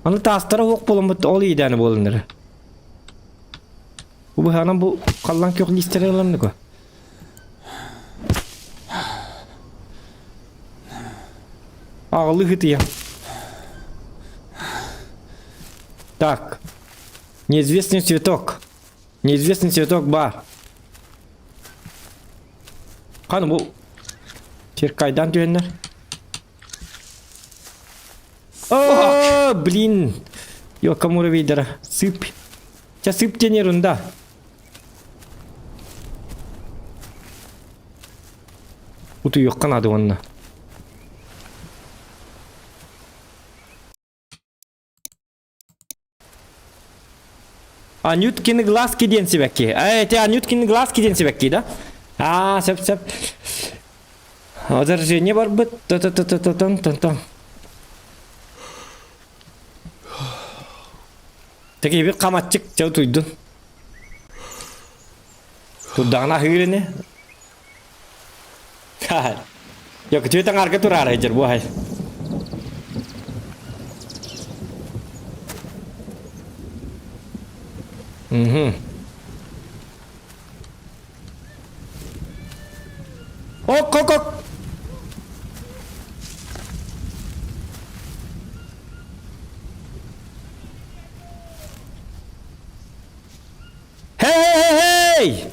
Аны таастара уох буоламмыт ол иидээнэ буолан эрэ. Бу быһаанан бу халлаан күөх лиистэри ыланныко. Аҕылыы хытыйа. Так. Неизвестный цветок. Неизвестный цветок бар. Хан бу Черкайдан түһэннэр. О, блин. Йока муравейдара. Сыпь. Ча сыпь диэн ерунда. Утуйуохха наада уонна. Анюткины глазки диэн сибэкки. Э, эти Анюткины глазки диэн сибэкки, да? А, сөп, сөп. Возражение барбыт. Та-та-та-та-та-тан-тан-тан. Такие хаматчик чэ утуйдун. Турдаҕына аһыыр ини. Йо, күтүө таҥарга тураары дьэр буһай. Мгм. Ок, ок, ок. Хей!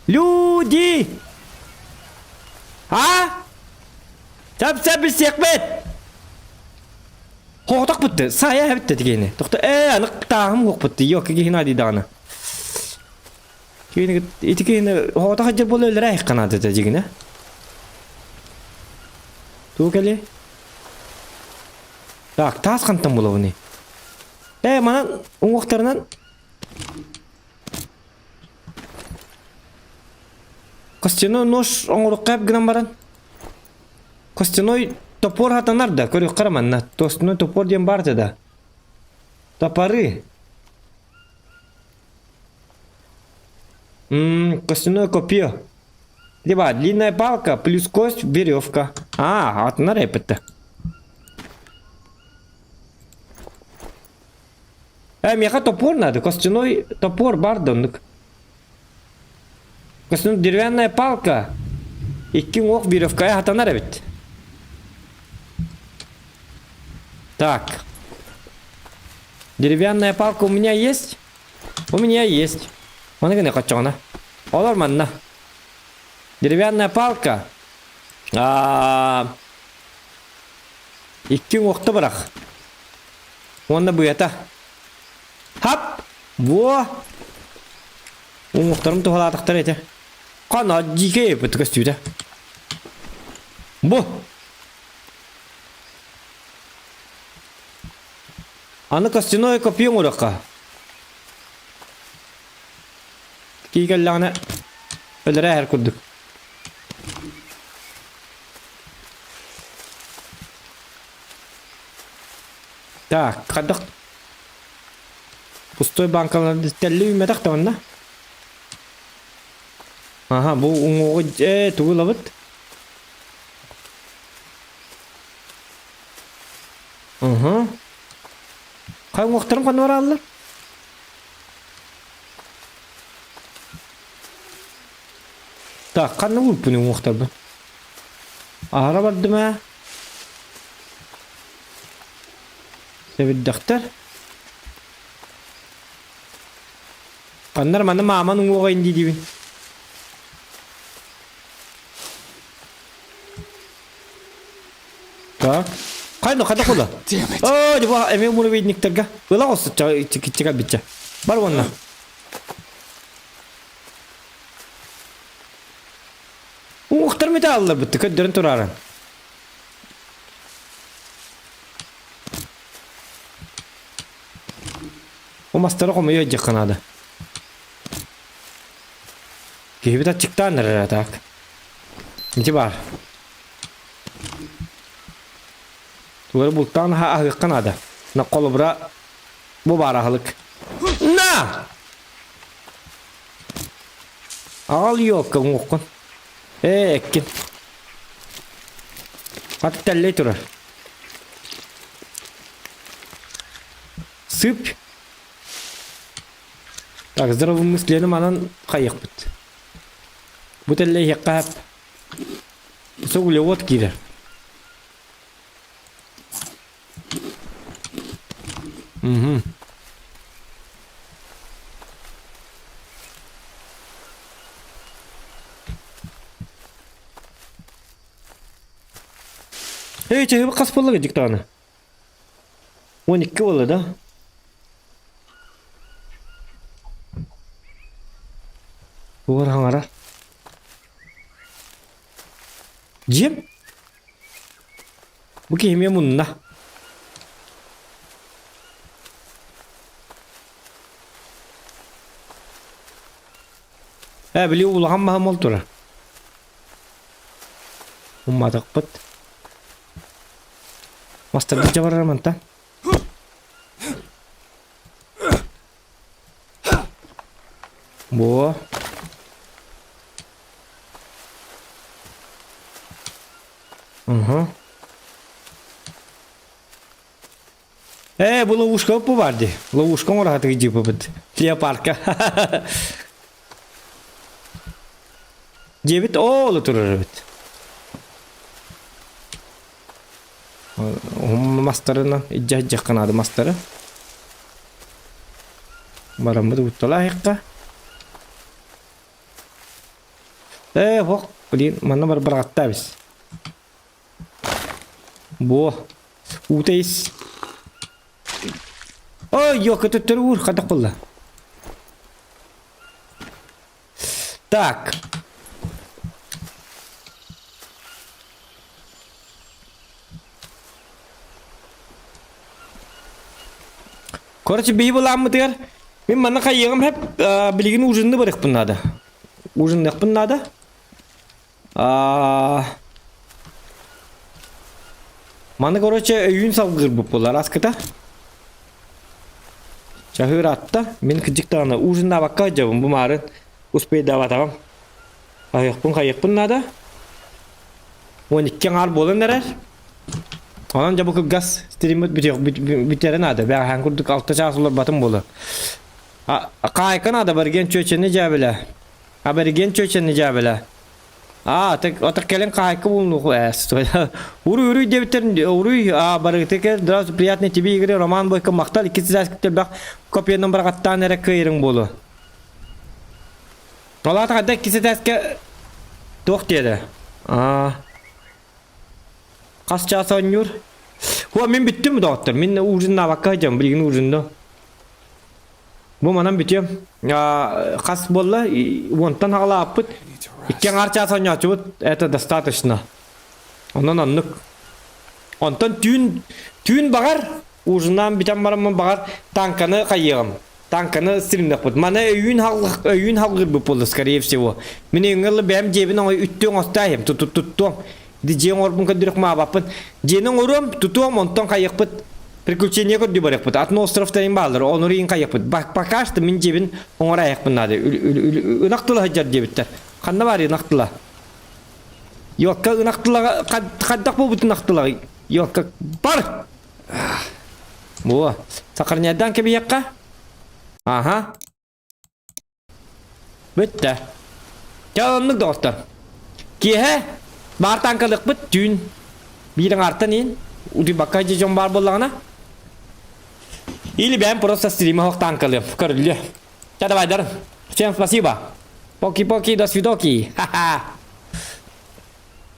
Люди! А? Сап-сап билсиэхпит! Хоҕотох бутты, саайа эбитте тигиэни. Тохто ээ, аны тааһым уохпут, йо, кигиһин ади даҕаны. Кигини ити кигини хоҕотох адьыр буола өлөрө айханаады да дьигинэ. Туу кэли? Так, таас хантан булабыный? Ээ, манан уҥуохтарынан Костяной нож оҥоруохха гынан баран Костяной топор хатанар да, көрүөххэ манна. Костяной топор диэн баар да. Топоры. М-м, костяное копье. Либо длинная палка плюс кость, веревка. А, атынар эппитте. Э, миэхэ топор надо, костяной топор бар да оннук. Костяной деревянная палка. Икки уҥуох веревкаҕа хатанар эбит. Так. Деревянная палка у меня есть? У меня есть. Маны гына хоччоҕуна. Олор манна. Деревянная палка. А Икки уҥуохта бырах. Уонна быата. Хап! Во! Уҥуохтарым туһалаатахтар этэ. Хана дьиикэй эппит көстүүтэ. Бу! Аны костяное копье оҥоруохха. Кии кэллэҕинэ өлөрө эһэр курдук. Так, хайдах пустой банкалар тэлли үүммэтэх да онно. Аха, бу уҥуоҕу э тугу ылабыт? Уһу. Хай уҥуохтарын ханна барааллар? Так, ханна уурпун уҥуохтарбын? Аһара бардым ээ. Сэбирдэхтэр. Ханнар манна мааман уҥуоҕа инди диибин. Так. Хайно хата кула. Оо, дьэ эмиэ муравейниктарга. Ыла оҕус чика биччэ. Бар уонна. Уҥуохтар металларбыт көрдөрөн турааран. Бу мастары хомуйа илдьиэххэ наада. Киһибит аччыктаан эрэр так. Ити баар. Тугары бултаан аһыахха наада. На холобура бу баар аһылык. На! Аҕал елка уҥуоххун. Ээ, эккин. Ат тэллэй турар. Сыпь. Так, здравомыслиены манан хайыахпыт. Бу тэллэй иһиэххэ сөп. Углевод киирэр. Угу. Эй, чаһы хас буолла диктаны? 12 буолла да? Угар хаҥара. Дьиэм? Бу киһи эмиэ мунна. Ээ, били улахан маһым ол турар. Умматахпыт. Мастарбыт дьабарар мантан. Бу. Угу. Ээ, бу ловушка бу бар дии. Ловушка оҥоро дьиэбит. Леопарка. Дьиэбит оолу турар эбит. Мастарынан илдьэ наада мастары. Бараммыт утталаахха. Ээ, хох, блин, манна бар барааттаабис. Бу. Уута ис. Ой, ёка төттөрү уур, хатах булла. Так. Короче, биһи былааммытыгар мин манна хайыаҕым хэп билигин ужинны барыахпын наада. Ужинныахпын наада. Маны короче өйүүн салгыырбыт буолар аскыта. Чаһыыр атта. Мин кырдьык даҕаны ужиннаабакка сылдьабын бу маарын успейдаабатаҕым. Аһыахпын хайыахпын наада. 12 аҥаар буолан эрэр. Онон дьэ бу кылгас стриммит бүтэрэ наада. Бэҕэһээн курдук 6 чаас олорбатым буолуо. Хаайка наада барген чүөчэни дьээбэлэ. Абориген чүөчэни дьээбэлэ. Аа, так отак кэлин хаайка булнуку ээ. Уруй уруй диэбиттэр уруй аа барыгыты кэл здравствуй приятный тебе игры Роман Бойко махтал икки сээс элбэх копиянан бараҕаттаан эрэ кыайырыҥ буолуо. Палата хайда икки сэтээскэ туох диэтэ? Аа хас чаас оонньуур? Хуа мин бүттүм доҕоттор. Мин ужиннаабакка сылдьабын билигин ужинно. Бу манан бүтүөм. Хас буолла? Уонтан аҕалааппыт. Икки аҥаар чаас оонньооччубут. Это достаточно. Онон оннук. Онтон түүн түүн баҕар ужиннаан бүтэн бараммын баҕар танканы хайыаҕым. Танканы стримнэхпит. Маны өйүүн өйүүн халгырбыт буолла, скорее всего. Мин өйүҥҥэ бэйэм дьиэбин оҥой үттүөҥ оттаайым, туттуом. Дьиэ оҥорбун көрдөрөх маабаппын. Дьиэни оҥоруом, тутуом, онтон хайыахпыт. Приключение көрдүү барыахпыт. Атын островтарын бааллар, онору иин хайыахпыт. Пока что мин дьиэбин оҥоро айахпын наада. Ынах тыла сылдьар диэбиттэр. Ханна баар ынах тыла? Йокка ынах тыла хайдах буолбут ынах тыла? Йокка бар! Бу, сахарнядан кэбиһиэххэ. Аха. Бүттэ. Чэ, оннук доҕоттор. Киэһэ баар тааҥкалыахпыт түүн биир аҥаартан иин утуйбакка дьэ дьон баар буоллаҕына или бэйэм просто стрима оһох тааҥкалыам көрүллүө. Чэ, давайдар. Всем спасибо. Поки-поки, до свидоки. Ха-ха.